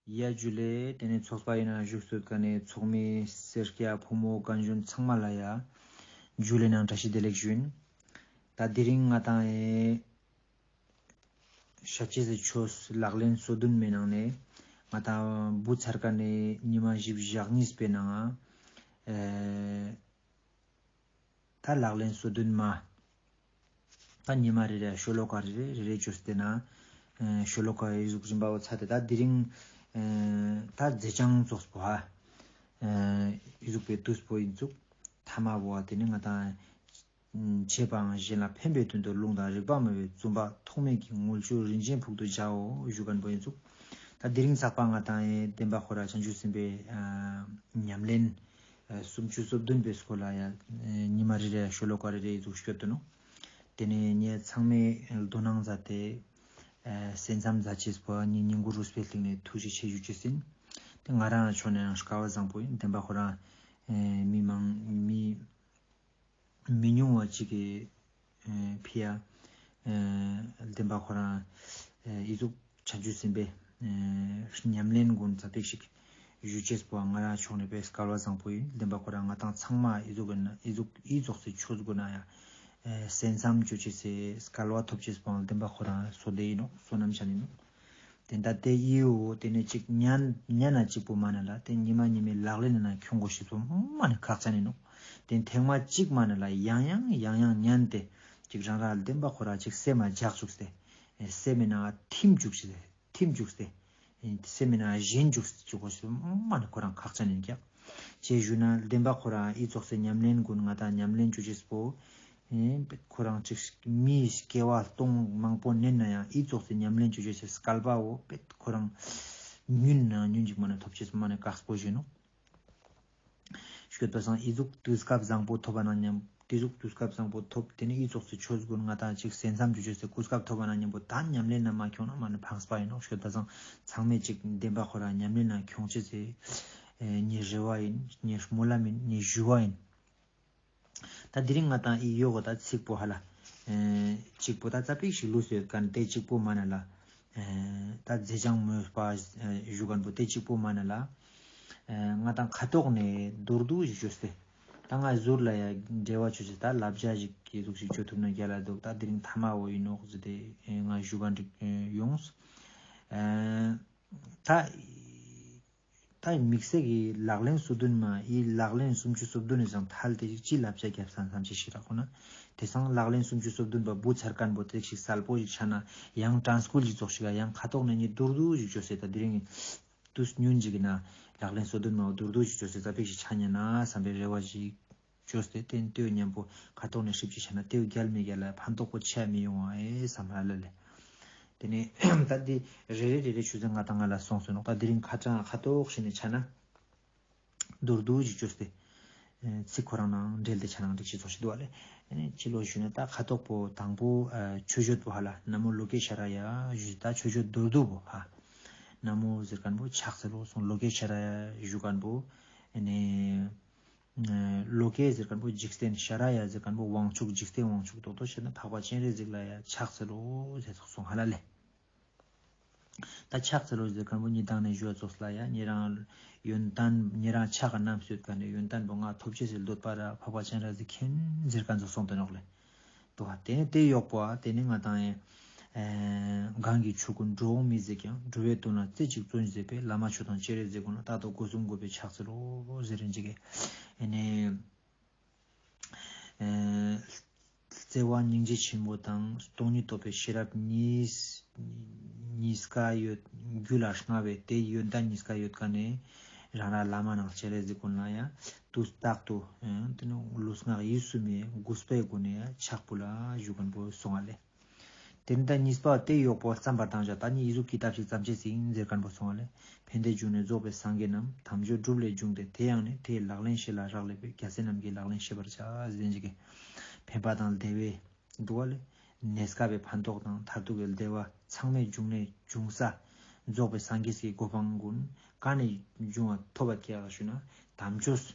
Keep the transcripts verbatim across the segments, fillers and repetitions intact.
ཡ་ཇུ་ལེ། དེ་ནས་ཚོགས་པ་ཡིན་ན་བཞུགས་སུ་དཀའ་ནས་ཚོགས་མི་སེར་སྐྱ་ཕོ་མོ་རྒན་གཞོན་ཚང་མ་ལ་ཡ་ཇུ་ལེ་ནང་བཀྲ་ཤིས་བདེ་ལེགས་ཞུ་ཡིན། ད་དེ་རིང་ང་དང་ཨེ་ཤ་ཅེ་སི་ཆོས་ལག་ལེན་སོ་བདུན་མའི་ནང་ནས་ང་དང་བུ་ཚར་ཀ་ནས་ཉི་མ་བཞི་བཞག་གཉིས་པའི་ནང་ཨེ། ད་ལག་ལེན་སོ་བདུན་མ། ད་ཉི་མ་རེ་རེ་ཤོ་ལོ་ཀ་རེ་རེ་རེ་རེ་བཅོས་ཏེ་ན། ཨེ་ཤོ་ལོ་ཀ་ཡི་གཟུགས་རིམ་པ་བོ་ཚ་དེ་ད་དེ་རིང་ཨེ་ད་མཛེས་ལྗང་ཚོགས་པོ་ཧ། ཨེ་ཡི་གཟུགས་པའི་དུས་པོ་ཡིན་ཚུགས། ཐ་མ་བོ་དེ་ནི་ང་དང་བྱེད་པའང་གཞན་ལ་ཕན་པའི་དོན་དུ་ལུང་དང་རིགས་པ་མ་བའི་བཙུན་པ་ཐོགས་མེད་ཀྱི་དངུལ་ཆུ་རིན་ཆེན་ཕུག་ཏུ་བྱའོ་ཞུ་མཁན་པོ་ཡིན་ཚུགས། ད་དེ་རིང་ཚགས་པ་ང་དང་ཨེ་བདེན་པ་ཁོ་ར་བྱང་ཆུབ་སེམས་དཔའི་ཨ་ཉམས་ལེན་ཨེ་སུམ་ཅུ་སོ་བདུན་པའི་སྐོར་ལ་ཡ་ཨེ་ཉི་མ་རེ་རེ་ཤོ་ལོ་ཀ་རེ་རེ་ཡི་གཟུགས་སྐྱོད་དུ་ནོ། དེ་ནས་ངས་ཚང་མས་དོ་སྣང་མཛད་དེ་ཨེ་གསན་བསམ་མཛད་ཅེས་པོ་ངས་ཉིན་གུང་རུས་པའི་གླིང་ནས་ཐུགས་རྗེ་ཆེ་ཞུ་རྒྱུ་ཡིན། དེ་ང་རང་ཕྱོགས་ནས་ཡང་སྐལ་བ་བཟང་པོ་ཡིན། བདེན་པ་ཁོ་རང་ཨེ་མི་མང་མི་མི་ཉུང་བ་གཅིག་གིས་ཨེ་ཕི་ཡ་ཨེ་བདེན་པ་ཁོ་རང་ཨེ་ཨི་ཟུག་བྱང་ཆུབ་སེམས་དཔའི་ཨེ་ཉམས་ལེན་ཀུན་ཙ་པིག་ཞིག་ཞུ་ཅེས་པོ་ང་རང་ཕྱོགས་ནས་དཔེ་སྐལ་བ་བཟང་པོ་ཡིན། བདེན་པ་ཁོ་རང་ང་དང་ཚང་མ་ཨི་ཟུག་གི་ན་ཨི་ཟུག་ཨི་ཟུག་སེ་ཆོས་ཟུག་གི་ན་ཡང་ཨེ་གསན་བསམ་ཅོ་ཅེས་སེ་སྐལ་བ་ཐོབ་ཅེས་པོ་བདེན་པ་ཁོ་རང་བསོད་བདེ་ཡིན་ནོ། བསོད་ནམས་ཆ་ཡིན་ནོ། དེ་འདྲ་དེ་ཡིའོ་དེ་ནས་ཅིག་ཉན་ཉན་ན་གཅིག་པོ་མ་ན་ལ་དེ་ཉི་མ་ཉི་མའི་ལག་ལེན་ན་ཁྱོང་དགོས་ཤེས་པོ་མ་ནི་ཁག་ཅན་ཡིན་ནོ། དེ་ཐེངས་མ་གཅིག་མ་ན་ལ་ཡང་ཡང་ཡང་ཡང་ཉན་ཏེ་ཅིག་རང་ར་བདེན་པ་ཁོ་ར་ཅིག་སེམས་མ་འཇག་བཅུག་སྟེ་སེམས་མི་ན་ཐིམ་བཅུག་སྟེ་ཐིམ་བཅུག་སྟེ་སེམས་མི་ན་གཞན་བཅུག་སྟེ་བཅུག་དགོས་ཤེས་པོ་མ་ནི་ཁོ་རང་ཁག་ཅན་ཡིན་ཀྱག་ཅེས་ཞུ་ན་བདེན་པ་ཁོ་རང་ཨི་ཙོགས་སེ་ཉམས་ལེན་ཀུན་ང་དང་ཉམས་ལེན་བཅུག་ཅེས་པོ། ཨེ་ཁོ་རང་ཅིག་མིའི་སྐྱེ་བ་སྟོང་མང་པོ་ནན་ན་ཡང་ཨི་ཙོགས་སེ་ཉམས་ལེན་བཅོ་བཅོ་ཟེར་སྐལ་པའོ་པེད་ཁོ་རང་ཉུན་ན་ཉུན་ཅིག་མ་ནས་ཐོབ་ཅེས་མ་ནས་དཀགས་པོ་བཞིན་ནོ། ཤོད་པ་སང་ཨི་ཟུག་དུས་སྐབས་བཟང་པོ་ཐོབ་པ་ན་མཉམ་དེ་ཟུག་དུས་སྐབས་བཟང་པོ་ཐོབ་དེ་ནི་ཨི་ཙོགས་སེ་ཆོས་སྒོ་ང་དང་ཅིག་སེམས་ཙམ་བཅོ་བཅོ་ཟེར་གོ་སྐབས་ཐོབ་པ་ན་མཉམ་པོ་ད་ཉམས་ལེན་ན་མ་ཁྱོང་ན་མ་ནས་ཕངས་པ་ཡིན་ནོ། ཤོད་པ་སང་ཚང་མས་ཅིག་བདེན་པ་ཁོ་རང་ཉམས་ལེན་ན་ཁྱོང་ཅེས་ཟེར་ཉེ་རེ་བ་ཡིན་ཉེ་སྨོན་ལམ་ཡིན་ཉེ་ཞུ་བ་ཡིན། ད་དེ་རིང་ང་དང་ཨི་ཡོ་གོ་ད་ཚིག་པོ་ཧ་ལ། ཨེ་གཅིག་པོ་ད་ཙ་པིག་ཞིག་ལུས་སོད་ཀན་ཏེ་གཅིག་པོ་མ་ན་ལ། ཨེ་ད་མཛེས་ལྗང་མོས་པ་ཨེ་ཞུ་ཀན་པོ་ཏེ་གཅིག་པོ་མ་ན་ལ། ཨེ་ང་དང་ཁ་ཐོག་ནས་མདོར་བསྡུས་ཞིག་བཅོས་ཏེ། ད་ང་ཟུར་ལ་ཡ་འབྲེལ་བ་བཅོས་ཏེ་ད་ལབ་བྱ་ཞིག་གི་ཟུག་ཞིག་བཅོ་ཐུབ་ན་རྒྱ་ལ་འདུག་ད་དེ་རིང་ཐ་མ་བོ་ཡིན་ནོག་ཟེར་ཏེ་ཨེ་ང་ཞུ་ཀན་ཏེ་ཡོངས། ཨེ་ད། ད་དམིགས་བསལ་གྱི་ལག་ལེན་སོ་བདུན་མ་ཡི་ལག་ལེན་སུམ་ཅུ་སོ་བདུན་ནས་ཀྱང་ཐལ་ཏེ་ཅིག་ཅི་ལབ་བྱ་རྒྱབ་སང་བསམ་ཅི་ཞིག་རག་ཁོ་ན། དེ་སང་ལག་ལེན་སུམ་ཅུ་སོ་བདུན་པ་བུ་ཚར་ཀན་པོ་ཏེ་ཞིག་གསལ་པོ་ཞིག་ཆ་ན་ཡང་དྲན་སྐུལ་ཞིག་ཙོགས་ཤིག་ཡང་ཁ་ཐོག་ནས་ཉིད་མདོར་བསྡུས་ཞིག་བཅོས་སེ་ད་དེ་རིང་དུས་ཉུན་ཅིག་གི་ན་ལག་ལེན་སོ་བདུན་མ་བོ་མདོར་བསྡུས་ཞིག་བཅོས་སེ་ཙ་པིག་ཞིག་ཆ་ཉན་ན་བསམ་པའི་རེ་བ་ཞིག་བཅོས་ཏེ་བསྟན་ལྟོས་མཉམ་པོ་ཁ་ཐོག་ནས་ཧྲིབ་ཅིག་བྱས་ན་ལྟོས་རྒྱལ་མི་རྒྱལ་ལ་ཕན་ཐོགས་པོ་ཆེ་མི་ཡོང་བ་ཨེ་བསམ་ཧ་ལ་ལེ། དེ་ནས་ད་འདི་རེ་རེ་རེ་རེ་ཆུ་ཚོད་ང་དང་ང་ལ་སོང་སོང་ནོ། ད་དེ་རིང་ཁ་གྲངས་ཁ་ཐོག་ཞིག་ནས་ཆ་ན་མདོར་བསྡུས་ཅིག་བཅོས་ཏེ་ཚིག་ཁོ་རང་ནང་འབྲེལ་ཏེ་ཆ་ནང་འགྲིག་ཅིག་ཚོགས་ཤིག་འདུག་བ་ལེ། ཨེ་ནས་ཕྱི་ལོགས་ཞུས་ན་ད་ཁ་ཐོག་པོ་དང་པོ་ཨ་མཆོད་བརྗོད་པོ་ཧ་ལ་ན་མོ་ལོ་ཀེ་ཤ་ར་ཡ་ཞུས་ད་མཆོད་བརྗོད་མདོར་བསྡུས་པོ་ཧ། ན་མོ་ཟེར་མཁན་པོ་ཕྱག་འཚལ་ལོ་སོང་ལོ་ཀེ་ཤ་ར་ཡ་ཞུ་མཁན་པོ་ཨེ་ནས། ལོ་ཀེ་ཟེར་མཁན་པོ་འཇིག་རྟེན་ཤ་ར་ཡ་ཟེར་མཁན་པོ་དབང་ཕྱུག་འཇིག་རྟེན་དབང་ཕྱུག་རྡོག་རྡོག་བཤད་ན་འཕགས་པ་སྤྱན་རས་གཟིགས་ལ་ཡ་ཕྱག་འཚལ་ལོ་ཟེར་ཚོགས་སོང་ཧ་ལ་ལེ། ད་ཕྱག་འཚལ་ལོ་ཟེར་མཁན་པོ་ཉི་ལྡང་ནས་ཞུ་བ་ཚོགས་ལ་ཡ་ཉེ་རང་ཡོན་ཏན་ཉེ་རང་ཕྱག་ག་རྣམས་སོད་མཁན་ནས་ཡོན་ཏན་པོ་ང་ཐོབ་ཅེས་སུ་འདོད་པ་ར་འཕགས་པ་སྤྱན་རས་གཟིགས་མཁྱེན་ཟེར་མཁན་ཚོགས་སོང་དོན་འོག་ལེ། དོ་བ་དེ་ནི་དེ་ཡོག་པོ་ཨ་དེ་ནི་ང་དང་ཡང་གང་གི་ཆོས་ཀུན་འགྲོ་འོང་མི་ཟད་ཀྱང་འགྲོ་བའི་དོན་ལ་རྩེ་གཅིག་བརྩོན་མཛད་པའི་བླ་མ་མཆོག་དང་སྤྱན་རས་གཟིགས་ཀུན་ལ་རྟག་ཏུ་སྒོ་གསུམ་གུས་པས་ཕྱག་འཚལ་ལོ་ཟེར་རིན་ཅིག་གི་ཨེ་ནས་བརྩེ་བ་སྙིང་རྗེ་ཆེན་པོ་དང་སྟོང་ཉིད་རྟོགས་པའི་ཤེས་རབ་གཉིས་གཉིས་ཀ་ཡོད་རྒྱུད་ལ་མངའ་བའི་དེ་ཡོན་ཏན་གཉིས་ཀ་ཡོད་མཁན་ནས་རང་རང་བླ་མ་ནང་སྤྱན་རས་གཟིགས་ཀུན་ལ་ཡང་དུས་རྟག་ཏུ་དེ་ནི་ལུས་ངག་ཡིད་གསུམ་མའི་གུས་པའི་སྒོ་ནས་ཕྱག་ཕུལ་ལ་བཞུགས་མཁན་པོ་སོང་བ་ལས། དེ་ནི་ད་གཉིས་པ་དེ་ཡོག་པོ་བརྩམ་པར་བཏང་བྱ་ད་ནི་ཡིད་གཟུགས་ཀྱི་ཐབས་ཤིག་བརྩམ་བྱེད་ཟིན་ཟེར་མཁན་པོ་སོང་བ་ལས། ཕན་བདེའི་འབྱུང་གནས་རྫོགས་པའི་སངས་རྒྱས་རྣམས་དམ་ཆོས་སྒྲུབ་ལས་བྱུང་སྟེ་དེ་ཡང་ནི་དེའི་ལག་ལེན་བྱེད་ལ་རག་ལས་པས་རྒྱལ་སྲས་རྣམས་ཀྱི་ལག་ལེན་བྱེད་པར་བྱ་ཟེར་གྱི་ཕན་པ་དང་བདེ་བའི་འདུ་བ་ལས་གནས་སྐབས་པའི་ཕན་ཐོགས་དང་མཐར་ཐུག་གི་བདེ་བ་ཚང་མའི་འབྱུང་གནས་འབྱུང་ས་རྫོགས་པའི་སངས་རྒྱས་ཀྱི་གོ་འཕང་ཀུན་གང་ནས་འབྱུང་བ་ཐོབ་པ་སྐྱེ་བ་ཞུ་ན་དམ་ཆོས་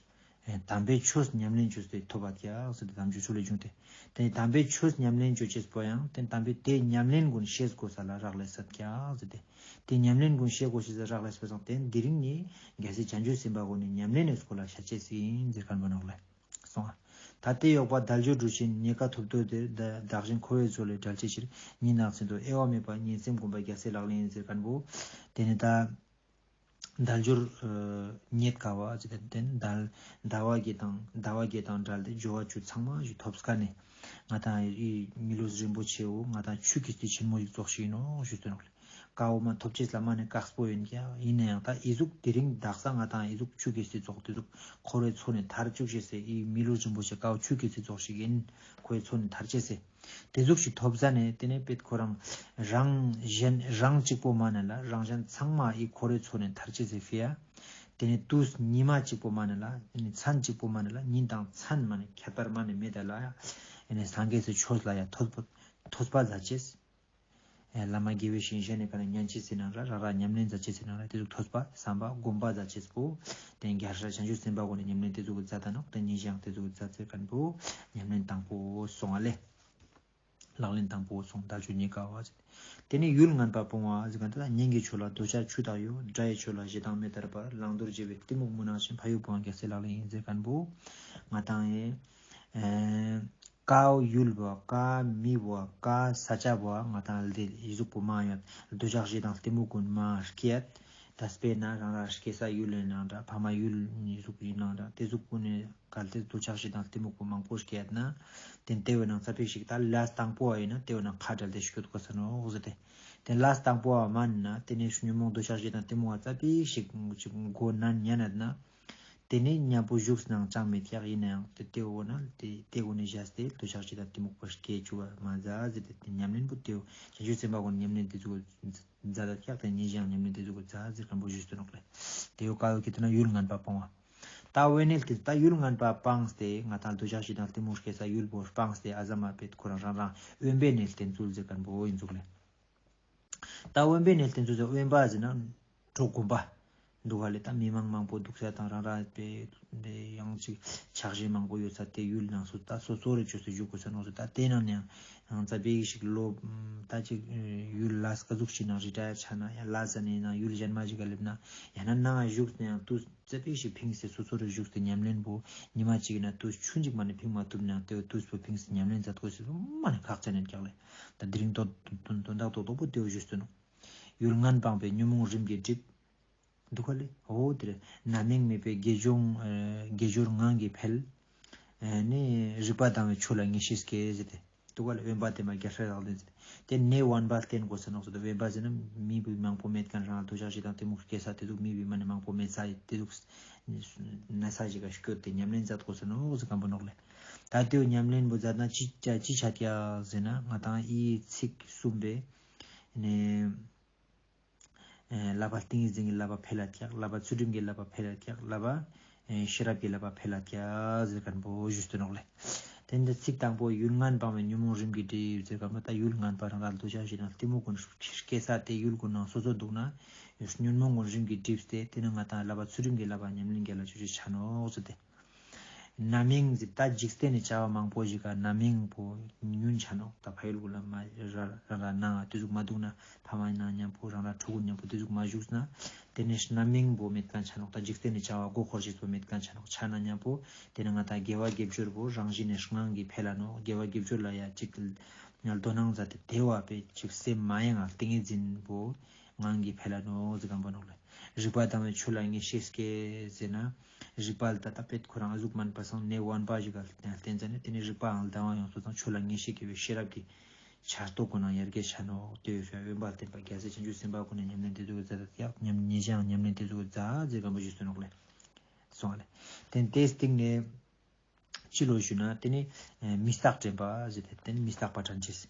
དམ་པའི་ཆོས་ཉམས་ལེན་བྱས་ཏེ་ཐོབ་པ་ཀྱག་ཟེར་ཏེ། དམ་ཆོས་ཆོས་ལས་བྱུང་སྟེ། དེ་དམ་པའི་ཆོས་ཉམས་ལེན་བྱེད་ཅེས་པོ་ཡང་དེ་དམ་པའི་དེ་ཉམས་ལེན་ཀུན་ཤེས་དགོས་ས་ལ་རག་ལས་སད་ཀྱག་ཟེར་ཏེ། དེ་ཉམས་ལེན་ཀུན་ཤེས་དགོས་ཤེས་ས་རག་ལས་སད་པ་སང་དེ་འདི་རིང་ནི་རྒྱལ་སྲས་བྱང་ཆུབ་སེམས་དཔའ་ཀུན་ནི་ཉམས་ལེན་ནི་སྐོར་ལ་བཤད་ཅེས་ཡིན་ཟེར་མཁན་པོ་ནོག་ལེ། སོང་ང་། ད་དེ་ཡོག་པ་དལ་འབྱོར་གྲུ་ཆེན་རྙེད་དཀའ་ཐོབ་འདོད་དེར། བདག་གཞན་འཁོར་བའི་མཚོ་ལས་བསྒྲལ་བྱའི་ཕྱིར། ཉིན་དང་མཚན་དུ་དབྱེ་བ་མེད་པར་ཉིན་སེམས་བསྒོམ་པ་རྒྱལ་སྲས་ལག་ལེན་ཡིན་ཟེར་མཁན་པོ། དེ་ནི་ད། དལ་འབྱོར་རྙེད་དཀའ་བ་ཟེར་ཏེ། དལ་ཟླ་བ་བརྒྱད་དང་ཟླ་བ་བརྒྱད་དང་བྲལ་ཏེ་འབྱོར་བ་བཅུ་ཚང་མ་ཞིག་ཐོབ་ཀ་ནས། ང་དང་ཡི་མི་ལུས་རིན་པོ་ཆེའོ་ང་དང་ཆུ་གི་རྩི་ཆེན་མོ་ཞིག་ཙོགས་ཤིག་ཡིན་ནོ་ཞུ་དོན་ནོག་ལེ། དཀའ་བོ་མ་ཐོབ་ཅེས་ལ་མ་ནས་དཀགས་པོ་ཡིན་ཀྱང་ཡིན་ན་ཡང་ད་ཨི་ཟུག་དེ་རིང་དག་ས་ང་དང་ཨི་ཟུག་ཆུ་གི་རྩི་ཙོགས་དེ་ཟུག་འཁོར་བའི་མཚོ་ནས་ཐར་བཅུག་ཤེས་སེ། ཨི་མི་ལུས་རིན་པོ་ཆེ་དཀའ་བོ་ཆུ་གི་རྩི་ཙོགས་ཤིག་ཡིན། ཁོའི་མཚོ་ནས་ཐར་ཅེས་སེ། དེ་ཟུག་ཞིག་ཐོབ་ས་ནས་དེ་ནས་པེད་ཁོ་རང་རང་གཞན་རང་གཅིག་པོ་མ་ནས་ལ་རང་གཞན་ཚང་མ་ཨི་འཁོར་བའི་མཚོ་ནས་ཐར་ཅེས་སེ་ཕི་ཡ། དེ་ནས་དུས་ཉི་མ་གཅིག་པོ་མ་ནས་ལ་དེ་ནས་མཚན་གཅིག་པོ་མ་ནས་ལ་ཉིན་དང་མཚན་མ་ནས་ཁྱད་པར་མ་ནས་མེད་ད་ལ་ཡ། དེ་ནས་སངས་རྒྱས་སི་ཆོས་ལ་ཡ་ཐོས་པ་ཐོས་པ་མཛད་ཅེས། ཨེ་བླ་མ་དགེ་བའི་བཤེས་གཉེན་ནས་ག་ནས་ཉན་ཅེས་ཟེར་ནང་ར་རང་རང་ཉམས་ལེན་མཛད་ཅེས་ཟེར་ནང་ར་དེ་ཚོ་ཐོས་པ་བསམ་པ་སྒོམ་པ་མཛད་ཅེས་པོ། དེ་རྒྱལ་སྲས་བྱང་ཆུབ་སེམས་དཔའ་ཀུན་ནས་ཉམས་ལེན་དེ་ཚོ་གི་མཛད་ད་ནོག་དེ་ཉིན་ཞག་དེ་ཚོ་གི་མཛད་ཚེ་མཁན་པོ་ཉམས་ལེན་དང་པོ་སོང་བ་ལས། ལག་ལེན་དང་པོ་སོང་དལ་འབྱོར་རྙེད་དཀའ་བ་ཟེར། དེ་ནས་ཡུལ་ངན་པ་སྤོང་བ་ཟེར་མཁན་དེ་ལ་གཉེན་གྱི་ཆོས་ལ་འདོད་ཆགས་ཆུ་དག་ཡོད། དགྲ་ཡི་ཆོས་ལ་ཞེ་སྡང་མེ་ལྟར་འབར། བླང་དོར་བྱེད་པའི་གཏི་མུག་མུན་ནག་ཅན། ཕ་ཡུལ་སྤོང་བ་རྒྱལ་སྲས་ལག་ལེན་ཡིན་ཟེར་མཁན་པོ། ང་དང་ཨེ། ཨེ། ཀའོ་ཡུལ་བ་ཀ་མི་བ་ཀ་ས་ཆ་བ་ང་དང་ལ་དེ་ཡི་གཟུགས་པོ་མ་ཡོད། འདོད་ཆགས་ཞེ་སྡང་གཏི་མུག་ཀུན་མ་སྐྱེད། ད་དཔེར་ན་རང་རང་སྐྱེ་ས་ཡུལ་ཡིན་ནང་འདྲ་ཕ་མ་ཡུལ་ཡི་གཟུགས་ཡིན་ནང་འདྲ་དེ་གཟུགས་ཀུན་ནས་གལ་ཏེ་འདོད་ཆགས་ཞེ་སྡང་གཏི་མུག་པོ་མང་པོ་སྐྱེད་ན། དེ་དེ་བས་ནང་ཙ་པིག་ཞིག་ད་ལས་དང་པོ་བ་ཡིན་ན་དེ་བས་ནང་ཁ་བྲལ་ཏེ་སྐྱོད་དགོས་ས་ནོ་ཟེར་ཏེ། དེ་ལས་དང་པོ་བ་མ་ཡིན་ན་དེ་ནས་ཉོན་མོངས་འདོད་ཆགས་ཞེ་སྡང་གཏི་མུག་བ་ཙ་པིག་ཞིག་ཅིག་མགོ་ནན་ཉན་ན། དེ་ནས་མཉམ་པོ་བཞུགས་སྣང་ཅང་མེད་ཀྱག་ཡིན་ན་ཡང་དེ་དེ་འོ་ན་དེ་དེ་འོ་ནས་བཞག་སྟེ་འདོད་ཆགས་ཞེ་སྡང་གཏི་མུག་པ་སྐྱེ་བཅུག་པ་མ་ཟ་ཟེར་ཏེ་དེ་ཉམས་ལེན་པོ་དེ་བྱང་ཆུབ་སེམས་དཔའ་ཀུན་ཉམས་ལེན་དེ་ཚོ་མཛད་ད་ཀྱག་དེ་ཉིན་ཞག་ཉམས་ལེན་དེ་ཚོ་གི་མཛད་ཟེར་མཁན་པོ་ཞུས་སྟོན་ནོག་ལེ། དེ་ཡོ་ཀ་ཡོ་ཁེ་ཏེ་ན་ཡུལ་ངན་པ་སྤོང་བ། ད་དབེན་གནས་དེ་ད་ཡུལ་ངན་པ་སྤངས་ཏེ་ང་དང་འདོད་ཆགས་ཞེ་སྡང་གཏི་མུག་སྐྱེ་ས་ཡུལ་པོ་སྤངས་ཏེ་ཨ་ཟ་མ་པེད་ཁོ་རང་རང་རང་དབེན་པའི་གནས་བསྟེན་ཚུལ་ཟེར་མཁན་པོ་ཡིན་ཚུག་ལེ། ད་དབེན་པའི་གནས་བསྟེན་ཚུལ་ཟེར་དབེན་པ་ཟེར་ན་གྲོགས་དགོན་པ། འདུག་ག་ལེ། ད་མི་མང་མང་པོ་འདུག་ས་དང་རང་རང་པའི་ཡང་ཅིག་ཆགས་ཞེན་མང་པོ་ཡོད་ས་དེ་ཡུལ་ནང་སུ་ད་སོ་སོ་རེ་བཅོས་སུ་བཞུགས་དགོས་ས་ནོ་སུ་ད་དེ་ནང་ནས་ཡང་ཙ་པིག་ཞིག་ལོ་ད་ཅིག་ཡུལ་ལ་སྐ་ཟུག་ཞིག་ནང་རི་ཊ་ཡར་ཆགས་ན་ཡང་ལ་ཟ་ནས་ན་ཡུལ་གཞན་མ་ཞིག་ག་སླེབས་ན་ཡང་ན་ནང་བཞུགས་ནས་ཡང་དུས་ཙ་པིག་ཞིག་ཕིངས་སེ་སོ་སོ་རེ་བཞུགས་ཏེ་ཉམས་ལེན་པོ་ཉི་མ་གཅིག་ཡིན་ན་དུས་ཆུང་ཅིག་མ་ནས་ཕིང་མ་ཐུབ་ནའང་དེ་དུས་པོ་ཕིངས་སེ་ཉམས་ལེན་མཛད་དགོས་ཟེར་བ་མ་ནས་ཁག་ཅན་ཡིན་ཀྱག་ལེ། ད་དེ་རིང་དོན་དག་རྡོག་རྡོག་པོ་དེ་བོ་ཞུས་སྟོན་ནོ། ཡུལ་ངན་སྤངས་པས་ཉོན་མོངས་རིམ་གྱིས་འགྲིབ། འདུག་ག་ལེ། འོ་དེ་རེད། རྣམ་གཡེང་མེད་པས་དགེ་སྦྱོར་ཨ་དགེ་སྦྱོར་ངང་གིས་འཕེལ། ཨ་ནི་རིག་པ་དྭངས་པའི་ཆོས་ལ་ངེས་ཤེས་སྐྱེ་ཟེར་ཏེ། འདུག་ག་ལེ། དབེན་པ་བསྟེན་པ་རྒྱལ་སྲས་ལག་ལེན་ཟེར་ཏེ། དེ་ནས་དབེན་པ་བསྟེན་དགོས་ཟེར་ནོག་ཟེར་ཏེ། དབེན་པ་ཟེར་ན་མི་བུ་མང་པོ་མེད་མཁན་རང་འདོད་ཆགས་ཞེ་སྡང་གཏི་མུག་སྐྱེ་ས་དེ་ཚོ་མི་བུ་མ་ནས་མང་པོ་མེད་ས་དེ་ཚོ་ན་ས་ཞིག་ག་སྐྱོད་དེ་ཉམས་ལེན་མཛད་དགོས་ཟེར་ནོག་ཟེར་མཁན་པོ་ནོག་ལེ། ད་དེའོ་ཉམས་ལེན་པོ་མཛད་ན་ཅི་ཅི་ཆ་ཀྱག་ཟེར་ན་ང་དང་ཨི་ཚིག་གསུམ་པས་ནས། ཨེ་བསླབ་པ་ཏིང་ངེ་འཛིན་གྱི་བསླབ་པ་འཕེལ་ལ་ཀྱག་བསླབ་པ་ཚུལ་ཁྲིམས་ཀྱི་བསླབ་པ་འཕེལ་ལ་ཀྱག་བསླབ་པ་ཨེ་ཤེས་རབ་ཀྱི་བསླབ་པ་འཕེལ་ལ་ཀྱག་ཟེར་མཁན་པོ་ཞུས་སྟོན་ནོག་ལེ། དེ་འདི་ཚིག་དང་པོ་ཡུལ་ངན་སྤངས་པས་ཉོན་མོངས་རིམ་གྱིས་འགྲིབ་ཟེར་མཁན་པོ་ད་ཡུལ་ངན་པ་རང་རང་འདོད་ཆགས་ཞེ་སྡང་གཏི་མུག་ཀུན་སྐྱེ་ས་དེ་ཡུལ་ཀུན་ནང་སོ་སོ་འདུག་ན་ཉོན་མོངས་ཀུན་རིམ་གྱིས་འགྲིབ་སྟེ་དེ་ནི་ང་དང་བསླབ་པ་ཚུལ་ཁྲིམས་ཀྱི་བསླབ་པ་ཉམས་ལེན་རྒྱལ་ལ་ཆོས་ཅིག་ཆ་ནོག་ཟེར་ཏེ། རྣམ་གཡེང་ཟེར་ད་འཇིག་རྟེན་ནི་བྱ་བ་མང་པོ་ཞིག་ག་རྣམ་གཡེང་པོ་ཉུང་ཆ་ནོག་ད་ཕ་ཡུལ་གུ་ལ་མ་ར་ར་ན་དེ་ཟུག་མ་འདུག་ན་ཕ་མ་ན་མཉམ་པོ་རང་ར་ཕྲུ་གུ་མཉམ་པོ་དེ་ཟུག་མ་བཞུགས་ན་དེ་ནས་རྣམ་གཡེང་པོ་མེད་མཁན་ཆ་ནོག་ད་འཇིག་རྟེན་ནི་བྱ་བ་མགོ་འཁོར་ཞིག་པོ་མེད་མཁན་ཆ་ནོག་ཆ་ན་མཉམ་པོ་དེ་ནས་ང་ད་དགེ་བ་དགེ་སྦྱོར་པོ་རང་བཞིན་ནས་ངང་གིས་འཕེལ་ལ་ནོག་དགེ་བ་དགེ་སྦྱོར་ལ་ཡ་ཅིག་དོ་སྣང་མཛད་དེ་དེ་བ་པས་ཅིག་སེམས་མ་ཡེངས་ཏིང་ངེ་འཛིན་པོ་ངང་གིས་འཕེལ་ལ་ནོག་ཟེར་མཁན་པོ་ནོག་ལེ། རིག་པ་དྭངས་པའི་ཆོས་ལ་ངེས་ཤེས་སྐྱེ་ཟེར་ན། རིག་པ་ལ་ད་ལྟ་པེད་ཁོ་རང་གཟུགས་མན་པ་སང་ནས་དབེན་པ་ཞིག་ག་བསྟེན་ཙ་ནས་དེ་ནས་རིག་པའང་ལྡང་བ་ཡོང་སོ་དང་ཆོས་ལ་ངེས་ཤེས་སྐྱེ་བའི་ཤེས་རབ་ཀྱི་ཆར་གཏོགས་ཀུན་ནང་ཡར་རྒྱས་ཆ་ནོག་དེ་ཡོད་ཤ་དབེན་པ་བསྟེན་པ་རྒྱལ་སྲས་བྱང་ཆུབ་སེམས་དཔའ་ཀུན་ནས་ཉམས་ལེན་དེ་ཚོ་གི་མཛད་ད་ཡག་ཉམས་ཉེ་ཞའང་ཉམས་ལེན་དེ་ཚོ་གི་མཛད་ཟེར་གམ་པོ་ཞུས་སོ་ནོག་ལེ། སོང་བ་ལེ། དེ་ནས་དེ་སྟེང་ནས། ཅི་ལོ་ཞུ་ན་དེ་ནི་མི་རྟག་དྲན་པ་ཟེར་ཏེ་དེ་ནི་མི་རྟག་པ་དྲན་ཅེས།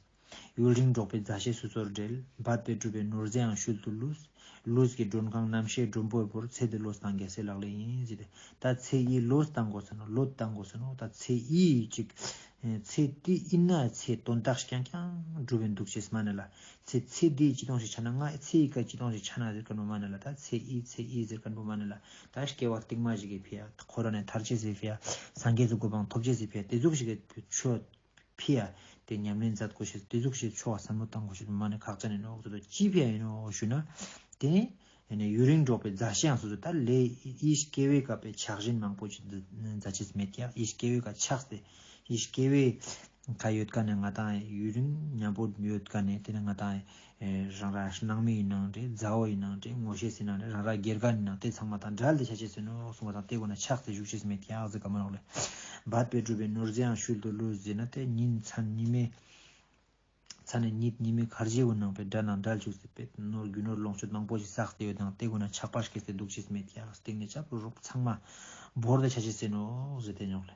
ཡུན་རིང་འགྲོགས་པའི་མཛའ་བཤེས་སོ་སོར་འབྲལ། འབད་པས་བསྒྲུབས་པའི་ནོར་རྫས་ཡང་ཤུལ་དུ་ལུས། ལུས་ཀྱི་མགྲོན་ཁང་རྣམ་ཤེས་མགྲོན་པོའི་བུར་ཚེ་འདི་ལོ་བཏང་རྒྱལ་སྲས་ལག་ལེན་ཡིན་ཟེར་ཏེ། ད་ཚེ་ཡི་ལོ་བཏང་དགོས་ཟེར་ནོ། ལོ་བཏང་དགོས་ཟེར་ནོ། ད་ཚེ་ཡི་ཅིག་ཚེ་དེ་ཡིན་ན་ཚེ་དོན་དག་རྐྱང་རྐྱང་སྒྲུབ་པའི་འདུག་ཅེས་མ་ནི་ལ། ཚེ་ཚེ་འདིའི་ཅི་དོན་ཞིག་ཆ་ན། ང་ཚེ་ཡི་ཀ་ཅི་དོན་ཞིག་ཆ་ན་ཟེར་མཁན་པོ་མ་ནི་ལ། ད་ཚེ་ཡི་ཚེ་ཡི་ཟེར་མཁན་པོ་མ་ནི་ལ། ད་སྐྱེ་བ་རྟིང་མ་ཞིག་གི་ཕི་ཡ། འཁོར་བ་ནས་ཐར་ཅེས་ཟེར་ཕི་ཡ། སངས་རྒྱས་ཀྱི་གོ་འཕང་ཐོབ་ཅེས་ཟེར་ཕི་ཡ། དེ་ཟུག་ཞིག་གི་ཆོས་ཕི་ཡ། དེ་ཉམས་ལེན་མཛད་དགོས་ཤེས། དེ་ཟུག་ཞིག་ཆོ་ག་བསམ་བློ་བཏང་དགོས་ཤེས་མ་ནི་ཁག་ཅན་ཡིན་ནོ་ཟེར་དུས། ཅི་ཕི་ཡ་ཡིན་ནོ་ཞུ་ན། དེ་ནི་ཡུན་རིང་འགྲོགས་པའི་མཛའ་བཤེས་སོ་སོ། ད་ལས་ཡིད་སྐྱེ་བའི་སྐབས་པའི་ཆགས་ཞེན་མང་པོ་ཅིག་མཛའ་ཅེས་མེད་ཀྱང་། ཡིད་སྐྱེ་བའི་ཀ་ཆགས་ཏེ། ཡིད་སྐྱེ་བའི་ཀ་ཡོད་ཀ་ནས་ང་དང་ཡུན་རིང་མཉམ་པོ་ཡོད་ཀ་ནས། དེ་ནི་ང་དང་རང་ར་སྣང་མེད་ཡིན་ནང་འདྲ། མཛའ་བོ་ཡིན་ནང་འདྲ། ངོ་ཤེས་ཡིན་ནང་འདྲ། རང་ར་དགེ་རྒན་ཡིན་ནང་། དེ་ཚང་མ་དང་བྲལ་ཏེ་ཆ་ཅེས་ཡིན་ནོ་གསུངས་པ་དང་། དེ་གོ་ན་ཆགས་ཏེ་བཞུགས་ཅེས་མེད་ཀྱང་ཟེར་མཁན་པོ་ནོག་ལེ། འབད་པས་བསྒྲུབས་པའི་ནོར་རྫས་ཡང་ཤུལ་དུ་ལུས་ཟེར་ན། དེ་ཉིན་མཚན་ཉི་མའི་མཚན་ནས་ཉིད་ཉི་མའི་ཁར་ཇི་བོ་ནང་པའི་དགྲ་ནང་འབྲལ་བཅུག་སྲིད་པས། ནོར་རྒྱུ་ནོར་ལོངས་སྤྱོད་མང་པོ་ཞིག་བསགས་ཏེ་ཡོད་ནང་། དེ་གོ་ན་ཆགས་པ་སྐྱེས་ཏེ་འདུག་ཅེས་མེད་ཀྱང་། སྟེང་ནས་ཆགས་པ་རོགས་ཚང་མ་བོར་ཏེ་ཆ་ཅེས་ཡིན་ནོ་ཟེར་ཏེ་ནོག་ལེ།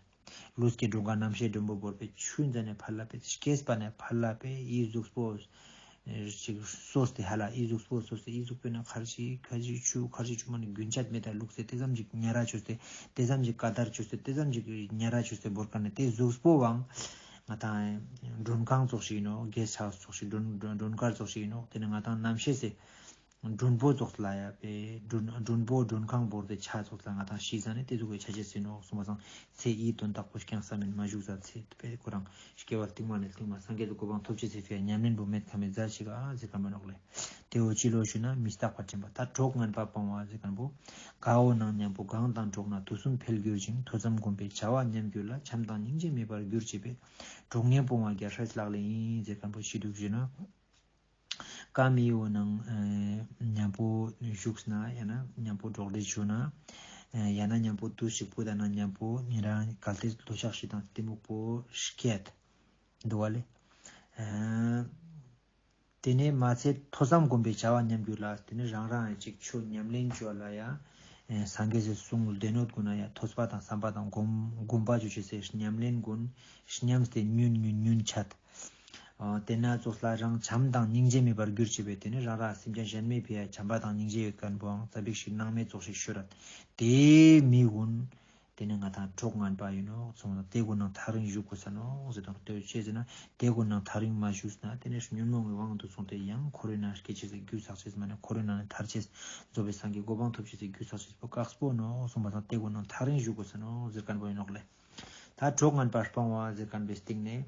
ལུས་ཀྱི་མགྲོན་ཁང་རྣམ་ཤེས་མགྲོན་པོ་བོར་བས། ཆུ་འཛིན་ནས་ཕར་ལ་བས། སྐྱེས་པ་ནས་ཕར་ལ་བས། ཡིད་གཟུགས་པོ་ཅིག་སོས་ཏེ་ཧ་ལ། ཡིད་གཟུགས་པོ་སོས་ཏེ། ཡིད་གཟུགས་པོ་ན་ཁར་ཇི་ཁར་ཇི་ཆུ་ཁར་ཇི་ཆུ་མ་ནི་རྒྱུན་ཆད་མེད་ད་བླུགས་ཏེ། དེ་ཙམ་ཅིག་ཉ་ར་བཅོས་ཏེ། དེ་ཙམ་ཅིག་ཀ་དར་བཅོས་ཏེ། དེ་ཙམ་ཅིག་ཉ་ར་བཅོས་ཏེ་བོར་ཀ་ནས། དེ་གཟུགས་པོ་བའང་ང་དང་མགྲོན་ཁང་ཙོགས་ཤིག་ཡིན་ནོག། གེ་སི་ཊི་ཧའུ་སི་ཙོགས་ཤིག། མགྲོན་མགྲོན་མགྲོན་ཁང་ཙོགས་ཤིག་ཡིན་ནོག། དེ་ནི་ང་དང་རྣམ་ཤེས་སི་མགྲོན་པོ་ཙོགས་ལ་ཡ་པའི་མགྲོན་མགྲོན་པོ་མགྲོན་ཁང་བོར་ཏེ་ཆ་ཙོགས་ལ་ང་དང་ཤི་ས་ནས་དེ་ཟུག་གི་ཆ་ཅེས་ཡིན་ནོག་གསུངས་པ་སང་། ཚེ་ཡི་དོན་དག་པོ་རྐྱང་བསམ་མིན་མ་བཞུགས་ས། ཚེ་དཔེ་ཁོ་རང་སྐྱེ་བ་རྟིང་མ་ནས་རྟིང་མ་སངས་རྒྱས་ཀྱི་གོ་འཕང་ཐོབ་ཅེས་ཟེར་ཕི་ཡ་ཉམས་ལེན་པོ་མེད་ཁ་མེད་མཛའ་ཞིག་ཨ་ཟེར་མཁན་པོ་ནོག་ལེ། དེ་འོ་ཅི་ལོ་ཞུ་ན། མི་རྟག་པར་དྲན་པ། ད་གྲོགས་ངན་པ་སྤང་བ་ཟེར་མཁན་པོ། དགའ་བོ་ནང་མཉམ་པོ་གང་དང་འགྲོགས་ན། དུས་གསུམ་འཕེལ་འགྱུར་ཞིང་། ཐོས་བསམ་སྒོམ་པའི་བྱ་བ་ཉམས་འགྱུར་ལ། བྱམས་དང་སྙིང་རྗེ་མེད་པར་གྱུར་ཅེས་པས། གྲོགས་ངན་སྤོང་བ་རྒྱལ་སྲས་ལག་ལེན་ཡིན་ཟེར་མཁན་པོ་ཞིག་འདུག་ཞུ་ན། ཀ་མི་བོ་ནང་མཉམ་པོ་བཞུགས་ན། ཡང་ན་མཉམ་པོ་འགྲོགས་འདྲིས་བྱུང་ན། ཡང་ན་མཉམ་པོ་དུས་གཅིག་པུ་དང་ན་མཉམ་པོ་ཉིན་རང་གལ་ཏེ་འདོད་ཆགས་ཞེ་སྡང་གཏི་མུག་པོ་སྐྱེད་འདུག་བ་ལེ། དེ་ནས་མ་ཚད་ཐོས་བསམ་སྒོམ་པའི་བྱ་བ་ཉམས་འགྱུར་ལ། དེ་ནས་རང་རང་ཡང་ཅིག་ཆོས་ཉམས་ལེན་བྱོས་ལ་ཡ། སངས་རྒྱས་སི་གསུང་སྡེ་སྣོད་ཀུན་ན་ཡ་ཐོས་པ་དང་བསམ་པ་དང་སྒོམ་སྒོམ་པ་བྱོས་ཅེས་ཟེར། ཉམས་ལེན་ཀུན་ཉམས་ཏེ་ཉུན་ཉུན་ཉུན་ཆད། དེ་ན་ཙོགས་ལ་རང་བྱམས་དང་སྙིང་རྗེ་མེད་པར་གྱུར་ཅེས་པས། དེ་ནས་རང་རང་སེམས་ཅན་གཞན་མའི་ཕི་ཡ་བྱམས་པ་དང་སྙིང་རྗེ་ཡོད་མཁན་པོའང་ཙ་པིག་ཞིག་སྣང་མེད་ཙོགས་ཤིག་ཤོར་ར། དེ་མི་ཀུན་དེ་ནི་ང་དང་གྲོགས་ངན་པ་ཡིན་ནོག་གསུངས་ན། དེ་ཀུན་ནང་ཐག་རིང་བཞུགས་དགོས་ས་ནོག་ཟེར་དང་། དེ་བོ་ཅི་ཟེར་ན། དེ་ཀུན་ནང་ཐག་རིང་མ་བཞུགས་ན། དེ་ནས་ཉོན་མོངས་ཀྱི་དབང་དུ་སོང་སྟེ་ཡང་འཁོར་བའི་ནང་སྐྱེ་ཅེས་སི་རྒྱུ་བསགས་ཅེས་མ་ནི། འཁོར་བའི་ནང་ནས་ཐར་ཅེས་རྫོགས་པའི་སངས་རྒྱས་གོ་འཕང་ཐོབ་ཅེས་སི་རྒྱུ་བསགས་ཅེས་པོ་དཀགས་པོ་ནོག་གསུངས་པ་དང་། དེ་ཀུན་ནང་ཐག་རིང་བཞུགས་དགོས་ས་ནོག་ཟེར་མཁན་པོ་ཡིན་ནོག་ལེ། ད་གྲོགས་ངན་པ་སྤང་བ་ཟེར་མཁན་པོའི་སྟེང་ནས།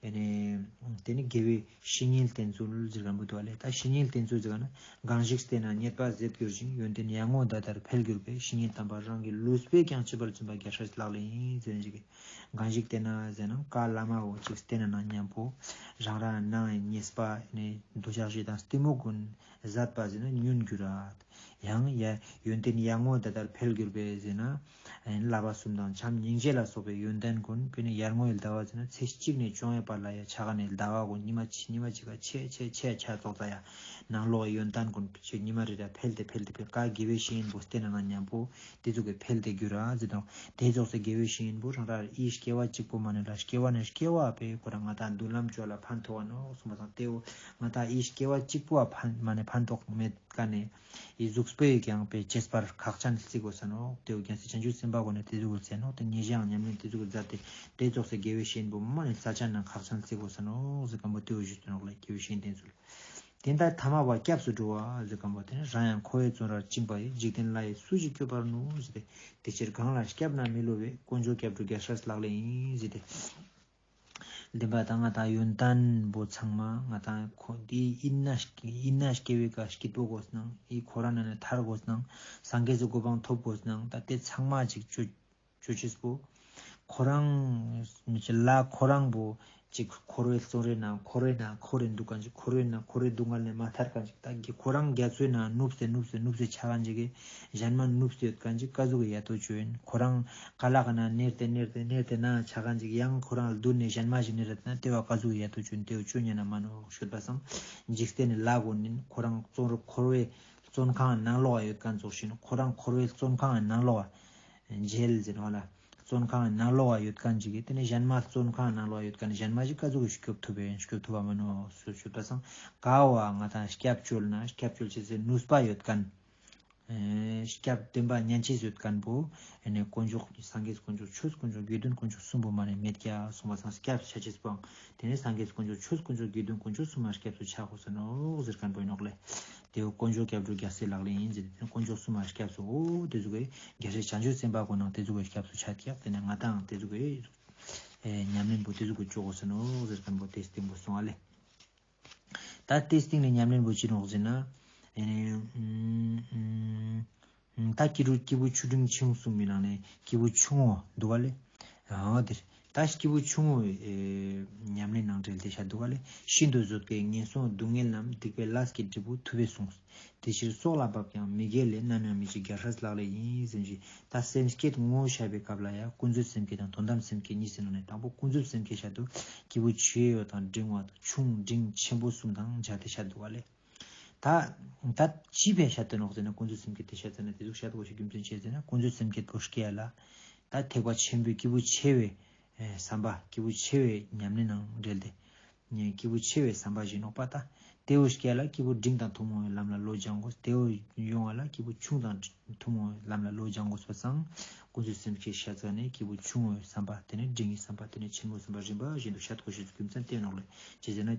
ཨེ་ནས་དེ་ནི་དགེ་བའི་བཤེས་གཉེན་བསྟེན་ཚུལ་ཟེར་མཁན་པོ་འདུག་བ་ལེ། ད་བཤེས་གཉེན་བསྟེན་ཚུལ་ཟེར་མཁན་ན། གང་ཞིག་བསྟེན་ན་རྙེད་པ་ཟད་འགྱུར་ཞིང་། ཡོན་ཏན་ཡར་ངོ་ཟླ་ལྟར་འཕེལ་འགྱུར་བའི། བཤེས་གཉེན་དམ་པ་རང་གི་ལུས་པས་ཀྱང་གཅིག་པར་འཛིན་པ་རྒྱལ་སྲས་ལག་ལེན་ཡིན་ཟེར་ནས་ཅིག་གང་ཞིག་བསྟེན་ན་ཟེར་ན། ཀ་བླ་མ་བོ་ཅིག་བསྟེན་ན་ན་མཉམ་པོ་རང་རང་ནང་ཉེས་པ་ནས་འདོད་ཆགས་ཞེ་སྡང་གཏི་མུག་ཀུན་ཟད་པ་ཟེར་ན་ཉུན་འགྱུར་ར། ཡང་ཡ་ཡོན་ཏན་ཡར་ངོ་ཟླ་ལྟར་འཕེལ་འགྱུར་བའི་ཟེར་ན། བསླབ་པ་གསུམ་དང་བྱམས་སྙིང་རྗེ་ལ་སོགས་པའི་ཡོན་ཏན་ཀུན་དཔེར་ན་ཡར་ངོའི་ཟླ་བ་ཟེར་ན་ཚེས་གཅིག་ནས་བཅོ་ལྔའི་བར་ལ་ཡ་ཆ་ག་ནས་ཟླ་བ་ཀུན་ཉི་མ་ཉི་མ་གཅིག་ག་ཆེ་ཆེ་ཆེ་ཆ་ཙོགས་ད་ཡ། ནང་ལོགས་ཡོན་ཏན་ཀུན་ཆེ་ཉི་མ་རེ་རེ་འཕེལ་ཏེ་འཕེལ་ཏེ་འཕེལ། ཀ་དགེ་བའི་བཤེས་གཉེན་པོ་བསྟེན་ན་ན་མཉམ་པོ་དེ་ཚོ་གི་འཕེལ་ཏེ་འགྱུར་ར་ཟེར་དང་། དེ་ཚོགས་སུ་དགེ་བའི་བཤེས་གཉེན་པོ་རང་རང་ཡིད་སྐྱེ་བ་གཅིག་པོ་མ་ནི་ལ། སྐྱེ་བ་ནས་སྐྱེ་བ་བས་ཁོ་རང་ང་དང་མདུན་ལམ་ཅོ་ལ་ཕན་ཐོགས་པ་ནོག་གསུངས་པ་དང་། དེའོ་ང་དང་ཡིད་སྐྱེ་བ་གཅིག་པོ་བ་ཕན་མ་ནི་ཕན་ཐོགས་མེད་ཀ་ནས། ཡིད་གཟུགས་པོའི་ཀྱང་པའི་བྱེད་པར་ཁག་ཅན་བརྩི་དགོས་ས་ནོག། དེའོ་རྒྱལ་སྲས་བྱང་ཆུབ་སེམས་དཔའ་ཀུན་ནས་དེ་ཟུག་བརྩི་ནོག། དེ་ཉེ་ཞའང་ཉམས་ལེན་དེ་ཟུག་མཛད་དེ། དེ་ཚོགས་སུ་དགེ་བའི་བཤེས་གཉེན་པོ་མ་ནི་རྩ་ཆེན་ནང་ཁག་ཅན་བརྩི་དགོས་ས་ནོག་ཟེར་མཁན་པོ་དེའོ་ཞུས་ཏེ་ནོག་ལ། དགེ་བའི་བཤེས་གཉེན་བསྟེན་ཚུལ། དེ་ལྟར་ཐ་མ་བ་སྐྱབས་སུ་འགྲོ་བ་ཟེར་མཁན་པོ་དེ་ནི། རང་ཡང་འཁོར་བའི་བཙོན་རར་བཅིངས་པ་ཡི། འཇིག་རྟེན་ལྷ་ཡིས་སུ་ཞིག་སྐྱོབ་པར་ནུས་ཟེར་ཏེ། དེ་ཕྱིར་གང་ལ་སྐྱབས་ན་མི་བསླུ་བའི། དཀོན་མཆོག་སྐྱབས་འགྲོ་རྒྱལ་སྲས་ལག་ལེན་ཡིན་ཟེར་ཏེ། བདེན་པ་དང་ང་དང་ཡོན་ཏན་པོ་ཚང་མ་ང་དང་ཁོ་འདི་ཡིན་ན་ཡིན་ན་སྐྱེ་བའི་ཀ་སྐྱིད་པོ་དགོས་སྣང་། ཡི་ཁོ་རང་ན་ནས་ཐར་དགོས་སྣང་། སངས་རྒྱས་སུ་གོ་འཕང་ཐོབ་དགོས་སྣང་། ད་དེ་ཚང་མ་ཅིག་ཅོ་ཅོ་ཅེས་པོ། ཁོ་རང་མི་ཅི་ལ་ཁོ་རང་པོ་ཅིག་འཁོར་བའི་བཙོན་རའི་ནང་འཁོར་བའི་ནང་འཁོར་རེ་འདུག་ག་ཅིག་འཁོར་བའི་ནང་འཁོར་བའི་སྡུག་བསྔལ་ནས་མ་ཐར་ག་ཅིག་ད་གི་ཁོ་རང་རྒྱ་མཚོའི་ནང་ནུབ་སེ་ནུབ་སེ་ནུབ་སེ་ཆ་ག་ཅིག་གི་གཞན་མ་ནུབ་སེ་ཡོད་ག་ཅིག་ཀ་ཟུག་གི་ཡ་ཏོ་ཅོ་ཡིན། ཁོ་རང་ཀ་ལ་ཀ་ན་ནེར་ཏེ་ནེར་ཏེ་ནེར་ཏེ་ན་ཆ་ག་ཅིག་ཡང་ཁོ་རང་ལ་བསྡུར་ནས་གཞན་མ་ཞིག་ནེར་ཏེ་ན་ལྟེ་བ་ཀ་ཟུག་གི་ཡ་ཏོ་ཅོ་ཡིན། ལྟེ་བ་ཅོ་ཉན་ན་མ་ནོ་ཤོད་པ་སང་འཇིག་རྟེན་ནི་ལ་གོ་ནིན། ཁོ་རང་བཙོན་རུ་འཁོར་བའི་བཙོན་ཁང་ནང་ལོགས་ཡོད་ག་ཙོགས་ཤིན། ཁོ་རང་འཁོར་བའི་བཙོན་ཁང་ནང་ལོགས་འཇལ་ཟེར་བ་ལ། བཙོན་ཁང་ནང་ལོགས་ཡོད་མཁན་ཅིག་གིས་དེ་ནས་གཞན་མ་བཙོན་ཁང་ནང་ལོགས་ཡོད་མཁན་གཞན་མ་ཞིག་ག་ཟུག་གི་སྐྱོབ་ཐུབ་པས་སྐྱོབ་ཐུབ་པ་མིན་ནོ་ཞུ་ཞུ་པ་སང་ག་བ་ང་དང་སྐྱབས་བཅོལ་ན་སྐྱབས་བཅོལ་བྱེད་སའི་ནུས་པ་ཡོད་མཁན། ཨེ་སྐྱབས་བདེན་པ་ཉན་ཆེས་ཡོད་མཁན་པོ། ཨེ་ནས་དཀོན་མཆོག་སངས་རྒྱས་དཀོན་མཆོག་ཆོས་དཀོན་མཆོག་དགེ་འདུན་དཀོན་མཆོག་གསུམ་པོ་མ་ནས་མེད་ཀྱག་གསུངས་པ་སང་སྐྱབས་ཆ་ཆེས་པོའང་དེ་ནས་སངས་རྒྱས་དཀོན་མཆོག་ཆོས་དཀོན་མཆོག་དགེ་འདུན་དཀོན་མཆོག་གསུམ་མ་སྐྱབས་སུ་ཆ་དགོས་ས་ནོག་ཟེར་མཁན་པོ་ཡིན་ནོག་ལེ། དེ་བོ་དཀོན་མཆོག་སྐྱབས་འགྲོ་རྒྱལ་སྲས་ལག་ལེན་ཡིན་ཟེར་ཏེ་དེ་ནས་དཀོན་མཆོག་གསུམ་མ་སྐྱབས་སུ་འོ་དེ་ཟུག་གི་རྒྱལ་སྲས་བྱང་ཆུབ་སེམས་དཔའ་གོ་ནང་དེ་ཟུག་གི་སྐྱབས་སུ་ཆ་ཀྱག་དེ་ནས་ང་དང་དེ་ཟུག་གི་ཨེ་ཉམས་ལེན་པོ་དེ་ཟུག་གི་བཅོ་དགོས་ས་ནོག་ཟེར་མཁན་པོ་དེ་སྟེང་པོ་སོང་ཨ་ལེ། ད་ལྟའི་སྟེང་ནས་ཉམས་ལེན་པོ་ཅི་ནོག་ཟེར་ན། ཨེ་ནི། ཨུམ། ཨུམ། ད་སྐྱེས་བུ་སྐྱེས་བུ་ཆུང་འབྲིང་ཆུང་གསུམ་མི་ནང་ནས་སྐྱེས་བུ་ཆུང་བོ་འདུག་ག་ལེ། ཨ་དེ་རེད། ད་སྐྱེས་བུ་ཆུང་བོའི་ཨེ་ཉམས་ལེན་ནང་འབྲེལ་ཏེ་བཤད་འདུག་ག་ལེ། ཤིན་ཏུ་བཟོད་དཀའི་ངན་སོང་སྡུག་བསྔལ་རྣམས། སྡིག་པའི་ལས་ཀྱི་འབྲས་བུ་ཐུབ་པས་གསུངས། དེ་ཕྱིར་སྲོག་ལ་བབ་ཀྱང་མི་དགེ་ལས། ནམ་ཡང་མི་བྱེད་རྒྱལ་སྲས་ལག་ལེན་ཡིན་ཟེར་གྱི། ད་སེམས་བསྐྱེད་ངོ་བོ་བཤད་པའི་སྐབས་ལ་ཡང་ཀུན་རྫོབ་སེམས་བསྐྱེད་དང་དོན་དམ་སེམས་བསྐྱེད་གཉིས་ཟེར་ནང་ནས་དང་པོ་ཀུན་རྫོབ་སེམས་བསྐྱེད་བཤད་དུ་སྐྱེས་བུ་ཆེ་བ་དང་འབྲིང་བ་དང་ཆུང་འབྲིང་ཆེན་པོ་གསུམ་དང་སྦྱར་ཏེ་བཤད་འདུག་ག་ལེ། ད་ད་ཅི་ཕན་བཤད་དུ་ནོག་ཟེར་ན་ཀུན་རྫོབ་སེམས་བསྐྱེད་དེ་བཤད་ཟེར་ན་དེ་ཟུག་བཤད་དགོས་ཤེས་རྒྱུ་མཚན་ཅི་ཟེར་ན་ཀུན་རྫོབ་སེམས་བསྐྱེད་པོ་སྐྱེ་ཡ་ལ་ད་ཐེག་པ་ཆེན་པོའི་སྐྱེས་བུ་ཆེ་བའི་བསམ་པ་སྐྱེས་བུ་ཆེ་བའི་ཉམས་ལེན་ནང་འབྲེལ་ཏེ། སྐྱེས་བུ་ཆེ་བའི་བསམ་པ་བཞིན་ནོག་པ་ད། དེའུ་སྐྱེ་ལ་སྐྱེས་བུ་འབྲིང་དང་ཐུན་མོང་བའི་ལམ་ལ་བློ་སྦྱང་དགོས། དེའུ་ཡོང་བ་ལ་སྐྱེས་བུ་ཆུང་དང་ཐུན་མོང་བའི་ལམ་ལ་བློ་སྦྱང་དགོས་པ་སང་། ཀུན་རྫོབ་སེམས་བསྐྱེད་བཤད་ཚར་ནས་སྐྱེས་བུ་ཆུང་བའི་བསམ་པ་དེ་ནས་འབྲིང་བའི་བསམ་པ་དེ་ནས་ཆེན་མོའི་བསམ་པ་རིམ་པ་བཞིན་དུ་བཤད་དགོས་ཤེས་རྒྱུ་མཚན་དེ་ནོག་ལེ། ཅི་ཟེར་ན།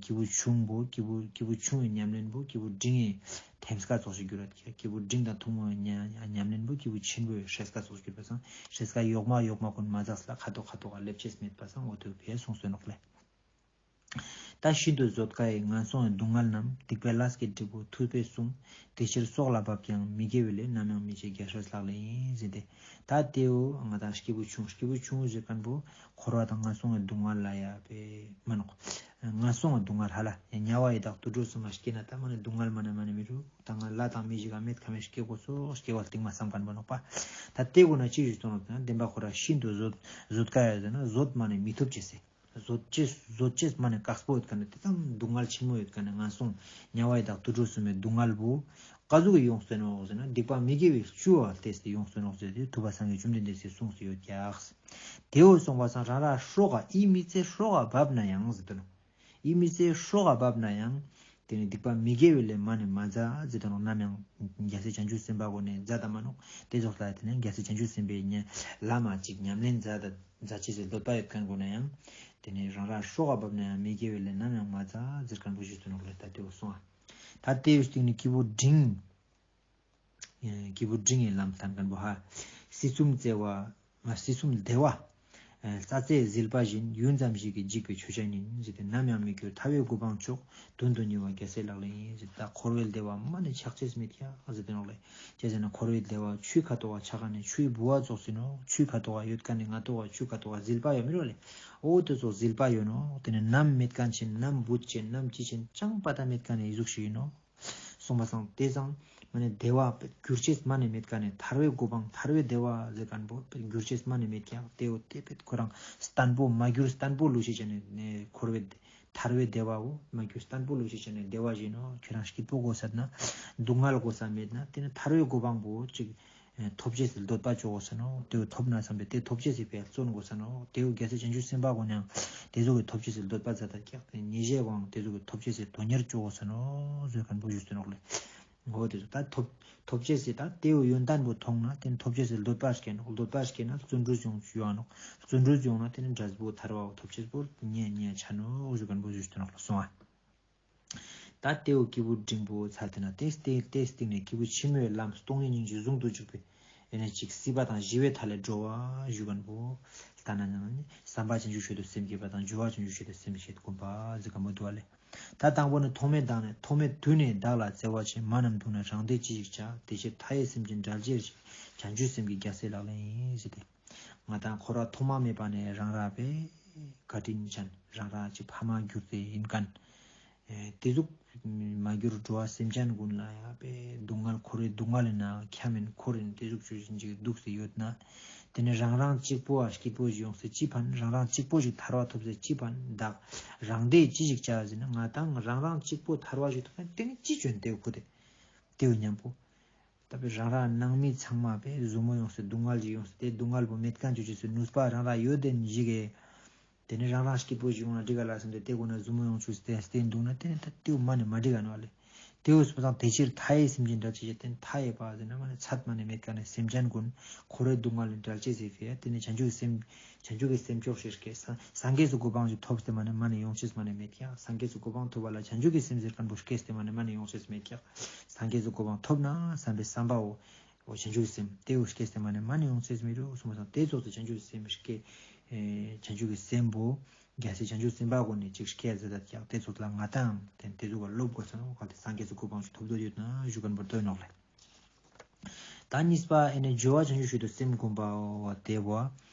སྐྱེས་བུ་ཆུང་པོ་སྐྱེས་བུ་སྐྱེས་བུ་ཆུང་བའི་ཉམས་ལེན་པོ་སྐྱེས་བུ་འབྲིང་བའི་ཐེམ་སྐས་ཙོགས་ཤིག་འགྱུར་བ་དེ་སྐྱེས་བུ་འབྲིང་དང་ཐུན་མོང་བའི་ཉམས་ལེན་པོ་སྐྱེས་བུ་ཆེན་པོའི་སྲས་སྐས་ཙོགས་ཤིག་འགྱུར་པ་སང་སྲས་སྐས་ཡོག་མ་ཡོག་མ་ཀུན་མ་འཛགས་ལ་ཁ་ཐོག་ཁ་ཐོག་ག་སླེབས་ཆེས་མེད་པ་སང་འོ་དེ་བས་གསུངས་སོ་ནོག་ལེ། ད་ཤིན་ཏུ་བཟོད་དཀའི་ངན་སོང་གི་སྡུག་བསྔལ་རྣམས། སྡིག་པའི་ལས་ཀྱི་འབྲས་བུ་ཐུབ་པས་གསུངས། དེ་ཕྱིར་སྲོག་ལ་བབ་ཀྱང་མི་དགེ་བའི་ལས། ནམ་ཡང་མི་བྱེད་རྒྱལ་སྲས་ལག་ལེན་ཡིན་ཟེར་ཏེ། ད་དེའུ་ང་དང་སྐྱེས་བུ་ཆུང་སྐྱེས་བུ་ཆུང་ཟེར་མཁན་པོ་འཁོར་བ་དང་ངན་སོང་གི་སྡུག་བསྔལ་ལ་ཡ་པེ་མ་ནོག་ངན་སོང་གི་སྡུག་བསྔལ་ཧ་ལ་ཡ་དམྱལ་བ་ཡི་དྭགས་དུད་འགྲོ་གསུམ་མ་སྐྱེས་ན་ད་མ་ནི་སྡུག་བསྔལ་མ་ནི་མ་ནི་མི་རུ་ད་ང་ལྷ་དང་མི་ཞིག་ག་མེད་ཁ་མེད་སྐྱེ་དགོས་སོ་སྐྱེ་བ་རྟིང་མ་བསམ་མཁན་པོ་ནོག་པ། ད་དེ་དགོས་ན་ཅི་ཞིག་གཏོང་ནོག་ན་བདེན་པ་ཁོ་ར་ཤིན་ཏུ་བཟོད་བཟོད་དཀའ་ཡ་ཟེར་ན་བཟོད་མ་ནི་མི་ཐུབ་ཅེས་ཟེར། བཟོད་ཅེས་བཟོད་ཅེས་མ་ནི་དཀགས་པོ་ཡོད་མཁན་ནི་དེ་ཙམ་སྡུག་བསྔལ་ཆེན་མོ་ཡོད་མཁན་ནི་ངན་སོང་དམྱལ་བ་ཡི་དྭགས་དུད་འགྲོ་གསུམ་མའི་སྡུག་བསྔལ་བོ་ག་ཟུག་གི་ཡོང་སྲིད་ནོག་ཟེར་ན་སྡིག་པ་མི་དགེ་བའི་བཅུ་བ་ལྟས་ཏེ་ཡོང་སྲིད་ནོག་ཟེར་ཏེ་ཐུབ་པ་སངས་རྒྱས་བཅོམ་ལྡན་འདས་སིས་གསུངས་སུ་ཡོད་ཀྱག་དེའུ་གསུངས་པ་སང་རང་ར་སྲོག་ག་ཡིད་མི་ཚེ་སྲོག་ག་བབ་ན་ཡང་ཟེར་ཏེ་ནོག་ཡིད་མི་ཚེ་སྲོག་ག་བབ་ན་ཡང་། དེ་ནི་སྡིག་པ་མི་དགེ་བའི་ལས་མ་ནི་མ་མཛད་ཟེར་ཏེ་ནོག་ནམ་ཡང་རྒྱལ་སྲས་བྱང་ཆུབ་སེམས་དཔའ་གོ་ནས་མཛད་ད་མ་ནོག་དེ་ཙོགས་ལ་དེ་ནི་རྒྱལ་སྲས་བྱང་ཆུབ་སེམས་དཔའི་ཉ་ལམ་མ་ཅིག་ཉམས་ལེན་མཛད་ད་མཛད་ཅེས་སི་འདོད་པ་ཡོད་མཁན་གོ་ན་ཡང་། དེ་ནི་རང་རང་སྲོག་ག་བབ་ན་ཡང་མི་དགེ་བའི་ལས་ནམ་ཡང་མ་མཛད་ཟེར་མཁན་པོ་ཞུས་སུ་ནོག་ལེ། ད་དེའུ་གསུངས་ཨ། ད་དེའུ་སྟེང་ནི་སྐྱེས་བུ་འབྲིང་། སྐྱེས་བུ་འབྲིང་ངི་ལམ་བསྟན་མཁན་པོ་ཧ། སྲིད་གསུམ་བརྩེ་བ། སྲིད་གསུམ་བདེ་བ། རྩྭ་རྩེའི་ཟིལ་པ་བཞིན། ཡུད་ཙམ་ཞིག་གིས་འཇིག་པའི་མཆོད་བྱ་ཉིད། ཟེར་ཏེ་ནམ་ཡང་མི་འགྱུར་ཐར་པའི་གོ་འཕང་མཆོག་དོན་དུ་གཉེར་བ་རྒྱལ་སྲས་ལག་ལེན་ཡིན། ཟེར་ད་འཁོར་བའི་བདེ་བ་མ་ནི་ཆགས་ཅེས་མེད་ཀྱག་ཟེར་ཏེ་ནོག་ལེ། ཅི་ཟེར་ན་འཁོར་བའི་བདེ་བ་ཆུའི་ཁ་དོག་ག་ཆགས་མཁན་ནི་ཆུའི་ལྦུ་བ་ཙོགས་ཡིན་ནོག་ཆུའི་ཁ་དོག་ག་ཡོད་མཁན་ནི་ང་དོག་ག་ཆུའི་ཁ་དོག་ག་ཟིལ་པ་ཡོད་མི་རོ་ལེ། འོ་དེ་ཙོགས་ཟིལ་པ་ཡོད་ནོག་དེ་ནི་ནམ་མེད་མཁན་ཆེན་ནམ་བུད་ཆེན་ནམ་ཅི་ཆེན་ཅང་པ་ད་མེད་མཁན་ནི་ཡི་ཟུག་ཞིག་ཡིན་ནོག་གསུངས་པ་སང་དེ་སང་མ་ནི་བདེ་བ་འགྱུར་ཅེས་མ་ནི་མེད་མཁན་ནི་ཐར་པའི་གོ་འཕང་ཐར་པའི་བདེ་བ་ཟེར་མཁན་པོ་འགྱུར་ཅེས་མ་ནི་མེད་ཀྱག་དེའུ་དེ་པེ་ཁོ་རང་བརྟན་པོ་མ་འགྱུར་བརྟན་པོ་ལུས་ཤེས་བྱ་ནི་འཁོར་བའི་ཐར་པའི་བདེ་བའོ་མ་འགྱུར་བརྟན་པོ་ལུས་ཤེས་བྱ་ནི་བདེ་བ་བཞིན་ནོ། ཁྱོད་རང་སྐྱིད་པོ་དགོས་ས་ན་སྡུག་བསྔལ་དགོས་ས་མེད་ན་དེ་ནི་ཐར་པའི་གོ་འཕང་པོ་ཅིག་ཐོབ་ཅེས་སི་འདོད་པ་ཅོག་གོ་ས་ནོ། དེའུ་ཐོབ་ན་བསམ་པས་དེ་ཐོབ་ཅེས་སི་ཕིའ་བརྩོན་དགོས་ས་ནོ། དེའུ་རྒྱལ་སྲས་བྱང་ཆུབ་སེམས་དཔའ་གོ་ནའང་དེ་ཟུག་གི་ཐོབ་ཅེས་སི་འདོད་པ་མཛད་ད་ཀྱག་དེ་ཉེ་ཞའི་དབང་དེ་ཟུག་གི་ཐོབ་ཅེས་སི་དོན་གཉེར་ཅོག་གོ་ས་ནོ་ཟེར་མཁན་པོ་ཞུས་ཏེ་ནོག་ལེ། འོ་དེ་ཟུག་ད་ཐོབ་ཐོབ་ཅེས་སི་ད་དེའུ་ཡོན་ཏན་པོ་མཐོང་ན་དེ་ཐོབ་ཅེས་སི་འདོད་པ་སྐྱེ་ནོག་འདོད་པ་སྐྱེ་ན་བརྩོན་འགྲུས་ཡོང་ཡོང་ནོག་བརྩོན་འགྲུས་ཡོང་ན་དེ་ནི་འབྲས་བུ་ཐར་པའོ་ཐོབ་ཅེས་པོ་ཉེ་ཉེ་ཆ་ནོ་ཟེར་མཁན་པོ་ཞུས་ཏེ་ནོག་ལེ། སོང་ཨ། ད་དེའུ་སྐྱེས་བུ་འབྲིང་པོ་ཚར་དེ་ན་དེ་སྟེ་དེ་སྟེང་ནས་སྐྱེས་བུ་ཆེན་མོའི་ལམ་སྟོང་ཉིད་སྙིང་རྗེ་ཟུང་དུ་འཇུག་པའི་ཨེ་ནས་ཅིག་སྲིད་པ་དང་ཞི་བའི་མཐའ་ལས་སྒྲོལ་བ་ཞུ་མཁན་པོ། ལྟ་ན་ན་ནི་བསམ་པ་བྱང་ཆུབ་མཆོག་ཏུ་སེམས་བསྐྱེད་པ་དང་སྦྱོར་བ་བྱང་ཆུབ་མཆོག་ཏུ་སེམས་བསྐྱེད་བསྒོམ་པ་ཟེར་མཁན་པོ་འདུག་བ་ལེ། ད་དང་པོ་ནི་ཐོག་མེད་བདག་ནི་ཐོག་མེད་དུས་ནས་བདག་ལ་བརྩེ་བ་ཆེ། མ་རྣམས་སྡུག་ན་རང་བདེ་ཅི་ཞིག་བྱ། དེ་ཕྱིར་མཐའ་ཡས་སེམས་ཅན་བསྒྲལ་བྱའི་ཕྱིར། བྱང་ཆུབ་སེམས་ཀྱི་རྒྱལ་སྲས་ལག་ལེན་ཡིན་ཟེར་ཏེ། ང་དང་ཁོ་ར་ཐོག་མ་མེད་པ་ནས་རང་ར་པའི་བཀའ་དྲིན་ཅན་རང་ར་ཅིག་ཕ་མ་གྱུར་ཏེ་ཡིན་མཁན། ཨེ་དེ་ཟུག་མ་གྱུར་འགྲོ་བ་སེམས་ཅན་ཀུན་ལ་ཡང་པའི་སྡུག་བསྔལ་འཁོར་བའི་སྡུག་བསྔལ་ཡིན་ན་ཁྱམས་ཡིན་འཁོར་ཡིན་དེ་ཟུག་ཆུ་བཞིན་ཅིག་སྡུག་སེ་ཡོད་ན། དེ་ནས་རང་རང་གཅིག་པོ་བ་སྐྱིད་པོ་ཞིག་ཡོང་སེ་ཅི་ཕན་རང་རང་གཅིག་པོ་ཞིག་ཐར་བ་ཐོབ་སེ་ཅི་ཕན་བདག་རང་བདེ་ཅི་ཞིག་བྱ་ཟེར་ན་ང་དང་རང་རང་གཅིག་པོ་ཐར་བ་ཞིག་ཐོབ་ན་དེ་ནི་ཅི་བྱོན་དེ་ཁུ་དེ་དེའུ་མཉམ་པོ། ད་ རང་རང་སྣང་མེད་ཚང་མ་པས་ཟུར་མོ་ཡོང་སའི་སྡུག་བསྔལ་ཞིག་ཡོང་སའི་དེ་སྡུག་བསྔལ་པོ་མེད་མཁན་བྱེད་ཆོག་སའི་ནུས་པ་རང་རང་ཡོད་དེ་ཞིག་གི། དེ་ནས་རང་རང་སྐྱིད་པོ་ཞིག་ཡོང་ན་འགྲིག་ག་ལ་བསམ་སྟེ་དེ་སྒོ་ནས་ཟུར་མོ་ཡོང་ཆོག་སྟེ་བསྟེན་འདུག་ན་དེ་ནི་ད་དེའུ་མ་ནས་མ་འགྲིག་ག་ནོ་ལེ། དེའུ་སོང་ཙང་དེ་ཕྱིར་མཐའ་ཡས་སེམས་ཅན་བསྒྲལ་བྱེད་ཅེས་དེ་མཐའ་ཡས་པ་ཟེར་ན་མ་ནས་ཚད་མ་ནས་མེད་མཁན་ནི་སེམས་ཅན་ཀུན་འཁོར་བའི་སྡུག་བསྔལ་ལས་བསྒྲལ་བྱེད་ཟེར་ཕི་ཡ། དེ་ནི་བྱང་ཆུབ་སེམས་བྱང་ཆུབ་ཀྱི་སེམས་མཆོག་ཞེས་སྐད་སངས་རྒྱས་སུ་གོ་འཕང་ཞིག་ཐོབ་སྟེ་མ་ནས་མ་ནས་ཡོང་ཆེས་མ་ནས་མེད་ཀྱང་སངས་རྒྱས་སུ་གོ་འཕང་ཐོབ་པ་ལ་བྱང་ཆུབ་ཀྱི་སེམས་ཟེར་མཁན་པོ་སྐད་སྟེ་མ་ནས་མ་ནས་ཡོང་ཆེས་མེད་ཀྱང་སངས་རྒྱས་སུ་གོ་འཕང་ཐོབ་ན་བསམ་པའི་བསམ་པའོ། འོ་བྱང་ཆུབ་སེམས་དེའུ་སྐད་སྟེ་མ་ནས་མ་ནས་ཡོང་ཆེས་མི་རུ་གསུངས་པ་དང་དེ་ཚོགས་སུ་བྱང་ཆུབ་སེམས་སྐད་བྱང་ཆུབ་ཀྱི་སེམས་པོ། རྒྱལ་སྲས་བྱང་ཆུབ་སེམས་དཔའ་ཀུན་ནས་ཅིག་སྐད་ཟེར་ད་ཀྱང་དེ་ཚོ་ལ་ང་དང་དེ་དེ་ཚོ་ག་སློབ་དགོས་སོང་ག་དེ་སངས་རྒྱས་སུ་གོ་འཕང་ཞིག་ཐོབ་འདོད་ཡོད་ན་ཞུ་མཁན་པར་འདོད་ནོག་ལེ། ད་གཉིས་པ་ཨེ་ནི་སྦྱོར་བ་བྱང་ཆུབ་ཤིན་ཏུ་སེམས་བསྒོམ་པའོ་དེ་བོ།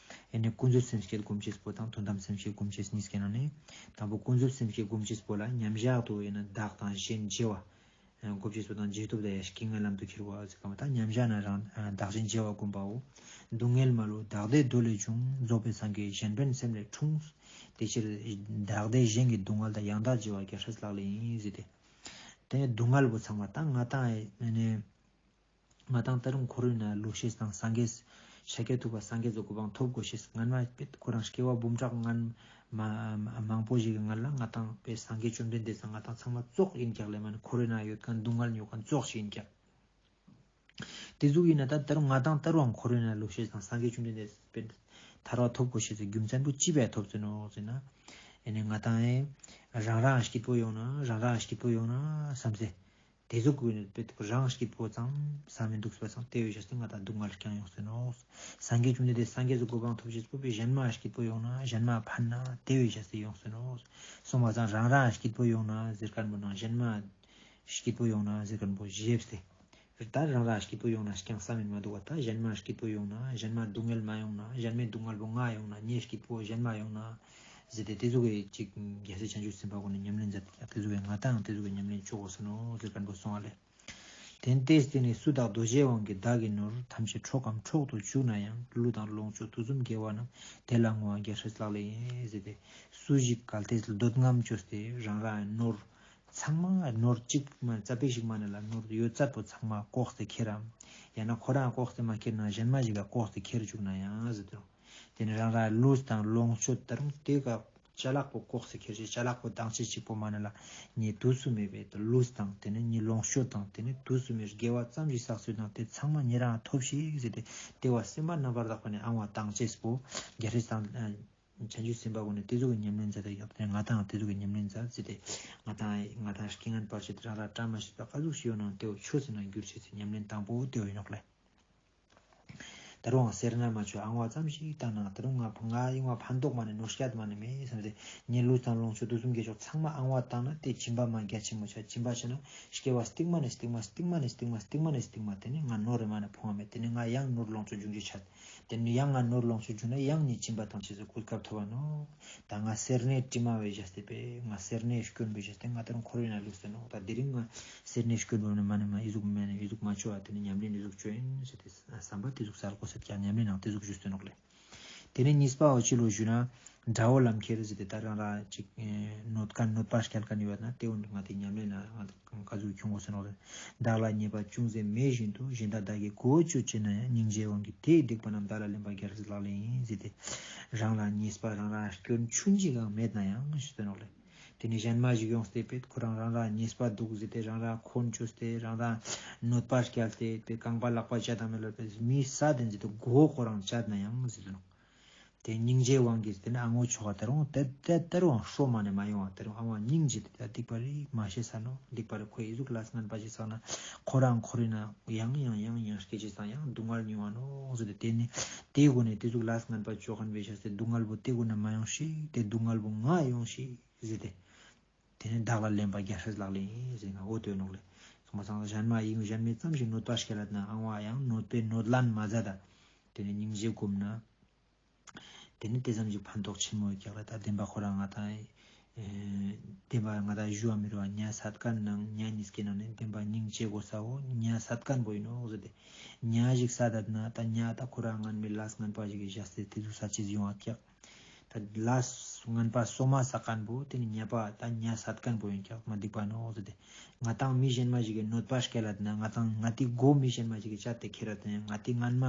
ཨེ་ནི་ཀུན་རྫོབ་སེམས་བསྐྱེད་སྒོམ་བྱེད་པོ་དང་དོན་དམ་སེམས་བསྐྱེད་སྒོམ་བྱེད་གཉིས་ཀྱི་ནང་ནས། དང་པོ་ཀུན་རྫོབ་སེམས་བསྐྱེད་སྒོམ་བྱེད་པོ་ལ་མཉམ་བཞག་ཏུ་ཨེ་ནི་བདག་དང་གཞན་བརྗེ་བ། སྒོམ་བྱེད་པོ་དང་བརྗེ་ཐབས་དང་ཡང་སྐྱེ་ངན་ལམ་དུ་ཁྱེར་བ་ཟེར་ག་མ་ད་མཉམ་བཞག་ན་རང་བདག་གཞན་བརྗེ་བ་སྒོམ་པའོ། སྡུག་བསྔལ་མ་ལུས་བདག་བདེ་འདོད་ལས་བྱུང་། རྫོགས་པའི་སངས་རྒྱས་གཞན་ཕན་སེམས་ལས་འཁྲུངས། དེ་ཕྱིར་བདག་བདེ་གཞན་གྱི་སྡུག་བསྔལ་དང་ཡང་དག་བརྗེ་བ་རྒྱལ་སྲས་ལག་ལེན་ཡིན་ཟེར་ཏེ། དེ་ནས་སྡུག་བསྔལ་པོ་ཚང་མ་ད་ང་དང་ཨེ་ནི། ང་དང་ད་རུང་འཁོར་བའི་ནང་ལུས་ཤེས་དང་སངས་རྒྱས། ཤཱཀྱ་ཐུབ་པ་སངས་རྒྱས་ཀྱི་གོ་འཕང་ཐོབ་དགོས་ཤེས་སྔན་མ་པས་ཁོ་རང་སྐྱེ་བ་འབུམ་ཕྲག་སྔན་མ་མང་པོ་ཞིག་གི་སྔན་ལ་ང་དང་པས་སངས་རྒྱས་བཅོམ་ལྡན་འདས་སང་ང་དང་ཚང་མ་ཙོགས་ཡིན་ཀྱག་ལས་མ་ནི་འཁོར་བའི་ནང་ཡོད་མཁན་སྡུག་བསྔལ་མྱོང་མཁན་ཙོགས་ཤིག་ཡིན་ཀྱག། དེ་ཟུག་ཡིན་ན་ད་ད་རུང་ང་དང་ད་རུང་འཁོར་བའི་ནང་ལུས་ཤེས་དང་སངས་རྒྱས་བཅོམ་ལྡན་འདས་པས་ཐར་བ་ཐོབ་དགོས་ཤེས་སི་རྒྱུ་མཚན་པོ་ཅི་བས་ཐོབ་ཟེར་ནོ་ཟེར་ན། ཨེ་ནི་ང་དང་ཨེ་རང་རང་སྐྱིད་པོ་ཡོང་ན་རང་རང་སྐྱིད་པོ་ཡོང་ན་བསམ་སེ། དེ་ཟུག་གི་ནི་པེ་རང་སྐྱིད་པོ་ཙང་བསམ་མི་འདུག་པ་ཙང་དེ་བས་བྱས་ཏེ་ང་དང་སྡུག་བསྔལ་རྐྱང་ཡོང་ཟེར་ནོ། སངས་རྒྱས་བཅོམ་ལྡན་འདས་སངས་རྒྱས་སུ་གོ་འཕང་ཐོབ་ཅེས་པོ་པེ་གཞན་མ་སྐྱིད་པོ་ཡོང་ན་གཞན་མ་ཕན་ན་དེ་བས་བྱས་ཏེ་ཡོང་ཟེར་ནོ། སོང་བ་ཙང་རང་རང་སྐྱིད་པོ་ཡོང་ན་ཟེར་མཁན་པོ་ནང་གཞན་མ་སྐྱིད་པོ་ཡོང་ན་ཟེར་མཁན་པོ་བཞེས་ཏེ། ད་རང་རང་སྐྱིད་པོ་ཡོང་ན་རྐྱང་བསམ་མིན་མ་འདུག་བ། ད་གཞན་མ་སྐྱིད་པོ་ཡོང་ན་གཞན་མ་སྡུག་བསྔལ་མ་ཡོང་ན་གཞན་མའི་སྡུག་བསྔལ་པོ་ང་ཡོང་ན་ངའི་སྐྱིད་པོ་གཞན་མ་ཡོང་ན། ཟེར་ཏེ་དེ་ཚོ་གི་ཅིག་རྒྱལ་སྲས་བྱང་ཆུབ་སེམས་དཔའ་ཀུན་ནས་ཉམས་ལེན་མཛད་དེ་དེ་ཚོ་གི་ང་དང་དེ་ཚོ་གི་ཉམས་ལེན་བཅོ་དགོས་སོ་ནོ་ཟེར་མཁན་པོ་གསུངས་པ་ལས། དེ་ནས་དེ་སྟེང་ནས་སུ་དག་རྡོ་རྗེའི་དབང་གིས་བདག་གི་ནོར་ཐམས་ཅད་འཕྲོག་གམ་འཕྲོག་ཏུ་བཅུག་ན་ཡང་ཀླུ་དང་ལོངས་སྤྱོད་དུས་གསུམ་དགེ་བ་རྣམས་དེ་ལ་བསྔོ་བ་རྒྱལ་སྲས་ལག་ལེན་ཡིན་ཟེར་ཏེ། སུ་ཞིག་གལ་ཏེ་འདོད་རྔམ་བཅོས་ཏེ་རང་རང་ནོར་ཚང་མ་ནོར་གཅིག་མ་རྩ་བའི་ཞིག་མ་ནས་ལ་ནོར་ཡོད་ཚད་པོ་ཚང་མ་ལྐོག་སྟེ་ཁྱེར་རམ། ཡང་ན་ཁོ་རང་ལྐོག་སྟེ་མ་ཁྱེར་ན་གཞན་མ་ཞིག་ག་ལྐོག་སྟེ་ཁྱེར་བཅུག་ན་ཡང་ཟེར་ཏེ། དེ་ནས་རང་རང་ལུས་དང་ལོངས་སྤྱོད་ད་རུང་དེ་ག་ཅ་ལག་པོ་ལྐོག་སེ་ཁྱེར་ཞེས་ཅ་ལག་པོ་དང་ཆེ་གཅིག་པོ་མ་ནི་ལ་ཉེ་དུས་སུ་མེད་པའི་ལུས་དང་དེ་ནས་ཉེ་ལོངས་སྤྱོད་དང་དེ་ནས་དུས་སུ་མེད་དགེ་བ་ཙམ་ཞིག་བསགས་ཚུལ་དང་དེ་ཚང་མ་ཉེ་རང་ཐོབ་ཤིག་ཟེར་ཏེ་དེ་བ་སེམས་པ་རྣམ་པར་དག་པ་ནས་ཨང་བ་དང་ཆེས་པོ་རྒྱལ་སྲས་དང་བྱང་ཆུབ་སེམས་དཔའ་ཀུན་ནས་དེ་ཚོ་གི་ཉམས་ལེན་མཛད་དེ་ཡོད་དེ་ང་དང་དེ་ཚོ་གི་ཉམས་ལེན་མཛད་ཟེར་ཏེ་ང་དང་ང་དང་རྐྱེན་ངན་བར་ཆད་རང་ར་བཀྲ་མ་ཤིས་པ་ག་ཟུག་ཞིག་ཡོད་ནང་དེ་བ་ཆོས་ཟེར་ན་འགྱུར་བྱེད་ཚེ་ཉམས་ལེན་དང་པོ་དེ་བ་ཡིན་ནོག་ལེ། ད་རུང་སེར་སྣ་མ་བཅོས་ཨང་བ་ཙམ་ཞིག་བཏང་ན་ད་རུང་ང་ང་ཡིན་བ་ཕན་ཐོགས་མ་ནས་ནོར་སྐྱེད་མ་ནས་མེད་བསམ་སྟེ་ཉེ་ལུས་དང་ལོངས་སྤྱོད་དུས་གསུམ་དགེ་མཆོག་ཚང་མ་ཨང་བ་བཏང་ན་དེ་སྦྱིན་པ་མ་རྒྱ་ཆེན་མོ་ཆགས། སྦྱིན་པ་བྱས་ན་སྐྱེ་བ་སྟིང་མ་ནས་སྟིང་མ་སྟིང་མ་ནས་སྟིང་མ་སྟིང་མ་ནས་སྟིང་མ་དེ་ནས་ང་ནོར་རེ་མ་ནས་ཕོངས་པ་མེད། དེ་ནས་ང་ཡང་ནོར་ལོངས་སྤྱོད་འབྱུང་རྒྱུ་ཆགས། དེ་ནས་ཡང་ང་ནོར་ལོངས་སྤྱོད་འབྱུང་ན་ཡང་ནི་སྦྱིན་པ་དང་བཅས་སུ་གོ་སྐབས་ཐོབ་པ་ནོ། ད་ང་སེར་སྣའི་དྲི་མ་བའི་བཞག་སྟེ་པས་ང་སེར་སྣའི་སྐྱོན་པའི་བཞག་སྟེ་ང་ད་རུང་འཁོར་བའི་ནང་ལུས་སེ་ནོ། ད་དེ་རིང་ང་སེར་སྣའི་སྐྱོན་པ་ནི་མ་ནི་མ་ཨི་ཟུག་མེད་ནི་ཨི་ཟུག་མ་བཅོ་བ་དེ་ནི་ཉམས་ལེན་ཨི་ཟུག་བཅོ་ཡིན་ཟེར་ཏེ་བསམ་པ་དེ་ཟུག་གསལ་གོ་ཟེར་ཀྱང་ཉམས་ལེན་ནང་དེ་ཟུག་ཞུ་སྟོན་ནོག་ལེ། དེ་ནས་གཉིས་པའོ་ཅི་ལོ་ཞུ་ན་དགྲ་བོ་ལམ་ཁྱེར་ཟེར་ཏེ་ད་རང་ར་ཅིག་གནོད་མཁན་གནོད་པ་སྐྱེལ་མཁན་ཡོད་ན་དེ་འོན་ང་དེ་ཉམས་ལེན་ན་ང་དེ་ག་ཟུག་ཁྱོང་གོ་ཟེར་ནོག་ལེ། བདག་ལ་ཉེས་པ་ཅུང་ཟད་མེད་བཞིན་དུ། གཞན་དག་བདག་གིས་གོ་ཆོད་བྱེད་ན་ཡང་། སྙིང་རྗེའི་དབང་གིས་དེ་བསྡིགས་པ་རྣམས། བདག་ལ་ལེན་པ་རྒྱལ་སྲས་ལག་ལེན་ཡིན་ཟེར་ཏེ། རང་ལ་ཉེས་པ་རང་རང་སྐྱོན་ཆུན་ཅིག་ཡང་མེད་ན་ཡང་ཞུ་དོན་ནོག་ལེ། དེ་ནས་གཞན་མ་ཞིག་ཡོང་སྟེ་པས་ཁོ་རང་རང་རང་ཉེས་པ་འདུག་ཟེར་ཏེ་རང་རང་འཁོན་བཅོས་ཏེ་རང་རང་གནོད་པ་བསྐྱལ་ཏེ་པས་རྐང་པ་ལག་པ་བཅད་དང་མི་ལ་པས་མི་ས་དེ་ཟེར་ཏེ་མགོ་ཁོ་རང་བཅད་ན་ཡང་ཟེར་དོན་ནོག། དེ་སྙིང་རྗེའི་དབང་གིས་དེ་ནི་ཨ་ངོ་ཆོག་ག་ད་རུང་དེ་དེ་ད་རུང་ཧྲོ་མ་ནས་མ་ཡོང་བ་ད་རུང་ཨ་ཝང་སྙིང་རྗེ་དེ་ད་སྡིག་པ་རེད་མ་ཤེས་ས་ནོ། སྡིག་པ་རེད་ཁོ་ཨི་ཟུག་ལས་ངན་པ་ཞིག་བསགས་ན་ཁོ་རང་ཁོ་རེ་ན་ཡང་ཡང་ཡང་ཡང་སྐྱེ་ཅི་སང་ཡང་སྡུག་བསྔལ་མྱོང་བ་ནོ་ཟེར་ཏེ་དེ་ནི་དེའི་སྒོ་ནས་དེ་ཟུག་ལས་ངན་པ་བཅོ་མཁན་བས་བྱས་ཏེ་སྡུག་བསྔལ་པོ་དེ་སྒོ་ནས་མ་ཡོང་ཞིག་དེ་སྡུག་བསྔལ་པོ་ང་ཡོང་ཞིག་ཟེར་ཏེ། དེ་ནི་བདག་ལ་ལེན་པ་རྒྱལ་སྲས་ལག་ལེན་ཡིན་ཟེར་ང་འོ་དོད་ནོག་ལེ། སོང་བ་སང་གཞན་མ་ཡིན་གཞན་མའི་ཙམ་ཞིག་གནོད་པ་སྐྱེལ་ལ་ན་ཨང་བ་ཡང་གནོད་པའི་གནོད་ལན་མ་མཛད་ད། དེ་ནི་སྙིང་རྗེ་བསྒོམས་ན། དེ་ནི་དེ་ཙམ་གྱི་ཕན་ཐོགས་ཆེན་མོ་ཡོད་ཀྱག་ལ་ད་བདེན་པ་ཁོ་རང་ང་དང་། བདེན་པ་ང་དང་ཞུ་བ་མི་རུ་བ་ཉ་སད་མཁན་ནང་ཉ་གཉིས་ཀྱི་ནང་ནས་བདེན་པ་སྙིང་རྗེ་དགོས་ས་བོ་ཉ་སད་མཁན་པོ་ཡིན་ནོ་ཟེར་ཏེ། ཉ་ཞིག་ས་དད་ན་ད་ཉ་ད་ཁོ་རང་ངན་མི་ལས་ངན་པ་ཞིག་གི་བཞག་སྟེ་དེ་ཚོ་ས་ཅིག་ཡོང་བ་ཀྱག། ད་ལས་ངན་པ་སོ་མ་བསགས་མཁན་པོ་དེ་ནི་ཉེས་པ་ད་ཉ་བསད་མཁན་པོ་ཡིན་ཀྱང་མ་སྡིག་པ་ནོག་ཟེར་ཏེ། ང་དང་མི་གཞན་མ་ཞིག་གི་གནོད་པ་སྐྱེལ་ལ་ན་ང་དང་ང་དེ་མགོ་མི་གཞན་མ་ཞིག་གི་བཅད་དེ་ཁྱེར་ར་དང་ང་དེ་ངན་མ་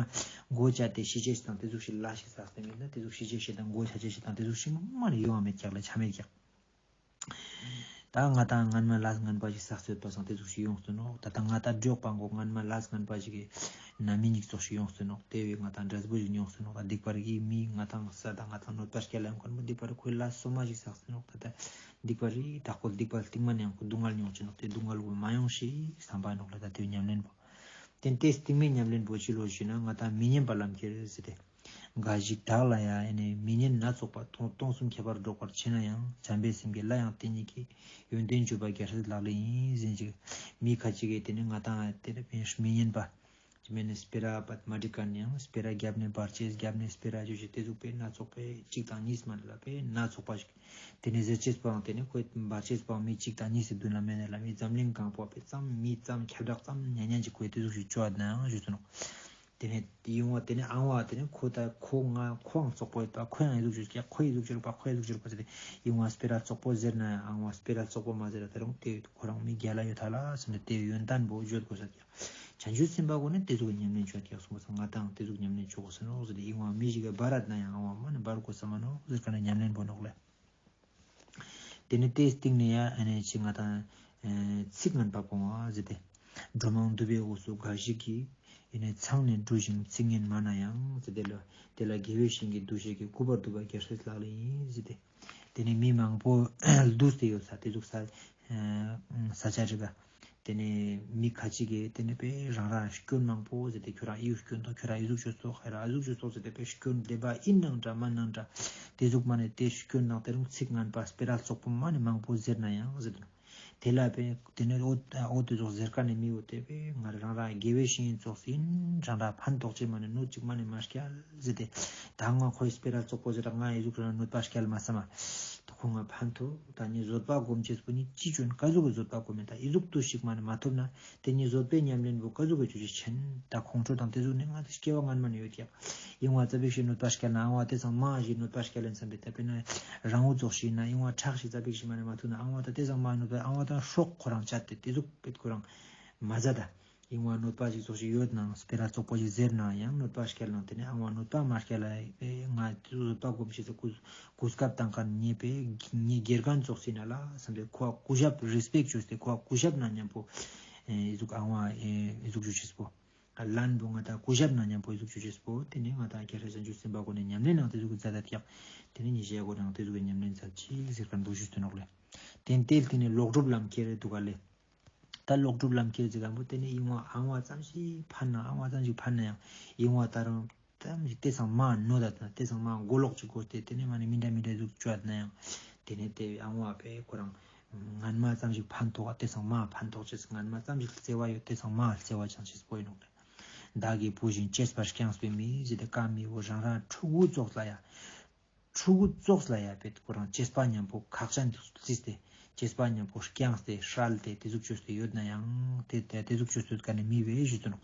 མགོ་བཅད་དེ་ཤི་ཅེས་དང་དེ་ཟུག་ཤིག་ལ་ཤི་ས་སྟེ་མེད་ན་དེ་ཟུག་ཤི་ཅེས་ཤིག་དང་མགོ་ཆ་ཅེས་ཤིག་དང་དེ་ཟུག་ཤིག་མ་ནི་ཡོང་བ་མེད་ཀྱག་ལ་ཆ་མེད་ཀྱག་ད་ང་དང་ངན་མ་ལས་ངན་པ་ཞིག་བསགས་ཡོད་པ་སང་དེ་ཟུག་ཞིག་ཡོང་སྟེ་ནོག་ད་ལྟ་ང་དང་འགྲོགས་པ་མགོ་ངན་མ་ལས་ངན་པ་ཞིག་གི་ན་མི་ཉིག་ཙོག་ཞིག་ཡོང་སྟེ་ནོག་དེ་བས་ང་དང་འབྲས་བུ་ཞིག་མྱོང་སྟེ་ནོག་ད་སྡིག་པར་གི་མི་ང་དང་ས་དང་ང་དང་གནོད་པ་སྐྱེལ་ལ་ཡོང་མཁན་པོ་སྡིག་པར་ཁོའི་ལས་སོ་མ་ཞིག་བསགས་སྟེ་ནོག་ད་ལྟ་སྡིག་པར་རི་ད་ཁོ་སྡིག་པ་སྟིང་མ་ནས་ཡང་ཁོ་སྡུག་བསྔལ་མྱོང་ཅི་ནོག་དེ་སྡུག་བསྔལ་གོ་མ་ཡོང་ཞིག་བསམ་པ་ནོག་ལ་ད་དེ་བས་ཉམས་ལེན་པོ། དེ་དེ་སྟིང་མའི་ཉམས་ལེན་པོ་ཅི་ལོ་ཞུས་ན་ང་དང་མི་སྙན་པ་ལམ་ཁྱེར་ཟེར་ཏེ། འགའ་ཞིག་བདག་ལ་ཡང་ཨེ་ནས་མི་སྙན་སྣ་ཚོགས་པ་མཐོང་སྟོང་གསུམ་ཁྱད་པར་སྒྲོག་པར་བྱེད་ན་ཡང་བྱམས་པའི་སེམས་ཀྱིས་སླར་ཡང་དེ་ཉིད་ཀྱི་ཡོན་ཏན་བརྗོད་པ་རྒྱལ་སྲས་ལག་ལེན་ཡིན་ཟེར་ཅིག་མི་ཁ་ཅིག་གིས་དེ་ནི་ང་དང་དེ་ནི་མི་སྙན་པ། ཅི་མེད་ནི་སྤེ་ར་པད་མ་འགྲིག་ག་ནི་ཡང་སྤེ་ར་རྒྱབ་ནས་འབར་ཅེས་རྒྱབ་ནས་སྤེ་ར་བརྗོད་ཅེས་དེ་ཟུག་པའི་སྣ་ཚོགས་པའི་གཅིག་དང་གཉིས་མ་ལ་པའི་སྣ་ཚོགས་པ་ཞིག་དེ་ནས་ཟེར་ཅེས་པའང་དེ་ནས་ཁོས་འབར་ཅེས་པའང་མི་གཅིག་དང་གཉིས་སུ་བདུན་ལ་མེད་ནས་ལ་མི་འཛམ་གླིང་གང་པོ་པའི་ཙམ་མི་ཙམ་ཁྱབ་བསྒྲགས་ཙམ་ཉན་ཉན་གྱི་ཁོས་དེ་ཟུག་ཞིག་བཅོ་བ་ནའང་ཞུས་སོ་ནོག་དེ་ནས་ཡིན་བ་དེ་ནས་ཨང་བ་དེ་ནས་ཁོ་ད་ཁོ་ང་ཁོའང་བཙོག་པོ་ཡོད་པ་ཁོ་ཡང་ཡི་ཟུག་ཅིག་ཀྱག་ཁོ་ཡི་ཟུག་ཅིག་རུག་པ་ཁོ་ཡི་ཟུག་ཅིག་རུག་པ་ཟེར་ཏེ་ཡིན་བ་སྤེ་ར་བཙོག་པོ་ཟེར་ན་ཡང་ཨང་བ་སྤེ་ར་བཙོག་པོ་མ་ཟེར་ན་ད་རུང་དེ་ཁོ་རང་མི་རྒྱལ་ལ་ཡོད་ཐ་ལ་སེམས་ནས་དེ་ཡོན་ཏན་པོ་བརྗོད་དགོས་ས་ཀྱག་བྱང་ཆུབ་སེམས་དཔའ་ཀུན་ནི་དེ་ཟུག་གི་ཉམས་ལེན་བྱོས་ཀྱག་གསུངས་པ་སང་ང་དང་དེ་ཟུག་ཉམས་ལེན་བྱོས་དགོས་ས་ནོག་ཟེར་ཏེ་ཡིན་བ་མི་ཞིག་གི་བ་ར་ན་ཡང་ཨང་བ་མ་ནི་འབར་དགོས་ས་མ་ནོག་ཟེར་ཀ་ནས་ཉམས་ལེན་པོ་ནོག་ལེ། དེ་ནས་དེའི་སྟེང་ནས་ཡང་ཨ་ནི་ཅིག་ང་དང་ཚིག་ངན་པ་སྤོང་བ་ཟེར་ཏེ། འགྲོ་མང་འདུ་བའི་འོག་སུ་འགའ་ཞིག་གིས་ཨ་ནི་མཚང་ནས་འབྲུ་ཞིང་ཚིག་ངན་སྨྲ་ན་ཡང་ཟེར་ཏེ་ལ་དེ་ལ་དགེ་བའི་བཤེས་ཀྱི་འདུ་ཤེས་ཀྱིས་སྐུར་བ་འདུ་བ་རྒྱལ་སྲས་ལག་ལེན་ཡིན་ཟེར་ཏེ། དེ་ནས་མི་མང་པོ་འདུས་ཏེ་ཡོད་ས་དེ་ཟུག་ས་ས་ཆ་རེ་ག་དེ་ནས་མི་ཁ་ཅིག་གིས་དེ་ནས་པས་རང་རང་སྐྱོན་མང་པོ་ཟེར་ཏེ་ཁྱོད་རང་ཨི་ཡུག་སྐྱོན་དང་ཁྱོད་རང་ཨི་ཟུག་ཆོས་ཚོགས་ཧེ་ར་ཨི་ཟུག་ཆོས་ཚོགས་ཟེར་ཏེ་པས་སྐྱོན་བདེན་པ་ཨིན་ནང་འདྲ་མ་ནང་འདྲ་དེ་ཟུག་མ་ནས་དེ་སྐྱོན་དང་དེ་རུང་ཚིག་ངན་པ་སྤེ་ར་བཙོག་པོ་མ་ནས་མང་པོ་ཟེར་ན་ཡང་ཟེར་དུ་དེ་ལ་པས་དེ་ནས་ཨོ་ཨོ་དེ་ཚོགས་ཟེར་ཀ་ནས་མི་འོ་དེ་པས་ང་རང་རང་དགེ་བའི་བཤེས་གཉེན་ཚོགས་ཟིན་རང་རང་ཕན་ཐོགས་ཆེ་མ་ནས་ནོར་གཅིག་མ་ནས་མ་སྐྱལ་ཟེར་ཏེ་ད་ང་ཁོའི་སྤེ་ར་བཙོག་པོ་ཟེར་ར་ང་ཨི་ཟུག་རང་གནོད་པ་སྐྱལ་མ་ས་མ། ཁོ་ང་ཕན་ཐོགས་ད་ནི་བཟོད་པ་སྒོམ་ཅེས་པོ་ནི་ཅི་བྱོན་ག་ཟུག་གི་བཟོད་པ་སྒོམ་མེད་ད་ཨི་ཟུག་ཏུ་ཞིག་མ་ནི་མ་ཐུབ་ན་དེ་ནི་བཟོད་པའི་ཉམས་ལེན་པོ་ག་ཟུག་གི་ཆུ་ཆུ་ཆེན་ད་ཁོང་ཁྲོ་དང་དེ་ཟུག་ནི་ང་དེ་སྐྱེ་བ་སྔན་མ་ནི་ཡོད་ཀྱག་ཡིན་བ་ཙ་པིག་ཞིག་གནོད་པ་སྐྱལ་ན་ཨང་བ་དེ་ཚང་མ་ཞིག་གནོད་པ་སྐྱལ་ལེན་བསམ་པའི་ད་དཔེར་ན་རང་འུ་ཙོག་ཞིག་ན་ཡིན་བ་ཁྲག་ཞིག་ཙ་པིག་ཞིག་མ་ནི་མ་ཐུབ་ན་ཨང་བ་ད་དེ་ཚང་མ་གནོད་པ་ཨང་བ་ད་སྲོག་ཁོ་རང་བཅད་དེ་དེ་ཟུག་པེད་ཁོ་རང་མ་ཟ་ད། ཡིན་བ་གནོད་པ་ཞིག་ཙོགས་ཤིག་ཡོད་ནའང་སྤེ་ར་བཙོག་པོ་ཞིག་ཟེར་ནའང་གནོད་པ་སྐྱལ་ནང་དེ་ནས་ཨང་བ་གནོད་པ་མ་སྐྱལ་ལ་ང་བཟོད་པ་སྒོམ་ཞིག་ཙོགས་གུས་སྐབས་དང་ཁར་ཉེས་པས་ཉེས་དགེ་རྒན་ཙོགས་ཟིན་ན་ལ་བསམ་པའི་ཁོ་བ་གུས་ཞབས་རེ་སྤེག་བྱོས་ཏེ་ཁོ་བ་གུས་ཞབས་ན་མཉམ་པོ་ཨི་ཟུག་ཨང་བ་ཨི་ཟུག་ཞུ་ཆེས་པོ་ལན་པོ་ང་ད་གུས་ཞབས་ན་མཉམ་པོ་ཨི་ཟུག་ཞུ་ཆེས་པོ་དེ་ནས་ང་ད་རྒྱལ་སྲས་བྱང་ཆུབ་སེམས་དཔའ་ཁོ་ནས་ཉམས་ལེན་ནང་དེ་ཟུག་གི་མཛད་ད་ཐག་དེ་ནས་ཉེས་བྱས་གོ་ནང་དེ་ཟུག་གི་ཉམས་ལེན་མཛད་ཅིག་ཟེར་ཁན་པོ་ཞུ་སྟོན་ནོག་ལེ། དེ་དེ་དེ་ནས་ལོག་སྒྲུབ་ལམ་ཁྱེར་རེ་འདུག་ག་ལེ། ད་ལོག་སྒྲུབ་ལམ་ཁྱེར་ཟེར་ལམ་པོ་དེ་ནི་ཡིན་བ་ཨང་བ་ཙམ་ཞིག་ཕན་ན་ཨང་བ་ཙམ་ཞིག་ཕན་ན་ཡང་ཡིན་བ་ད་རུང་ཙམ་ཞིག་དེ་ཚང་མ་གནོད་ད་ད་དེ་ཚང་མ་མགོ་ལོག་ཅིག་དགོས་ཏེ་དེ་ནི་མ་ནི་མི་འདྲ་མི་འདྲ་ཟུག་བཅོ་ད་ན་ཡང་དེ་ནི་དེ་ཨང་བ་པས་ཁོ་རང་ངན་མ་ཙམ་ཞིག་ཕན་ཐོགས་དེ་ཚང་མ་ཕན་ཐོགས་ཅེས་ངན་མ་ཙམ་ཞིག་བརྩེ་བ་ཡོད་དེ་ཚང་མ་བརྩེ་བ་ཅང་ཅེས་པོ་ཡིན་ནོག་ལེ། བདག་གིས་བུ་བཞིན་གཅེས་པར་བསྐྱངས་པའི་མི་ཟེར་ཏེ་ཀ་མི་བོ་རང་རང་ཕྲུ་གུ་ཙོགས་ལ་ཡ། ཕྲུ་གུ་ཙོགས་ལ་ཡ་བེད་ཁོ་རང་གཅེས་པ་མཉམ་པོ་ཁག་ཅན་དུ་བརྩིས་ཏེ་གཅེས་པ་མཉམ་པོ་བསྐྱངས་ཏེ་ཧྲལ་ཏེ་དེ་ཟུག་བཅོས་ཏེ་ཡོད་ན་ཡང་དེ་དེ་དེ་ཟུག་བཅོས་ཏེ་ཡོད་ཀ་ནས་མི་བས་ཞུ་དུ་ནོ།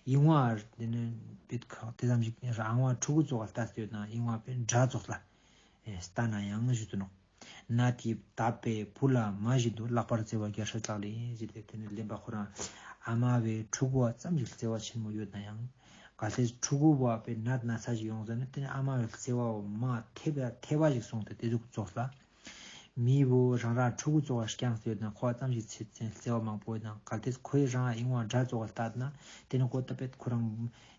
ཡིན་བ་དེ་ནས་བེད་ཁག་དེ་ཙམ་ཞིག་རང་བ་ཕྲུ་གུ་ཙོགས་ལ་ལྟ་སྟེ་ཡོད་ན་ཡིན་བ་བེད་དགྲ་ཙོགས་ལ་ལྟ་ན་ཡང་ཞུ་དུ་ནོ། ནད་ཀྱིས་བཏབ་པའི་བུ་ལ་མ་བཞིན་དུ་ལྷག་པར་བརྩེ་བ་རྒྱལ་སྲས་ལག་ལེན་ཡིན་ཟེར་ཏེ་དེ་ནས་གླེན་པ་ཁོ་རང་ཨ་མ་བས་ཕྲུ་གུ་བ་ཙམ་ཞིག་བརྩེ་བ་ཆེན་མོ་ཡོད་ན་ཡང་། གལ་ཏེ་ཕྲུ་གུ་བ་པའི་ནད་ན་ཚ་ཞིག་ཡོང་ཟེར་ན་དེ་ནི་ཨ་མ་བའི་བརྩེ་བའོ་མ་ཐེ་བ་ཐེ་བ་ཞིག་སོང་སྟེ་དེ་ཟུག་ཙོགས་ལ། མི་བོ་རང་རང་ཕྲུ་གུ་ཙོགས་བ་བསྐྱངས་ཡོད་ན་ཁོ་བ་ཙམ་ཞིག་ཚེ་ཚེ་བརྩེ་བ་མང་པོ་ཡོད་ན་གལ་ཏེ་ཁོའི་རང་ཨིན་བ་དགྲ་ཙོགས་བ་ལྟ་ན་དེ་ནི་ཁོ་ད་པེད་ཁོ་རང་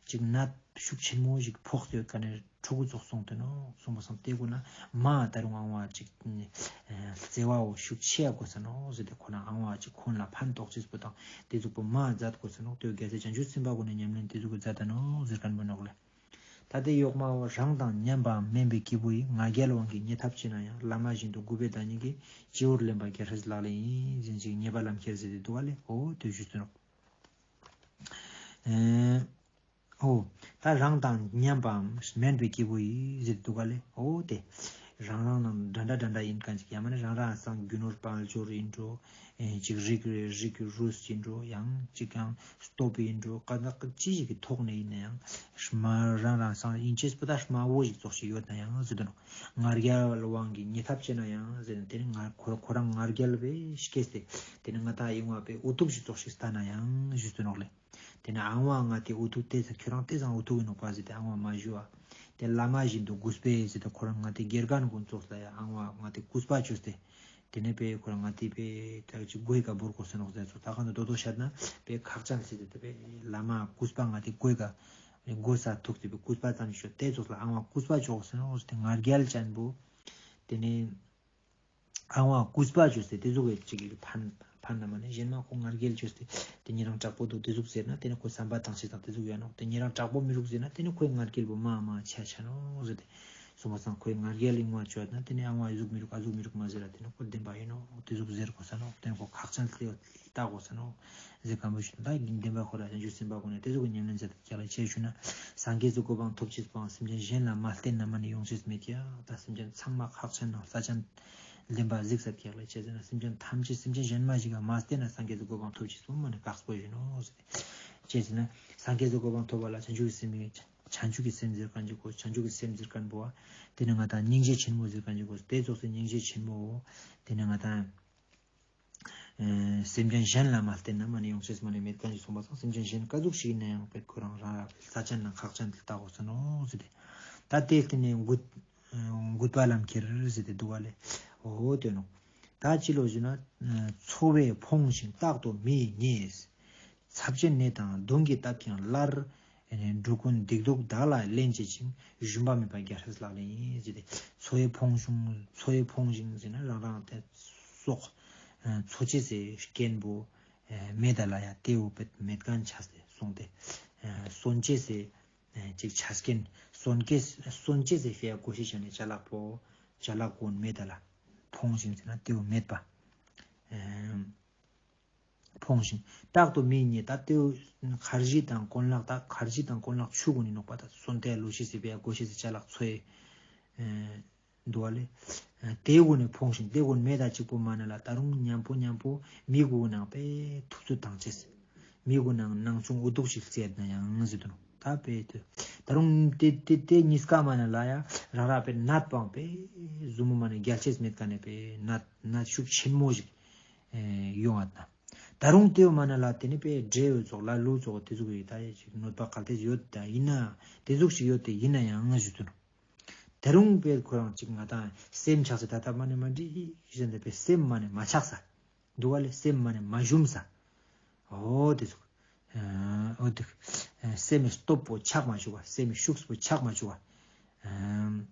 ཅིག་ནད་ཤུགས་ཆེན་མོ་ཞིག་ཕོག་སྟེ་ཡོད་ཀ་ནས་ཕྲུ་གུ་ཙོགས་སོང་དེ་ནོ་གསུངས་པ་སང་དེ་གུ་ན་མ་ད་རུང་ཨང་བ་ཅིག་བརྩེ་བའོ་ཤུགས་ཆེ་ཡ་དགོས་ས་ནོ་ཟེར་ཏེ་ཁོ་ན་ཨང་བ་ཅིག་ཁོང་ལ་ཕན་ཐོགས་ཅེས་པོ་དང་དེ་ཟུག་པོ་མ་མཛད་དགོས་ས་ནོ། དེ་རྒྱལ་སྲས་བྱང་ཆུབ་སེམས་དཔའ་གུ་ནས་ཉམས་ལེན་དེ་ཟུག་གི་མཛད་ད་ནོ་ཟེར་ཁན་པོ་ནོག་ལེ། ད་དེ་གཡོག་མ་བོ་རང་དང་མཉམ་པའམ་དམན་པའི་སྐྱེས་བུ་ཡིས་ང་རྒྱལ་དབང་གིས་ཉེས་ཐབས་བྱས་ན་ཡང་བླ་མ་བཞིན་དུ་གུས་པའི་བདག་ཉིད་ཀྱི་སྤྱི་བོར་ལེན་པ་རྒྱལ་སྲས་ལག་ལེན་ཡིན་ཟེར་ཅིག་ཉེས་པ་ལམ་ཁྱེར་ཟེར་ཏེ་འདུག་ག་ལེ། འོ་དེ་ཞུས་ཚུལ་ནོ། ཨེ། འོ། ད་རང་དང་མཉམ་པའམ་དམན་པའི་སྐྱེས་བུ་ཡིས་ཟེར་ཏེ་འདུག་ག་ལེ། འོ་དེ། རང་རང་ནང་འདྲ་འདྲ་འདྲ་འདྲ་ཡིན་མཁན་ཅིག་ཡང་མིན་ན་རང་རང་སང་རྒྱུ་ནོར་དཔལ་འབྱོར་ཡིན་འགྲོ། ཨེ་ཅིག་རིགས་རིགས་རུས་ཡིན་འགྲོ། ཡང་ཅིག་ཡང་སྟོབས་ཡིན་འགྲོ། ག་ན་ག་ཅི་ཞིག་གི་ཐོག་ནས་ཡིན་ན་ཡང་། མ་རང་རང་སང་ཡིན་ཅེས་པོ་ད་དམའ་བོ་ཞིག་ཙོགས་ཤིག་ཡོད་ན་ཡང་ཟེར་དུ་ནོ། ང་རྒྱལ་དབང་གིས་ཉེས་ཐབས་བྱས་ན་ཡང་ཟེར་ན་དེ་ནི་ང་ཁོ་ཁོ་རང་ང་རྒྱལ་བས་སྐྱེས་ཏེ། དེ་ནི་ང་ད་ཡིན་བ་པའི་འུ་ཐུག་ཞིག་ཙོགས་ཤིག་ལྟ་ན་ཡང་ཞུས་ཏུ་ནོག་ལེ། དེ་ནས་ཨང་བ་ང་དེ་འུ་ཐུག་ལྟས་ཟེར། ཁྱོད་རང་ལྟས་ཙང་འུ་ཐུག་ཡིན་ནོག་པ་ཟེར་ཏེ་ཨང་བ་མ་ཞུ་བ། དེ་བླ་མ་བཞིན་དུ་གུས་པས་ཟེར་ཏེ་ཁོ་རང་ང་དེ་དགེ་རྒན་ཀུན་ཙོགས་ལ་ཡ་ཨང་བ་ང་དེ་གུས་པ་བཅོས་ཏེ། དེ་ནས་པས་ཁོ་རང་ང་དེ་པས་ད་ཅི་གོས་ཀ་བོར་གོ་ས་ནོག་ཟེར་ཚོ། ད་གང་དུ་དོ་དོ་བཤད་ན་པས་ཁག་ཅན་ཟེར་ཏེ་དེ་པས་བླ་མ་གུས་པ་ང་དེ་གོས་ཀ་གོས་ས་ཐུག་ཏེ་པས་གུས་པ་ཙམ་ཞིག་བཅོས་ཏེ་ཙོགས་ལ་ཨང་བ་གུས་པ་བཅོས་གོ་ས་ནོག་ཟེར་ཏེ་ང་རྒྱལ་ཅན་པོ། དེ་ནས། ཨང་བ་གུས་པ་བཅོས་ཏེ་དེ་ཟུག་གི་ཅིག་ཕན་ཕན་ན་མ་ནི་གཞན་མ་ཁོ་ང་རྒྱལ་བཅོས་ཏེ་དེ་ཉེ་རང་དྲག་པོ་འདུག་དེ་ཟུག་ཟེར་ན་དེ་ནི་ཁོ་བསམ་པ་དང་ཆེ་དང་དེ་ཟུག་ཡོད་ནོག་དེ་ཉེ་རང་དྲག་པོ་མི་རུག་ཟེར་ན་དེ་ནི་ཁོའི་ང་རྒྱལ་པོ་མ་མ་ཆ་ཆ་ནོག་ཟེར་ཏེ། སོང་པ་སང་ཁོའི་ང་རྒྱལ་ཡིན་བ་བཅོས་ན་དེ་ནི་ཨང་བ་ཨི་ཟུག་མི་རུག་ཨ་ཟུག་མི་རུག་མ་ཟེར་ར་དེ་ནི་ཁོ་བདེན་པ་ཡིན་ནོག་དེ་ཟུག་ཟེར་གོ་ས་ནོག་དེ་ནི་ཁོ་ཁག་ཅན་ལྟ་གོ་ས་ནོག་ཟེར་གམ་པོ་ཞུ་ད་བདེན་པ་ཁོ་ར་ཅན་ཞུ་སེམས་པ་ཁོ་ནས་དེ་ཟུག་གི་ཉམས་ལེན་མཛད་ཀྱག་ལ་ཆེ་ཞུ་ན། སངས་རྒྱས་སུ་གོ་འཕང་ཐོབ་ཅེས་པའང་སེམས་ཅན་གཞན་ལ་མ་བརྟེན་ན་མ་ནི་ཡོང་ཅེས་མེད་ཀྱག་ད་སེམས་ཅན་ཚང་མ་ཁག་ཅན་ནང་ས་ཅན་ལེན་པ་གཟིགས་ས་ཀྱག་ལ་ཆེ་ཟེར་ན་སེམས་ཅན་ཐམས་ཅད་སེམས་ཅན་གཞན་མ་ཞིག་ག་མ་བརྟེན་ན་སངས་རྒྱས་སུ་གོ་འཕང་ཐོབ་ཅེས་པོ་མ་ནི་དཀགས་པོ་ཡིན་ནོ་ཟེར། ཅེས་ཟེར་ན་སངས་རྒྱས་སུ་གོ་འཕང་ཐོབ་པ་ལ་བྱང་ཆུབ་ཀྱི་སེམས་ཡིན། བྱང་ཆུབ་ཀྱི་སེམས་ཟེར་མཁན་གྱི་གོ་བྱང་ཆུབ་ཀྱི་སེམས་ཟེར་མཁན་པོ་བ། དེ་ནི་ང་དང་སྙིང་རྗེ་ཆེན་མོ་ཟེར་མཁན་གྱི་གོ་དེ་ཙོགས་སུ་སྙིང་རྗེ་ཆེན་མོ། དེ་ནི་ང་དང་། སེམས་ཅན་གཞན་ལ་མ་བརྟེན་ན་མ་ནི་ཡོང་ཅེས་མ་ནི་མེད་མཁན་ཞིག་སོང་པ་སང་སེམས་ཅན་གཞན་ག་ཟུག་ཞིག་ཡིན་ན་ཡང་པས་ཁོ་རང་རང་ར་པས་ས་ཅན་ན་ཁག་ཅན་དུ་ལྟ་དགོས་ས་ནོ་ཟེར་ཏེ། ད་དེ་བརྟེན་ནས་འགུད་འགུད་པ་ལམ་ཁྱེར་ཟེར་ཏེ་འདུག་བ་ལས། འོ་དེ་ནོ། ད་ཅི་ལོ་ཞུ་ན། འཚོ་བས་ཕོངས་ཤིང་རྟག་ཏུ་མི་ཡིས་བརྙས། ཚབས་ཆེན་ནད་དང་གདོན་གྱིས་བཏབ་ཀྱང་སླར། འགྲོ་ཀུན་སྡིག་སྡུག་བདག་ལ་ལེན་བྱེད་ཅིང་། ཞུམ་པ་མེད་པ་རྒྱལ་སྲས་ལག་ལེན་ཡིན་ཟེར་ཏེ། འཚོ་བས་ཕོངས་ཤིང་འཚོ་བས་ཕོངས་ཤིང་ཟེར་ན་རང་རང་དེ་སྲོག་འཚོ་བྱེད་སའི་རྐྱེན་པོ་མེད་ད་ལ་ཡ་དེ་འོ་པེད་མེད་མཁན་ཆ་སྟེ་སོང་སྟེ། གསོན་བྱེད་སའི་ཅིག་ཆ་རྐྱེན་གསོན་སྐྱེ་གསོན་བྱེད་སའི་ཕྱེ་ཡ་གོ་ཤེས་བྱ་ནས་ཅ་ལག་པོ་ཅ་ལག་གོན་མེད་ད་ལ་ཕོངས་ཤིང་ཟེར་ན་དེ་འོ་མེད་པ། ཕོངས་ཤིང་། རྟག་ཏུ་མི་ཡིས་བརྙས། ད་ལྟེའུ་ཁར་ཇི་དང་གོན་ལག་ད་ཁར་ཇི་དང་གོན་ལག་ཆུ་གོན་ནི་ནོག་པ་ད་སོན་ཏེ་ལོ་ཤི་སི་པའི་གོ་ཤི་སི་ཅ་ལག་ཚོས་འདུག་བ་ལས། དེ་གོན་ནི་ཕོངས་ཤིང་དེ་གོན་མེད་ད་གཅིག་པོ་མ་ན་ལ་ད་རུང་མཉམ་པོ་མཉམ་པོ་མི་གོ་ནང་པའི་ཐུབ་ཚོད་དང་བཅས་མི་གོ་ནང་ནང་ཆུང་འུ་དུག་ཞིག་བཙལ་ན་ཡང་ཟེར་དུ་ནོག་ད་པའི་དུ་ད་རུང་དེ་དེ་དེ་གཉིས་ཀ་མ་ན་ལ་ཡ་རང་ར་པའི་ནད་པའང་པའི་ཟུ་མོ་མ་ན་རྒྱལ་ཆེས་མེད་ཀ་ནས་པའི་ནད་ནད་ཤུགས་ཆེན་མོ་ཞིག་ཡོང་བ་དང་། ད་རུང་དེའུ་མ་ན་ལ་དེ་ནི་པའི་འབྲས་བུ་ཙོགས་ལ་ལུ་ཙོགས་དེ་ཟུག་ཡོད་ད་ཡ་ཅིག་གནོད་པ་གལ་ཏེ་ཡོད་ད་ཡིན་ན་དེ་ཟུག་ཞིག་ཡོད་དེ་ཡིན་ན་ཡང་ང་ཞུ་དུ་ནོ། ད་རུང་པའི་ཁོ་རང་ཅིག་ང་དང་སེམས་ཆགས་ས་ད་ལྟ་མ་ནི་མ་འདྲི་ཞེས་འདི་པའི་སེམས་མ་ནི་མ་ཆགས་ས་འདུག་བ་ལས་སེམས་མ་ནི་མ་ཞུམ་ས་འོ་དེ་ཟུག་འོ་དེ་སེམས་སྟོབས་པོ་ཆགས་མ་བཅུག་བ་སེམས་ཤུགས་པོ་ཆགས་མ་བཅུག་བ།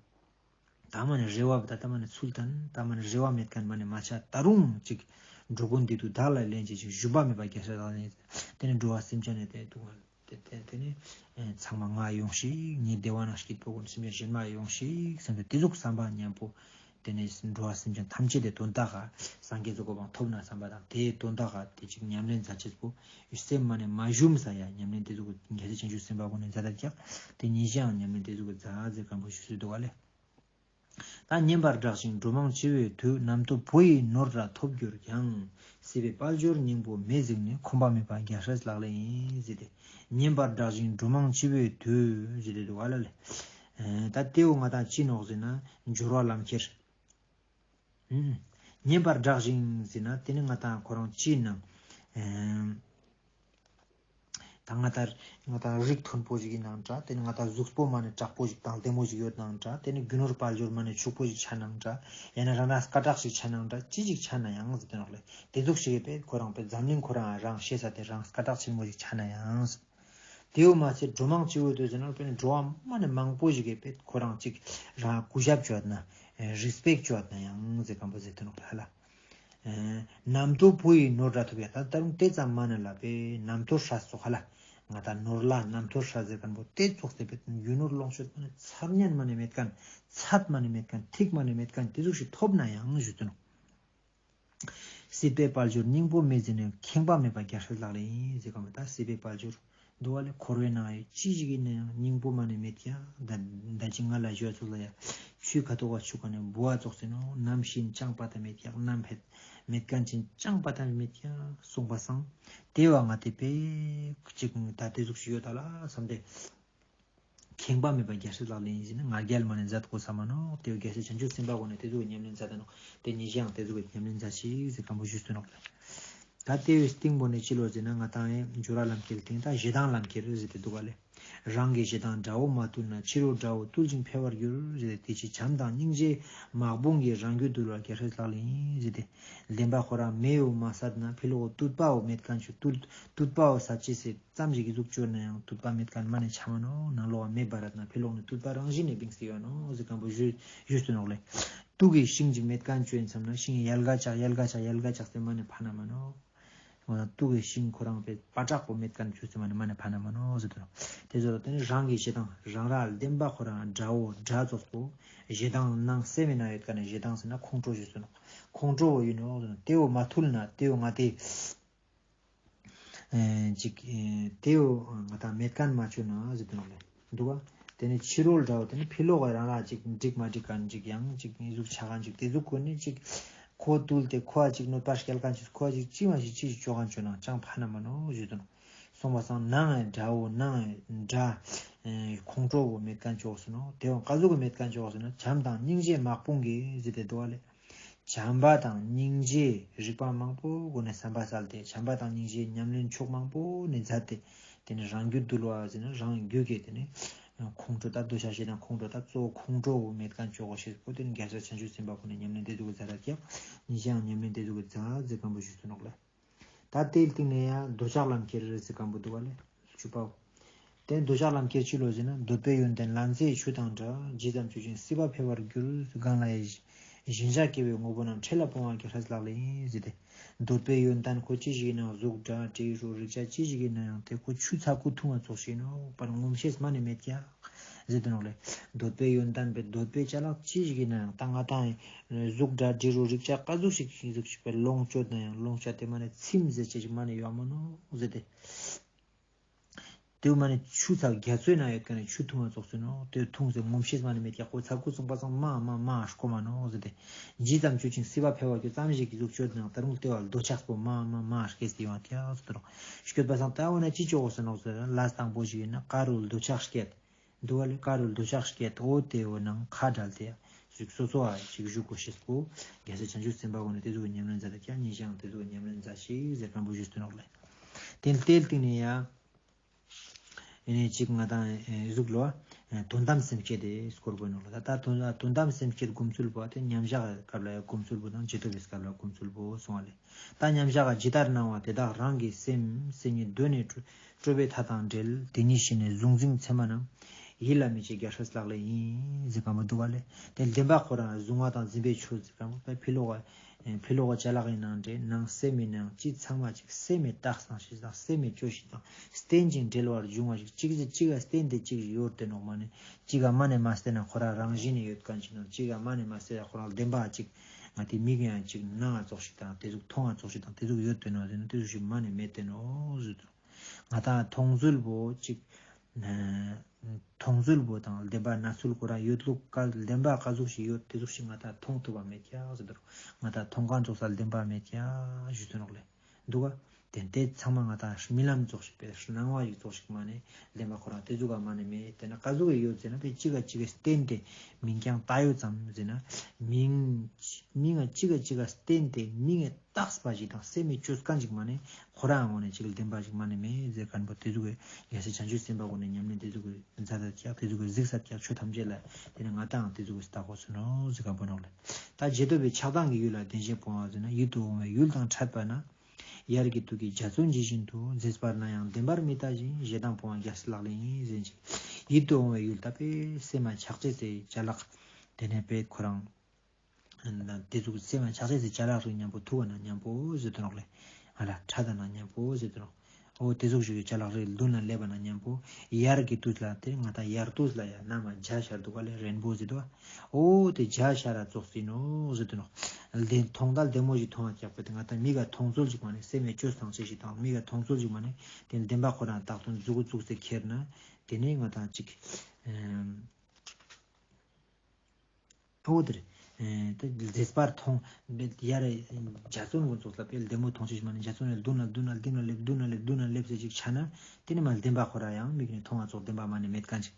ད་མ་ནི་རེ་བ་ད་ད་མ་ནི་ཚུལ་དང་ད་མ་ནི་རེ་བ་མེད་མཁན་མ་ནི་མ་ཆགས་ད་རུང་ཅིག་འགྲོ་ཀུན་བདེ་སྡུག་བདག་ལ་ལེན་བྱེད་ཅིང་ཞུམ་པ་མེད་པ་རྒྱལ་སྲས་ལག་ལེན་དེ་ནི་འགྲོ་བ་སེམས་ཅན་ནི་དེ་དུ་དེ་དེ་དེ་ནི་ཚང་མ་ང་ཡོང་ཞིག་ངའི་བདེ་བ་ནང་སྐྱིད་པོ་ཀུན་སེམས་ཅན་གཞན་མ་ཡོང་ཞིག་བསམ་པའི་དེ་ཟུག་བསམ་པ་མཉམ་པོ་དེ་ནི་འགྲོ་བ་སེམས་ཅན་ཐམས་ཅད་དེ་དོན་དག་ག་སངས་རྒྱས་སུ་གོ་འཕང་ཐོབ་ན་བསམ་པ་དང་དེའི་དོན་དག་ག་དེ་ཅིག་ཉམས་ལེན་མཛད་ཅེས་པོ་སེམས་མ་ནི་མ་ཞུམ་ས་ཡ་ཉམས་ལེན་དེ་ཟུག་རྒྱལ་སྲས་བྱང་ཆུབ་སེམས་དཔའ་ཀུན་ནི་མཛད་ད་ཀྱག་དེ་ཉིད་ཀྱང་ཉམས་ལེན་དེ་ཟུག་མཛད་ཟེར་གང་པོ་ཞུ་སྲོལ་འདུག་ག་ལས། ད་བསྙེན་པར་གྲགས་ཤིང་འགྲོ་མང་སྤྱི་བོའི་དུས། ནམ་དུ་བུ་ཡི་ནོར་ར་ཐོབ་གྱུར་ཀྱང་། སྲིད་པའི་དཔལ་འབྱོར་སྙིང་པོ་མེད་གཟིགས་ནས། ཁོམ་པ་མེད་པ་རྒྱལ་སྲས་ལག་ལེན་ཡིན་ཟེར་ཏེ། བསྙེན་པར་གྲགས་ཤིང་འགྲོ་མང་སྤྱི་བོའི་དུས་ཟེར་ཏེ་འདུག་ག་ལ་ལས། ད་དེའུ་ང་དང་ཅི་ནོག་ཟེར་ན་སྦྱོར་བ་ལམ་ཁྱེར། བསྙེན་པར་གྲགས་ཤིང་ཟེར་ན་དེ་ནི་ང་དང་ཁོ་རང་ཅི་ནང་། ད་ང་ལྟར་ང་ལྟར་རིགས་མཐོན་པོ་ཞིག་ཡིན་ནའང་འདྲ། དེ་ནི་ང་ལྟར་གཟུགས་པོ་མ་ནས་དྲག་པོ་ཞིག་དང་ལྡེ་མོ་ཞིག་ཡོད་ནའང་འདྲ། དེ་ནི་རྒྱུ་ནོར་དཔལ་འབྱོར་མ་ནས་ཕྱུག་པོ་ཞིག་ཆགས་ནའང་འདྲ། ཡང་ན་རང་རང་སྐད་གྲགས་ཤིག་ཆགས་ནའང་འདྲ། ཅི་ཞིག་ཆགས་ན་ཡང་ཟེར་དེ་ནོག་ལས། དེ་ཟུག་ཞིག་ཡོད་པས་ཁོ་རང་པས་འཛམ་གླིང་ཁོ་རང་རང་ཤེས་ས་དེ་རང་སྐད་གྲགས་ཆེན་མོ་ཞིག་ཆགས་ན་ཡང་ཟེར། དེའུ་མ་ཚད་འགྲོ་མང་སྤྱི་བོའི་དུས་ཟེར་ན་དཔེར་ན་འགྲོ་བ་མ་ནས་མང་པོ་ཞིག་ཡོད་པས་ཁོ་རང་ཅིག་རང་གུས་ཞབས་བྱོས་ན་རེ་སི་པེག་བྱོས་ན་ཡང་ཟེར་གང་པོ་ཟེར་དེ་ནོག་ལས་ཧ་ལ། ནམ་དུ་བུ་ཡི་ནོར་ར་ཐོབ་ཡ་ད་ད་རུང་དེ་ཙམ་མ་ནི་ལ་པའི་ནམ་ཐོ་ཧྲ་སོགས་ཧ་ལ། ང་ད་ནོར་ལ་ནམ་ཐོ་ཧྲ་ཟེར་མཁན་པོ་དེ་ཚོགས་ཏེ་པའི་རྒྱུ་ནོར་ལོངས་སྤྱོད་མ་ནི་ཚར་ཉན་མ་ནི་མེད་མཁན་ཚད་མ་ནི་མེད་མཁན་ཐིག་མ་ནི་མེད་མཁན་དེ་ཟུག་ཞིག་ཐོབ་ན་ཡང་ཞུ་དུ་ནོ། སྲིད་པའི་དཔལ་འབྱོར་སྙིང་པོ་མེད་ཟེར་ནས་ཁེངས་པ་མེད་པ་རྒྱལ་སྲས་ལག་ལེན་ཡིན་ཟེར་གོ་མེད་ད་སྲིད་པའི་དཔལ་འབྱོར། འདུག་བ་ལས། འཁོར་བའི་ནང་ཡོད་ཅི་ཞིག་ཡིན་ན་ཡང་སྙིང་པོ་མ་ནས་མེད་ཀྱང་། ད་ད་ཅི་ང་ལ་ཞོ་ཚོགས་ལ་ཡ་ཆུའི་ཁ་དོག་བ་ཆུ་ཁ་ནས་འབུ་བ་ཙོགས་ཟིན་ནོ། ནམ་ཤིན་ཅང་པ་ད་མེད་ཀྱང་། ནམ་ཕེད་མེད་མཁན་ཅིན་ཅང་པ་ད་མེད་ཀྱང་གསུངས་པ་སང་། དེ་བ་ང་དེ་པས་ཅིག་ད་དེ་ཟུག་ཞིག་ཡོད་ད་ལ་བསམ་སྟེ། ཁེངས་པ་མེད་པ་རྒྱལ་སྲས་ལག་ལེན་ཡིན་ཟེར་ན། ང་རྒྱལ་མ་ནས་མཛད་དགོས་ས་མ་ནོག། དེ་བས་རྒྱལ་སྲས་བྱང་ཆུབ་སེམས་དཔའ་ཀུན་ནས་དེ་ཚོ་གི་ཉམས་ལེན་མཛད་ད་ནོག། དེ་ཉིད་ཀྱང་དེ་ཚོ་གི་ཉམས་ལེན་མཛད་ཅིག་ཟེར་སྐམ་པོ་ཞུས་སོ་ནོག་ལ། ད་དེ་བས་སྟེང་པོ་ནས་ཅི་ལོ་ཟེར་ན། ང་ཏང་ཡང་སྦྱོར་བ་ལམ་ཁྱེར་སྟེང་ད་ཞེ་སྡང་ལམ་ཁྱེར་ཟེར་ཏེ་འདུག་ག་ལེ། རང་གི་ཞེ་སྡང་དགྲ་བོ་མ་བཏུལ་ན། ཕྱི་རོལ་དགྲ་བོ་བཏུལ་ཞིང་འཕེལ་བར་འགྱུར་ཟེར་ཏེ། དེ་ཕྱིར་བྱམས་དང་སྙིང་རྗེའི་དམག་དཔུང་གིས། རང་རྒྱུད་འདུལ་བ་རྒྱལ་སྲས་ལག་ལེན་ཡིན་ཟེར་ཏེ། བདེན་པ་ཁོ་རང་མེའོ་མ་བསད་ན། ཕྱི་ལོགས་དུད་པའོ་མེད་མཁན་ཆུ་དུད་དུད་པའོ་ས་ཅི་སེ། ཙམ་ཞིག་གི་གཟུགས་སྤྱོད་ན་ཡང་དུད་པ་མེད་མཁན་མ་ནས་ཆ་མ་ནོག། ནང་ལོགས་མེ་འབར་ར་ན་ཕི་ལོགས་ནས་དུད་པ་རང་བཞིན་ནས་བིང་སྟེ་ཡོད་ནོག་ཟེར་སྐམ་པོ་ཞུས་ཞུས་སོ་ནོག་ལེ། དུག་གི་ཤིང་ཅིག་མེད་མཁན་སྤྱོད་མཚམས་ན། ཤིང་ཡལ་ག་ཆག་ཡལ་ག་ཆག་ཡལ་ག་ཆག་སྟེ་མ་ནས་ཕ་ན་མ་ནོག། འོ་ན་དུག་གི་ཤིང་ཁོ་རང་པའི་པ་དྲག་པོ་མེད་མཁན་སྤྱོད་སྟེ་མ་ནས་མ་ནས་ཕ་ན་མ་ནོག་ཟེར་དུ་ནོག། དེ་ཚོ་ལ་དེ་ནི་རང་གི་ཞེ་སྡང་རང་ར་བདེན་པ་ཁོ་རང་དགྲ་བོ་དགྲ་ཙོགས་པོ། ཞེ་སྡང་ནང་སེམས་མི་ན་ཡོད་མཁན་ནས་ཞེ་སྡང་ཟེར་ན་ཁོང་ཁྲོ་ཞུས་སོ་ནོག། ཁོང་ཁྲོ་བོ་ཡིན་ནོག་ཟེར་ན། དེ་བོ་མ་ཐུལ་ན་དེ་བོ་ང་དེ། ཅིག་དེའོ་ང་དང་མེད་མཁན་མ་བཅོས་ན་ཟེར་དུ་ནོག་ལེ། འདུག་ག། དེ་ནས་ཕྱི་རོལ་དགྲ་བོ་དེ་ནི་ཕི་ལོག་གི་རང་ར་ཅིག་འགྲིག་མ་འགྲིག་མཁན་ཅིག་ཡང་ཅིག་ཟུག་ཆ་མཁན་ཅིག་དེ་ཟུག་གོ་ནི་ཅིག་ཁོ་བཏུལ་ཏེ་ཁོ་ཅིག་གནོད་པ་སྐྱེལ་མཁན་ཅིག་ཁོ་ཅིག་ཅི་མ་ཞིག་ཅི་ཞིག་བཅོ་མཁན་བཅོས་ན་ཅང་ཕ་ན་མ་ནོག་ཞུས་དུ་ནོག། སོང་པ་སང་ནང་དགྲ་བོ་ནང་དགྲ་ཁོང་ཁྲོ་བོ་མེད་མཁན་བཅོས་སུ་ནོག། དེ་བོ་ག་ཟུག་གི་མེད་མཁན་བཅོས་སུ་ནོག། བྱམས་དང་སྙིང་རྗེའི་དམག་དཔུང་གིས་ཟེར་ཏེ་འདུག་ག་ལེ། བྱམས་པ་དང་སྙིང་རྗེ་རིག་པ་མང་པོ་སྒོ་ནས་བསམ་པ་གསལ་ཏེ། བྱམས་པ་དང་སྙིང་རྗེ་ཉམས་ལེན་ཕྱོགས་མང་པོ་ནས་མཛད་དེ། དེ་ནས་རང་རྒྱུད་འདུལ་བ་ཟེར་ན་རང་རྒྱུད་ཀྱི་དེ་ནས་ཁོང་ཁྲོ་ད་འདོད་ཆགས་ཞེ་སྡང་ཁོང་ཁྲོ་ད་གཙོ་བོ་ཁོང་ཁྲོ་བོ་མེད་མཁན་བཅོ་དགོས་ཤེས་པོ་དེ་ནི་རྒྱལ་སྲས་བྱང་ཆུབ་སེམས་དཔའ་ཁོ་ནས་ཉམས་ལེན་དེ་ཟུག་གི་མཛད་ད་ཀྱག། ཉིན་ཞག་ཉམས་ལེན་དེ་ཟུག་གི་མཛད་ཟེར་སྐམ་པོ་ཞུས་སུ་ནོག་ལེ། ད་དེའི་སྟེང་ནས་ཡང་འདོད་ཆགས་ལམ་ཁྱེར་ཟེར་སྐམ་པོ་འདུག་ག་ལེ། བཅུ་པའོ། དེ་འདོད་ཆགས་ལམ་ཁྱེར་ཅི་ལོ་ཟེར་ན། འདོད་པའི་ཡོན་ཏན་ལན་ཚྭའི་ཆུ་དང་འདྲ། ཇི་ཙམ་སྤྱོད་ཅིང་སྲིད་པ་འཕེལ་བར་འགྱུར། གང་ལ་ཡང་ཞེན་ཆགས་སྐྱེ་བའི་དངོས་པོ་རྣམས། འཕྲལ་ལ་སྤོང་བ་རྒྱལ་སྲས་ལག་ལེན་ཡིན་ཟེར་ཏེ། འདོད་པའི་ཡོན་ཏན་ཁོ་ཅི་ཞིག་ཡིན་ནའང་གཟུགས་སྒྲ་དྲི་རོ་རེག་བྱ་ཅི་ཞིག་ཡིན་ན་ཡང་དེ་ཁོ་ཆུ་ཚ་ཁུ་འཐུང་བ་ཙོགས་ཤིག་ཡིན་ནོག་པར་ངོམས་ཤེས་མ་ནས་མེད་ཀྱག་ཟེར་དུ་ནོག་ལེ། འདོད་པའི་ཡོན་ཏན་པའི་འདོད་པའི་ཅ་ལག་ཅི་ཞིག་ཡིན་ན་ཡང་ད་ང་དང་གཟུགས་སྒྲ་དྲི་རོ་རེག་བྱ་ག་ཟུག་ཞིག་ཞིག་ཞིག་པའི་ལོངས་སྤྱོད་ན་ཡང་ལོངས་སྤྱོད་དེ་མ་ནས་ཚིམ་ཟེར་ཅི་ཞིག་མ་ནས་ཡོད་མ་ནོག་ཟེར་ཏེ། དེ་མ་ནས་ཆུ་ཚ་རྒྱ་མཚོའི་ནང་ཡོད་མཁན་ནས་ཆུ་འཐུང་བ་ཙོགས་སུ་ནོག། དེ་འཐུང་ཟེར་ངོམས་ཤེས་མ་ནས་མེད་ཀྱག་ཁོ་ཚ་ཁུ་སོང་པ་སང་མ་མ་མ་ཨ་ཤ་ཁོ་མ་ནོག་ཟེར་ཏེ། ཇི་ཙམ་སྤྱོད་ཅིང་སྲིད་པ་འཕེལ་བར་འགྱུར། ཙམ་ཞིག་གི་གཟུགས་སྤྱོད་ནང་ད་རུང་ལྟེ་བ་འདོད་ཆགས་པོ་མ་མ་མ་ཨ་ཤ་སྐྱེས་ཏེ་ཡོང་ཀྱག་ཟེར་དུ་ནོག། སྐྱོད་པ་སང་ད་འོ་ན་ཅི་ཅོག་གོ་ཟེར་ནོག་ཟེར་ན། ལས་དང་པོ་ཞིག་ཡིན་ན་ཀ་རུ་འདོད་ཆགས་སྐྱེད། འདུག་བ་ལས་ཀ་རུ་འདོད་ཆགས་སྐྱེད། འོ་དེ་འོ་ནང་ཁ་བྲལ་ཏེ་ཞིག་སོ་སོ་ཨ་ཞིག་བཞུགས་གོ་ཤེས་པོ། རྒྱལ་སྲས་བྱང་ཆུབ་སེམས་དཔའ་ཀུན་ནས་དེ་ཚོ་གི་ཉམས་ལེན་མཛད་དེ་ཀྱང་ཉིན་ཞག་དེ་ཚོ་གི་ཉམས་ལེན་མཛད་ཤིག་ཟེར་སྐམ་པོ་ཞུས་སུ་ནོག་ལེ། དེ་ལྟའི་སྟེང་ནས་ཡང་ཨེ་ནས་གཅིག་ང་དང་ཨེ་གཟུགས་ལོ། ཨེ་དོན་དམ་སེམས་བསྐྱེད་དེ་སྐོར་དགོས་ནོག་ལ། ད་ད་དོན་དོན་དམ་སེམས་བསྐྱེད་སྒོམ་ཚུལ་པོ་དེ་མཉམ་བཞག་གི་སྐབས་ལ་ཡང་སྒོམ་ཚུལ་པོ་དང་ཇེ་ཐོབ་པའི་སྐབས་ལ་སྒོམ་ཚུལ་པོ་གསུང་བ་ལས། ད་མཉམ་བཞག་ག་ཇི་ལྟར་སྣང་བ་དེ་དག་རང་གི་སེམས། སེམས་ཉིད་གདོད་ནས་སྤྲོ་སྤྲོས་པའི་མཐའ་དང་བྲལ། དེ་ཉིད་ཤེས་ནས་གཟུང་འཛིན་མཚན་མ་རྣམས། ཡིད་ལ་མི་བྱེད་རྒྱལ་སྲས་ལག་ལེན་ཡིན་ཟེར་སྐམ་པོ་འདུག་བ་ལས། དེ་བདེན་པ་ཁོ་རང་གཟུང་བ་དང་འཛིན་པའི་ཆོས་ཟེར་སྐམ་པོ་ཕི་ལོག་ག་ཕི་ལོག་ག་ཅ་ལག་ཡིན་ནའང་འདྲ། ནང་སེམས་ཡིན་ནའང་ཅི་ཚང་མ་ཅིག་སེམས་མེད་རྟགས་སང་ཞིག་དང་སེམས་མེད་བཅོས་ཤིག་དང་བརྟེན་ཅིང་འབྲེལ་བར་འབྱུང་བ་ཞིག་གཅིག་ཟེར་གཅིག་ག་བརྟེན་ཏེ་གཅིག་ཡོད་དེ་ནོག་མ་ནི་གཅིག་ག་མ་ནས་མ་བརྟེན་ན་ཁོ་རང་རང་བཞིན་ནས་ཡོད་མཁན་ཅིག་ནང་གཅིག་ག་མ་ནས་མ་བརྟེན་ན་ཁོ་རང་བདེན་པ་ཅིག་ང་དེ་མིག་ཡང་ཅིག་སྣང་བ་ཙོགས་ཤིག་དང་དེ་ཟུག་མཐོང་བ་ཙོགས་ཤིག་དང་དེ་ཟུག་ཡོད་དེ་ནོག་ཟེར་ན་དེ་ཟུག་ཞིག་མ་ནས་མེད་དེ་ནོག་ཟེར་དུ། ང་དང་མཐོང་ཚུལ་པོ་ཅིག་མཐོང་ཚུལ་པོ་དང་བདེན་པ་སྣང་ཚུལ་ཁོ་རང་ཡོད་ལུགས་ཀ་བདེན་པ་ག་ཟུག་ཞིག་ཡོད་དེ་ཟུག་ཞིག་ང་དང་མཐོང་ཐུབ་པ་མེད་ཀྱག་ཟེར་དུ། ང་དང་མཐོང་གང་ཙོགས་ས་བདེན་པ་མེད་ཀྱག་ཞུ་དུ་ནོག་ལེ། འདུག་ག། དེ་དེ་ཚང་མ་ང་དང་རྨི་ལམ་ཙོགས་ཤིག་པས་སྣང་བ་ཡིག་ཙོགས་ཤིག་མ་ནས་བདེན་པ་ཁོ་རང་དེ་ཟུག་ག་མ་ནས་མེད། དེ་ན་ག་ཟུག་གི་ཡོད་ཟེར་ན་དཔེ་གཅིག་ག་གཅིག་གི་བརྟེན་ཏེ་མིང་རྐྱང་བཏགས་ཡོད་ཙམ་ཟེར་ན་མིང་མིང་ང་གཅིག་ག་གཅིག་ག་བརྟེན་ཏེ་མིང་ངི་རྟགས་པ་ཞིག་དང་སེམས་མི་བཅོས་མཁན་ཞིག་མ་ནས་ཁོ་རང་ངོ་ནས་གཅིག་གི་བདེན་པ་ཞིག་མ་ནས་མེད་ཟེར་མཁན་པོ་དེ་ཟུག་གི་རྒྱལ་སྲས་བྱང་ཆུབ་སེམས་དཔའ་ཀུན་ནས་ཉམས་ལེན་དེ་ཟུག་གི་མཛད་ད་ཀྱག་དེ་ཟུག་གི་གཟིགས་ས་ཀྱག་ཆོས་ཐམས་ཅད་ལ་དེ་ནི་ང་དང་དེ་ཟུག་གི་ལྟ་གོ་ཚུལ་ནོ་ཟེར་མཁན་པོ་ནོག་ལེ། ད་རྗེ་བསྟོད་པའི་ཆགས་སྡང་གི་ཡུལ་ལ་བདེན་ཞེན་སྤོང་བ་ཟེར་ན། ཡིད་དུ་འོང་བའི་ཡུལ་དང་འཕྲད་པ་ན། ཡར་གྱི་དུག་གི་འཇའ་ཚོན་ཇི་བཞིན་དུ། མཛེས་པར་སྣང་ཡང་བདེན་པར་མི་ལྟ་ཞིང་། ཞེ་སྡང་སྤོང་བ་རྒྱལ་སྲས་ལག་ལེན་ཡིན་ཟེར་ཅིག། ཡིད་དུ་འོང་བའི་ཡུལ་ད་དཔེ་སེམས་མ་ཆགས་ཅེས་སའི་ཅ་ལག་དེ་ནས་དཔེ་ཁོ་རང་དེ་ཚོ་སེམས་མ་ཆགས་ཅེས་སའི་ཅ་ལག་རིགས་མཉམ་པོ་ཐུག་པ་ན་མཉམ་པོ་ཟེར་དུ་ནོག་ལེ། ཨ་ལ་ཁྲ་ད་ན་མཉམ་པོ་ཟེར་དུ་ནོག། ཨོ་དེ་ཟུག་ཞིག་གི་ཅ་ལག་རེད། མདུན་ལ་སླེབས་པ་ན་མཉམ་པོ་ཡར་གྱི་དུས་ལ་དེ་ང་ད་ཡར་དུས་ལ་ཡ་ན་མ་བརྒྱ་ཤར་འདུག་ག་ལེ། རེན་བོ་ཟེར་དུས། ཨོ་དེ་བརྒྱ་ཤར་ར་ཙོགས་ཟིན་ནོ་ཟེར་དུ་ནོ། ལྡན་མཐོང་ད་ལྡེ་མོ་ཞིག་མཐོང་བ་རྒྱག་པ་དེ་ང་ད་མིག་ག་མཐོང་ཚོད་ཅིག་མ་ནས་སེམས་མེད་བཅོས་ཐང་ཆེ་ཞིག་དང་མིག་ག་མཐོང་ཚོད་ཅིག་མ་ནས་དེ་བདེན་པ་ཁོ་རང་བཏགས་དོན་མཛུ་གུ་བཙུགས་ཏེ་ཁྱེར་ན་དེ་ནས་ང་ད་ཅིག་ཨོ་དེར། ཨེ་ད་རྫས་པར་མཐོང་། ཡར་འཇའ་ཚོན་ཀུན་ཚོགས་ལ་དཔེ་ལྡེ་མོ་མཐོང་ཆེ་ཞིག་མ་ནས་འཇའ་ཚོན་ལ་མདུན་ལ་མདུན་ལ་མདུན་ལ་སླེབས་མདུན་ལ་སླེབས་མདུན་ལ་སླེབས་ཟེར་ཅིག་ཆ་ན་དེ་ནི་མ་བདེན་པ་ཁོ་ར་ཡང་མིག་ནས་མཐོང་བ་ཙོགས་བདེན་པ་མ་ནས་མེད་མཁན་ཅིག་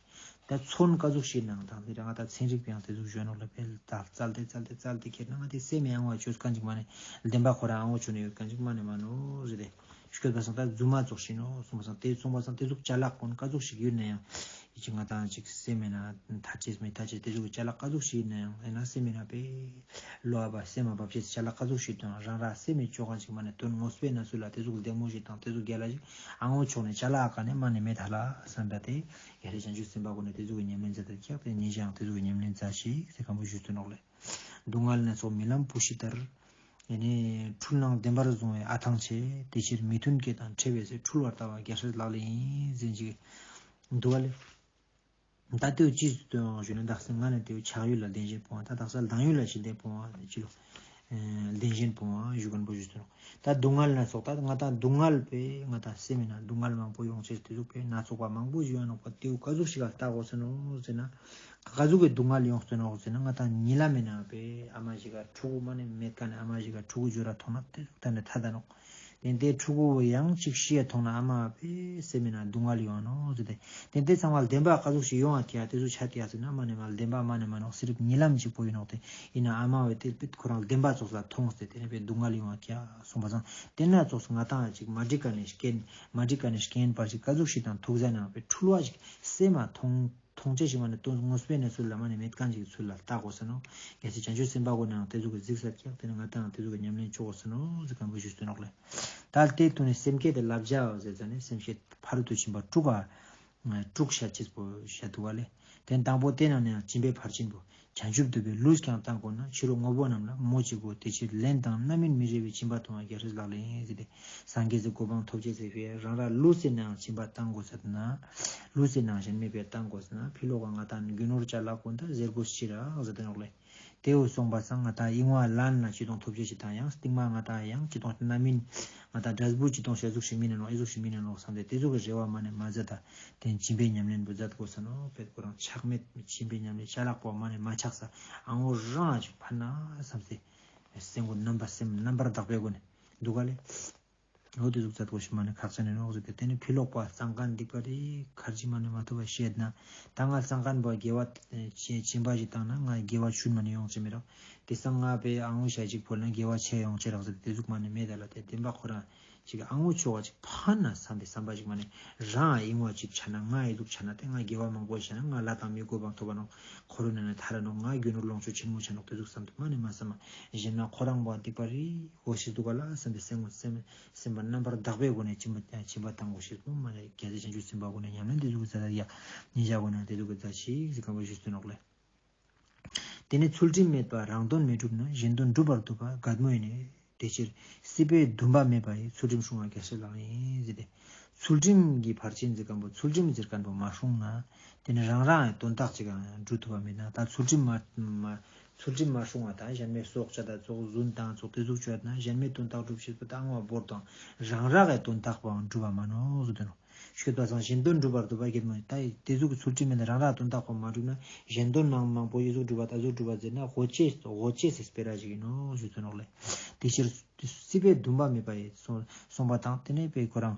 ད་ཚོན་ཀ་ཟུག་ཤེས་ནའང་དང་དེ་ར་ང་ད་ཚན་རིག་པའང་དེ་ཟུག་ཞོན་ནོ་ལ་དཔེ་ད་བཙལ་ཏེ་བཙལ་ཏེ་བཙལ་ཏེ་ཁྱེར་ན་ང་དེ་སེམས་ཡང་བ་བཅོས་མཁན་ཅིག་མ་ནས་བདེན་པ་ཁོ་ར་ཨང་བོ་བཅོས་ནས་ཡོད་མཁན་ཅིག་མ་ནས་མ་ནོ་ཟེར་ཏེ། ཤོད་པ་སང་ད་རྫུན་མ་ཙོགས་ཤིག་ནོ་གསུངས་པ་སང་དེ་གསུངས་པ་སང་དེ་ཟུག་ཅ་ལག་ཀུན་ཀ་ཟུག་ཞིག་ཡོད་ན་ཡང་ཡིད་ཀྱི་ང་དང་ཅིག་སེམས་མེད་ན་ཐ་ཆད་མེད་ཐ་ཆད་དེ་ཟུག་ཅ་ལག་ཀ་ཟུག་ཞིག་ཡོད་ན་ཡང་ཡིན་ན་སེམས་མེད་ན་པས་བློ་ཨ་བ་སེམས་མ་བབ་ཆེད་ཅ་ལག་ཀ་ཟུག་ཞིག་དང་རང་ར་སེམས་མེད་ཅོག་གང་ཅིག་མ་ནས་དོན་ངོ་སྤེལ་ན་ཚུལ་ལ་དེ་ཟུག་ལྡེ་མོ་ཞིག་དང་དེ་ཟུག་རྒྱལ་ལ་ཞིག་ཨང་འོ་ཆོག་ནས་ཅ་ལག་ཀ་ནས་མ་ནས་མེད་ཐ་ལ་བསམ་པ་དེ་ཡ་རེ་བྱང་ཆུབ་སེམས་དཔའ་ཀུན་ནས་དེ་ཟུག་གི་ཉམས་ལེན་མཛད་དེ་ཀྱག་དེ་ཉིན་ཞག་དེ་ཟུག་གི་ཉམས་ལེན་མཛད་ཞིག་ཟེར་གང་པོ་ཞུས་ཚུལ་ནོག་ལེ། སྡུག་བསྔལ་སྣ་ཚོགས་རྨི་ལམ་བུ་ཤི་ལྟར། ཡེ་ནས་འཁྲུལ་སྣང་བདེན་པར་བཟུང་བའི་ཨ་ཐང་ཆེ། དེ་ཕྱིར་མི་མཐུན་སྐྱེ་དང་འཕྲད་པའི་ཚེ། འཁྲུལ་བར་ལྟ་བ་རྒྱལ་སྲས་ལག་ལེན་ཡིན་ཟེར་གྱི་འདུག་བ་ལེ། ད་ལྟོས་ཅི་ཟེར་ཞུ་ན་དག་ས་ང་ནི་དེའི་ཆགས་ཡུལ་ལ་བདེན་ཞེན་སྤོང་བ་ད་དག་ས་སྡང་ཡུལ་ལ་ཞི་བདེ་སྤོང་བ་ཅི་ལོ། བདེན་ཞེན་སྤོང་བ་ཞུ་མཁན་པོ་ཞུ་ཚུལ། ད་སྡུག་བསྔལ་སྣ་ཚོགས་ད་ང་དང་སྡུག་བསྔལ་པས་ང་དང་སེམས་མེད་ན་སྡུག་བསྔལ་མང་པོ་ཡོང་ཆེད་དེ་ཟུག་པས་སྣ་ཚོགས་པ་མང་པོ་ཞིག་ཡོང་ནོག་པ་དེའུ་ཀ་ཟུག་ཞིག་ལ་ལྟ་དགོས་ཟེར་ནོ་ཟེར་ན། ཀ་ཟུག་གི་སྡུག་བསྔལ་ཡོང་ཟེར་ནོག་ཟེར་ན་ང་དང་ཉི་ལ་མེད་ན་པས་ཨ་མ་ཞིག་ག་ཕྲུ་གུ་མ་ནས་མེད་ཀ་ནས་ཨ་མ་ཞིག་ག་ཕྲུ་གུ་འཇོ་ར་མཐོང་ན་དེ་ཟུག་ད་ནས་ཐ་ད་ནོག་དེ་འདྲའི་ཕྲུ་གུ་ཡང་ཅིག་ཤི་ཡ་མཐོང་ན་ཨ་མ་པས་སེམས་མེད་ན་སྡུག་བསྔལ་ཡོང་ནོ་ཟེར་ཏེ། དེ་འདྲའི་ཚང་མ་བདེན་པ་ཀ་ཟུག་ཞིག་ཡོང་བ་དེ་ཡ་དེ་ཟུག་ཆ་དེ་ཡ་ཟེར་ན་མ་ནས་མ་བདེན་པ་མ་ནས་མ་ནོག་སི་རིབ་ཉི་ལམ་གཅིག་པོ་ཡིན་ནོག་དེ་ཡིན་ན་ཨ་མ་བས་དེ་པིད་ཁོ་རང་བདེན་པ་ཙོགས་ལ་མཐོང་སྟེ་དེ་ནས་པས་སྡུག་བསྔལ་ཡོང་བ་དེ་ཡ་གསུངས་པ་ཙང་དེ་ན་ཙོགས་ང་དང་ཅིག་མ་འགྲིག་ག་ནས་རྐྱེན་མ་འགྲིག་ག་ནས་རྐྱེན་པར་ཞིག་ཀ་ཟུག་ཞིག་དང་ཐུག་ཟ་ནང་པས་འཁྲུལ་བ་ཞིག་སེམས་མ་མཐོང་། མཐོང་ཆེ་ཞིག་མ་ནས་དོན་ངོ་སྤེལ་ནས་ཚུལ་ལ་མ་ནས་མེད་མཁན་ཅིག་ཚུལ་ལ་ལྟ་དགོས་ས་ནོ། གལ་སྲིད་བྱང་ཆུབ་སེམས་དཔའ་གོ་ནའང་དེ་ཟུག་གི་གཟིགས་ས་ཀྱག་དེ་ནི་ང་དང་དེ་ཟུག་གི་ཉམས་ལེན་ཆོག་གོ་ས་ནོ་ཟེར་མཁན་པོ་ཞུས་ཏེ་ནོག་ལེ། ད་ལྟའི་དུས་ནས་སེམས་བསྐྱེད་དེ་བསླབ་བྱའོ་ཟེར་ཙ་ནས་སེམས་བསྐྱེད་ཕ་རོལ་ཏུ་ཕྱིན་པ་དྲུག་ག་དྲུག་བཤད་ཅེས་པོ་བཤད་འདུག་བ་ལེ། དེ་དང་པོ་དེ་ནང་ནས་ཡང་སྦྱིན་པའི་ཕར་ཕྱིན་པོ། བྱང་ཆུབ་འདོད་པའི་ལུས་ཀྱང་བཏང་དགོས་ན། ཕྱི་རོལ་དངོས་པོ་རྣམས་ལ་མོ་གཅིག་གོ། དེ་ཕྱིར་ལན་དང་རྣམ་སྨིན་མི་རིགས་པའི་སྦྱིན་པ་གཏོང་བ་རྒྱལ་སྲས་ལག་ལེན་ཡིན་ཟེར་ཏེ། སངས་རྒྱས་སུ་གོ་འཕང་ཐོབ་ཅེས་ཟེར་བས་རང་ར་ལུས་སེ་ནའང་སྦྱིན་པ་བཏང་དགོས་ཟེར་ན། ལུས་སེ་ནའང་གཞན་མེད་པའི་བཏང་དགོས་ཟེར་ན་ཕི་ལོག་ག་ང་དང་རྒྱུ་ནོར་ཅ་ལག་ཀུན་ད་གཟེར་དགོས་ཕྱིར་རག་ཟེར་ཏེ་ནོག་ལེ། དེའུ་སོང་པ་སང་ང་དང་ཨིན་བ་ལན་ལ་ཅི་དང་ཐོབ་ཅེས་ཅི་དང་ཡང་སྟིང་མ་ང་དང་ཡང་ཅི་དང་རྣམ་སྨིན་ང་དང་འབྲས་བུ་ཅི་དང་ཤ་ཟུག་ཤི་མིན་ནོག་ཨི་ཟུག་ཤི་མིན་ནོག་བསམ་སྟེ་དེ་ཟུག་གི་རེ་བ་མ་ནས་མ་ཟད་ད། དེ་སྦྱིན་པའི་ཉམས་ལེན་པོ་མཛད་དགོས་ས་ནོ། དཔེ་ཁོ་རང་ཆག་མེད་སྦྱིན་པའི་ཉམས་ལེན་ཅ་ལག་པོ་མ་ནས་མ་ཆག་ས་ཨང་འོ་རང་ཅིག་ཕན་ན་བསམ་སྟེ། སེམས་ཁོ་རྣམ་པ་སེམས་རྣམ་པར་དག་པའི་སྒོ་ནས་འདུག་ག་ལེ། འོ་དེ་ཟུག་མཛད་དགོས་ཤིག་མ་ནས་ཁག་ཅན་ནས་ནོག་ཟེར་ཏེ་དེ་ནི་ཕི་ལོག་པ་གཙང་མཁན་སྡིག་པ་རེད་ཁར་ཅི་མ་ནས་མ་ཐུབ་པ་བཤད་ན་ད་ང་གཙང་མཁན་པོ་དགེ་བ་ཅི་སྦྱིན་པ་ཞིག་བཏང་ན་ང་དགེ་བ་ཆུན་མ་ནས་ཡོང་ཅི་མི་རོགས་དེ་སང་ང་པའི་ཨང་འོ་ཞ་ཅིག་ཕོ་ན་དགེ་བ་ཆེ་ཡོང་ཅི་རག་ཟེར་ཏེ་དེ་ཟུག་མ་ནས་མེད་ད་ལ་དེ་བདེན་པ་ཁོ་རང་། ཅིག་ཨ་ངོ་ཆོ་བ་ཅིག་ཕན་ན་བསམ་པའི་བསམ་པ་ཅིག་མ་ནས་རང་ཨ་ཡིན་བ་ཅིག་ཆ་ན་ང་ཨི་ཟུག་ཆ་ན་དེ་ང་དགེ་བ་མང་པོ་ཆ་ན་ང་ལ་དང་མི་དགོས་པ་ཐོབ་པ་ནོ་འཁོར་བའི་ནང་ནས་ཐར་ར་ནོ་ང་རྒྱུ་ནོར་ལོངས་སྤྱོད་ཆེན་མོ་ཆ་ནོ་དེ་ཟུག་བསམ་དུ་མ་ནས་མ་བསམ་མ་གཞན་མ་ཁོ་རང་བ་སྡིག་པ་རི་འོ་ཞིག་འདུག་ག་ལ་བསམ་པའི་སེམས་ངོ་སེམས་སེམས་པ་རྣམ་པར་དག་པའི་སྒོ་ནས་སྦྱིན་པ་སྦྱིན་པ་བཏང་དགོས་ཤེས་པོ་མ་རེད། རྒྱལ་སྲས་བྱང་ཆུབ་སེམས་དཔའ་སྒོ་ནས་ཉམས་ལེན་དེ་ཟུག་གི་མཛད་ཡ་ཉིན་ཞག་སྒོ་ནས་དེ་ཟུག་གི་མཛད་ཞིག་ཟིག་གང་པོ་ཞིག་སྟོན་ནོག་ལེ། དེ་ནི་ཚུལ་ཁྲིམས་མེད་པ་རང་དོན་མི་འགྲུབ་ན། གཞན་དོན་སྒྲུབ་པར་འདོད་པ་དགའ་མོས་ནས། དེ་ཕྱིར་སྲིད་པའི་འདུན་པ་མེད་པ་ཡི། ཚུལ་ཁྲིམས་སྲུང་བ་རྒྱལ་སྲས་ལག་ལེན་ཡིན་ཟེར་ཏེ། ཚུལ་ཁྲིམས་ཀྱི་ཕར་ཕྱིན་ཟེར་མཁན་པོ་ཚུལ་ཁྲིམས་ཟེར་མཁན་པོ་མ་སྲུང་ན། དེ་ནི་རང་རང་ཡང་དོན་དག་ཅིག་ཡང་འགྲུབ་ཐུབ་པ་མེད་ན་ད་ཚུལ་ཁྲིམས་མ་མ་ཚུལ་ཁྲིམས་མ་སྲུང་བ་དང་གཞན་མའི་སྲོག་བཅད་ད་ཚོགས་རྫུན་དང་ཚོགས་དེ་ཟུག་བཅད་ན་གཞན་མའི་དོན་དག་སྒྲུབ་བྱེད་པ་དང་བ་བོར་དང་རང་རང་གི་དོན་དག་པའང་འགྲུབ་པ་མ་ནོ་ཟེར་དོན་ནོ། ཤོད་པ་སང་གཞན་དོན་སྒྲུབ་པར་འདོད་པ་གེ་མོ་ད་དེ་ཟུག་གི་ཚུལ་ཁྲིམས་མེད་ན་རང་རང་དོན་དག་པོ་མ་སྒྲུབ་ན་གཞན་དོན་མང་མང་པོ་ཡི་ཟུག་སྒྲུབ་པ་ད་ཟུག་སྒྲུབ་པ་ཟེར་ན་ཧོ་ཅེ་ཧོ་ཅེ་སི་སྤེ་ར་ཞིག་ཡིན་ནོ་ཞུ་ཚོད་ནོག་ལེ། དེ་ཕྱིར་སྲིད་པའི་འདུན་པ་མེད་པ་ཡི་སོང་སོང་པ་དང་དེ་ནས་པའི་ཁོ་རང་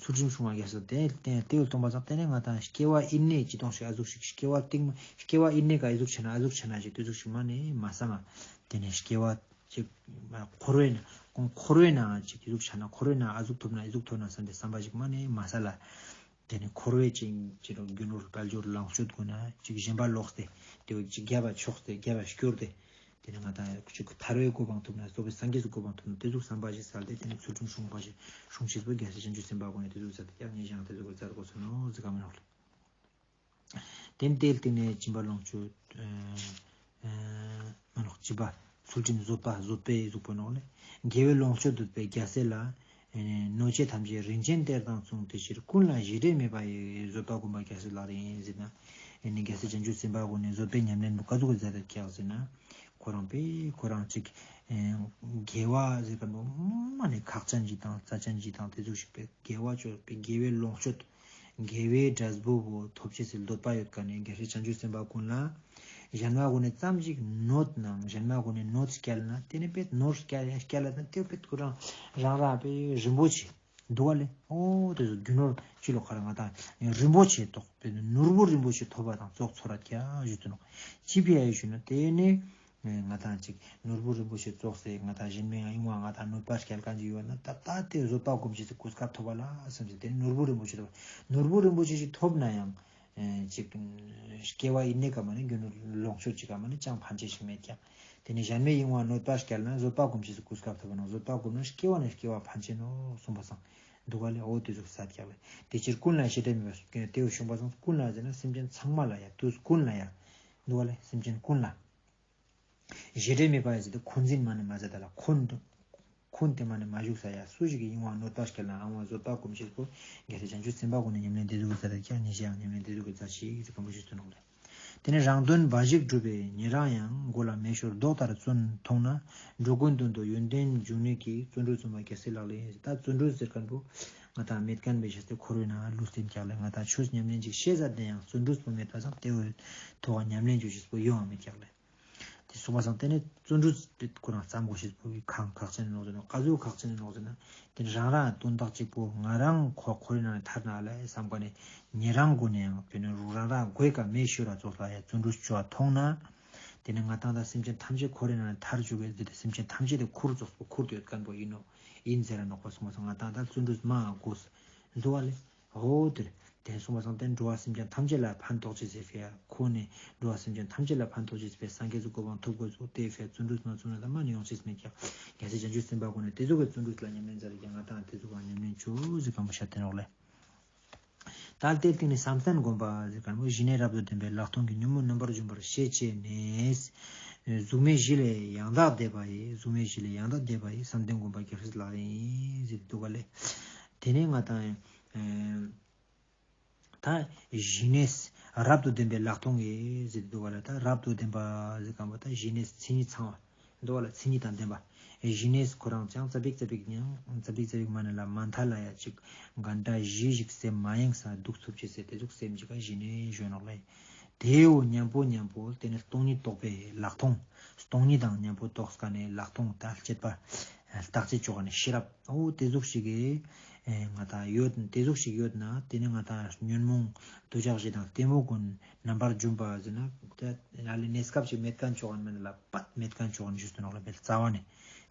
ཚུལ་ཁྲིམས་སྲུང་བ་རྒྱལ་སྲས་དེ་དེ་དེ་བས་སྟོང་པ་སང་དེ་ནས་ང་དང་སྐྱེ་བ་ཨིན་ནས་ཅི་དོང་ཞིག་ཨ་ཟུག་ཞིག་སྐྱེ་བ་སྟིང་སྐྱེ་བ་ཨིན་ནས་ག་ཨི་ཟུག་ཆ་ན་ཨ་ཟུག་ཆ་ན་ཞིག་དེ་ཟུག་ཞིག་མ་ནས་མ་ས་མ་དེ་ནས་སྐྱེ་བ། ཅིག་འཁོར་བའི་ནང་ཁོང་འཁོར་བའི་ནང་ཅིག་ཨི་ཟུག་ཆ་ན་འཁོར་བའི་ནང་ཨ་ཟུག་ཐོབ་ན་ཨི་ཟུག་ཐོབ་ན་བསམ་པའི་བསམ་པ་ཞིག་མ་ནས་མ་ས་ལ། དེ་ནས་འཁོར་བའི་ཅིག་ཅི་རུ་རྒྱུ་ནོར་དཔལ་འབྱོར་ལོངས་སྤྱོད་དགོས་ན་ཅིག་གཞན་པ་ལོག་སྟེ་དེ་བས་ཅིག་རྒྱབ་པ་ཕྱོགས་ཏེ་རྒྱབ་པ་སྐྱོར་ཏེ་དེ་ནས་ང་དང་ཅིག་ཐར་བའི་གོ་འཕང་ཐོབ་ན་རྫོགས་པའི་སངས་རྒྱས་སུ་གོ་འཕང་ཐོབ་ན་དེ་ཟུག་བསམ་པ་ཞིག་སལ་ཏེ་དེ་ནས་ཚུལ་ཁྲིམས་སྲུང་བ་ཞིག་སྲུང་ཤེས་པོ་རྒྱལ་སྲས་བྱང་ཆུབ་སེམས་དཔའ་ཀུན་ནས་དེ་ཟུག་མཛད་དེ་ཀྱང་ངེས་ཀྱང་དེ་ཟུག་མཛད་དགོས་སོ་ནོ་ཟེར་ག་མི་ནོག་ལེ། དེ་ནས་དེའི་སྟེང་ནས་སྦྱིན་པ་ལོངས་སྤྱོད། ཨ་ཨ་མ་ནོག་སྦྱིན་པ་ཚུལ་ཁྲིམས་བཟོད་པ་བཟོད་པའི་གཟུགས་པོ་ནོག་ལེ། དགེ་བའི་ལོངས་སྤྱོད་འདོད་པའི་རྒྱལ་སྲས་ལ། ཨ་ གནོད་བྱེད་ཐམས་ཅད་རིན་ཆེན་གཏེར་དང་མཚུངས། དེ་ཕྱིར་ཀུན་ལ་གཞི་འབྲས་མེད་པ་ཡི། བཟོད་པ་སྒོམ་པ་རྒྱལ་སྲས་ལག་ལེན་ཡིན་ཟེར་ན། ཨེ་ནི་རྒྱལ་སྲས་བྱང་ཆུབ་སེམས་དཔའ་ཀུན་ནི་བཟོད་པའི་ཉམས་ལེན་པོ་ག་ཟུག་གི་མཛད་དེ་ཀྱག་ཟེར་ན། ཁོ་རང་པས་ཁོ་རང་ཅིག་ཨེ་དགེ་བ་ཟེར་ག་ནོ་མ་ནི་ཁག་ཅན་ཅིག་དང་རྩ་ཅན་ཅིག་དང་དེ་ཟུག་ཞིག་པས་དགེ་བ་སྤྱོད་པའི་དགེ་བའི་ལོངས་སྤྱོད། དགེ་བའི་འབྲས་བུ་བོ་ཐོབ་ཅེས་སི་འདོད་པ་ཡོད་ག་ནི་རྒྱལ་སྲས་བྱང་ཆུབ་སེམས་དཔའ་ཀུན་ལ། གཞན་མ་ཀུན་ནི་ཙམ་ཞིག་གནོད་ནའང་གཞན་མ་ཀུན་ནི་གནོད་སྐྱལ་ན་དེ་ནི་པས་ནོར་སྐྱལ་སྐྱལ་ལ་ན་དེ་པས་ཁོ་རང་རང་རང་པས་རིན་པོ་ཆེ་འདུག་བ་ལེ། ཨོ་དེ་ཚོ་རྒྱུ་ནོར་ཅི་ལོ་ཁ་ར་ང་དང་རིན་པོ་ཆེ་ཐོག་པས་ནོར་བུ་རིན་པོ་ཆེ་ཐོབ་པ་དང་ཙོགས་ཚོར་ར་ཀྱ་ཞུ་དུ་ནོ། ཅི་ཕི་ཡ་ཞུ་ན་དེ་ནི། ང་དང་ཅིག་ནོར་བུ་རིན་པོ་ཆེ་ཙོགས་སེ་ང་དང་གཞན་མའི་ཡང་ཡིན་བ་ང་དང་གནོད་པ་སྐྱལ་མཁན་ཅིག་ཡོད་ན་ད་ལྟ་དེ་བཟོད་པ་སྒོམ་བྱེད་སི་གོ་སྐབས་ཐོབ་པ་ལ་བསམ་སེ་དེ་ནོར་བུ་རིན་པོ་ཆེ་ཐོབ། ནོར་བུ་རིན་པོ་ཆེ་ཞིག་ཐོབ་ན་ཡང་ཅིག་སྐྱེ་བ་ཡིན་ནའི་ཀ་མ་ནི་རྒྱུ་ནོར་ལོངས་སྤྱོད་ཅིག་ག་མ་ནི་ཅང་ཕན་ཆེ་ཞིག་མེད་ཀྱང་། དེ་ནི་གཞན་མའི་ཡིན་བ་གནོད་པ་སྐྱལ་ན་བཟོད་པ་སྒོམ་བྱེད་སི་གོ་སྐབས་ཐོབ་པ་ན་བཟོད་པ་སྒོམ་ན་སྐྱེ་བ་ནས་སྐྱེ་བ་ཕན་ཆེ་ནོ་གསུངས་པ་སང་འདུག་ག་ལེ། འོ་དེ་ཟུག་ས་ཀྱག་ལེ། དེ་ཕྱིར་ཀུན་ལ་གཞི་འབྲས་མེད་པ་དེ་བོ་གསུངས་པ་སང་ཀུན་ལ་ཟེར་ན་སེམས་ཅན་ཚང་མ་ལ་ཡ་དུས་ཀུན་ལ་ཡ་འདུག་ག་ལེ། སེམས་ཅན་ཀུན་ལ། གཞི་འབྲས་མེད་པ་ཡ་ཟེར་ཏེ་འཁོན་འཛིན་མ་ནི་མ་ཟེར་ད་ལ་འཁོན་འཁོན་དེ་མ་ནི་མ་བཞུགས་ས་ཡ་སུ་ཞིག་གི་ཡིན་བ་གནོད་པ་སྐྱལ་ན་ཨང་བ་བཟོད་པ་སྒོམ་བྱེད་པོ་རྒྱལ་སྲས་བྱང་ཆུབ་སེམས་དཔའ་ཀུན་ནི་ཉམས་ལེན་དེ་ཟུག་ཟེར་ད་ཀྱང་ཉེ་ཤེས་ཡང་ཉམས་ལེན་དེ་ཟུག་གི་རྩ་ཆེ་ཟེར་གང་པོ་ཞིག་སྟོན་ནོ་ལེ། དེ་ནས་རང་དོན་འབའ་ཞིག་སྒྲུབ་པའི་ཉེ་རང་ཡང་མགོ་ལ་མེ་ཤོར་རྡོག་ལྟར་བཙོན་མཐོང་ན་འགྲོ་ཀུན་དོན་དུ་ཡོན་ཏན་འབྱུང་ནུས་ཀྱི་བརྩོན་འགྲུས་བརྩོན་པ་རྒྱལ་སྲས་ལག་ལེན་ད་བརྩོན་འགྲུས་ཟེར་མཁན་པོ་ང་དང་མེད་མཁན་པའི་ཆ་སྟེ་འཁོར་བའི་ནང་ལུས་སྟེན་ཀྱག་ལེ། ང་དང་ཆོས་ཉམས་ལེན་ཅིག་ཤེས་ས་དེ་ཡང་བརྩོན་འགྲུས་པོ་མེད་པ་སང་དེ་འོས་ཐོག་ཉམས་ལེན་བྱོས་ཤེས་པོ་ཡོང་བ་མེད་ཀྱག་ལེ། དེ་སོང་བ་སང་དེ་ནས་བརྩོན་འགྲུས་དེ་ཁོ་རང་བརྩམ་དགོས་ཤེས་པོ་གང་ཁག་ཅན་ནོག་ཟེར་ན་ག་ཟུག་ཁག་ཅན་ནོག་ཟེར་ན་དེ་རང་རང་དོན་དག་གཅིག་པོ་ང་རང་ཁོ་འཁོར་བའི་ནང་ནས་ཐར་ན་ལེ་བསམ་ག་ནས་ཉེ་རང་སྒོ་ནས་ཡང་དེ་ནས་རང་རང་སྒོའི་ཀ་མེ་ཤོར་ར་ཙོགས་ལ་ཡ་བརྩོན་འགྲུས་བྱོ་བ་མཐོང་ན། དེ་ནས་ང་དང་ད་སེམས་ཅན་ཐམས་ཅད་འཁོར་བའི་ནང་ནས་ཐར་བཅུག་གི་དེ་སེམས་ཅན་ཐམས་ཅད་དེ་ཁུར་ཙོགས་པོ་ཁུར་དུ་ཡོད་མཁན་པོ་ཡིན་ནོ། ཡིན་ཟེར་ར་ནོག་པ་སོང་བ་སང་ང་དང་ད་བརྩོན་འགྲུས་མ་དགོས་འདུག་བ་ལེ། འོ་དེར་དེ་སོང་བ་སང་དེ་འགྲོ་བ་སེམས་ཅན་ཐམས་ཅད་ལ་ཕན་ཐོགས་ཅེས་ཟེར་ཕེ་ཡ་ཁོ་ནས་འགྲོ་བ་སེམས་ཅན་ཐམས་ཅད་ལ་ཕན་ཐོགས་ཅེས་ཟེར་ཕེ་སངས་རྒྱས་སུ་གོ་འཕང་ཐོབ་དགོས་སོ་དེ་ཕེ་བརྩོན་འགྲུས་མ་བརྩོན་ན་ད་མ་ནི་ཡོང་ཅེས་མེད་ཀྱང་རྒྱལ་སྲས་བྱང་ཆུབ་སེམས་དཔའ་ཁོ་ནས་དེ་ཚོ་གི་བརྩོན་འགྲུས་ལ་ཉམས་ལེན་མཛད་རེ་ཀྱང་ང་དང་དེ་ཚོ་གང་ཉམས་ལེན་བྱོས་ཟེར་གང་པོ་ཤ་དེ་ནོག་ལེ། ད་དེར་སྟེང་ནས་བསམ་གཏན་སྒོམ་པ་ཟེར་གང་པོ་ཞི་གནས་རབ་ཏུ་ལྡན་པའི་ལྷག་མཐོང་གི་ཉོན་མོངས་རྣམ་པར་འཇོམས་པར་ཤེས་བྱས་ནས། གཟུགས་མེད་བཞི་ལས་ཡང་དག་འདས་པ་ཡི་གཟུགས་མེད་བཞི་ལས་ཡང་དག་འདས་པ་ཡི་བསམ་གཏན་སྒོམ་པ་རྒྱལ་སྲས་ལག་ལེན་ཡིན་ཟེར་འདུག་ག་ལེ། དེ་ནས་ང་དང་། ད་ཞི་གནས་རབ་ཏུ་ལྡན་པའི་ལྷག་མཐོང་གི་ཟེར་འདུག་ག་ལ་ད་རབ་ཏུ་ལྡན་པ་ཟེར་གང་པ་ད་ཞི་གནས་མཚན་ཉིད་ཚང་བ་འདུག་ག་ལ་མཚན་ཉིད་དང་ལྡན་པ། ཞི་གནས་ཁོ་རང་ཅང་ཙ་པིག་ཙ་པིག་ཉང་ཙ་པིག་ཙ་པིག་མ་ནི་ལ་མ་མཐའ་ལ་ཡ་ཅིག་ག་འདྲ་ཞི་ཞིག་སེམས་མ་ཡེངས་ས་འདུག་ཐུབ་ཅེས་ཟེར་དེ་ཟུག་སེམས་ཅིག་ག་ཞི་གནས་ཞོན་ནོག་ལེ། དེའོ་མཉམ་པོ་མཉམ་པོ་དེ་ནི་སྟོང་ཉིད་རྟོགས་པའི་ལྷག་མཐོང་། སྟོང་ཉིད་དང་མཉམ་པོ་རྟོགས་ཀ་ནས་ལྷག་མཐོང་ད་དཔྱད་པ་བརྟག་དཔྱད་ཆོག་ག་ནས་ཤེས་རབ། འོ་དེ་ཟུག་ཞིག་གི་ང་དང་ཡོད་དེ་ཟུག་ཞིག་ཡོད་ན་དེ་ནི་ང་དང་ཉོན་མོངས་འདོད་ཆགས་ཞེ་སྡང་གཏི་མུག་ཀུན་རྣམ་པར་འཇོམས་པ་ཟེར་ན་ད་ལ་ལས་གནས་སྐབས་ཅིག་མེད་མཁན་ཆོག་ག་མེད་ན་ལ་པད་མེད་མཁན་ཆོག་ག་ནས་ཞུས་སུ་ནོག་ལ་བེལ་རྩ་བ་ནས་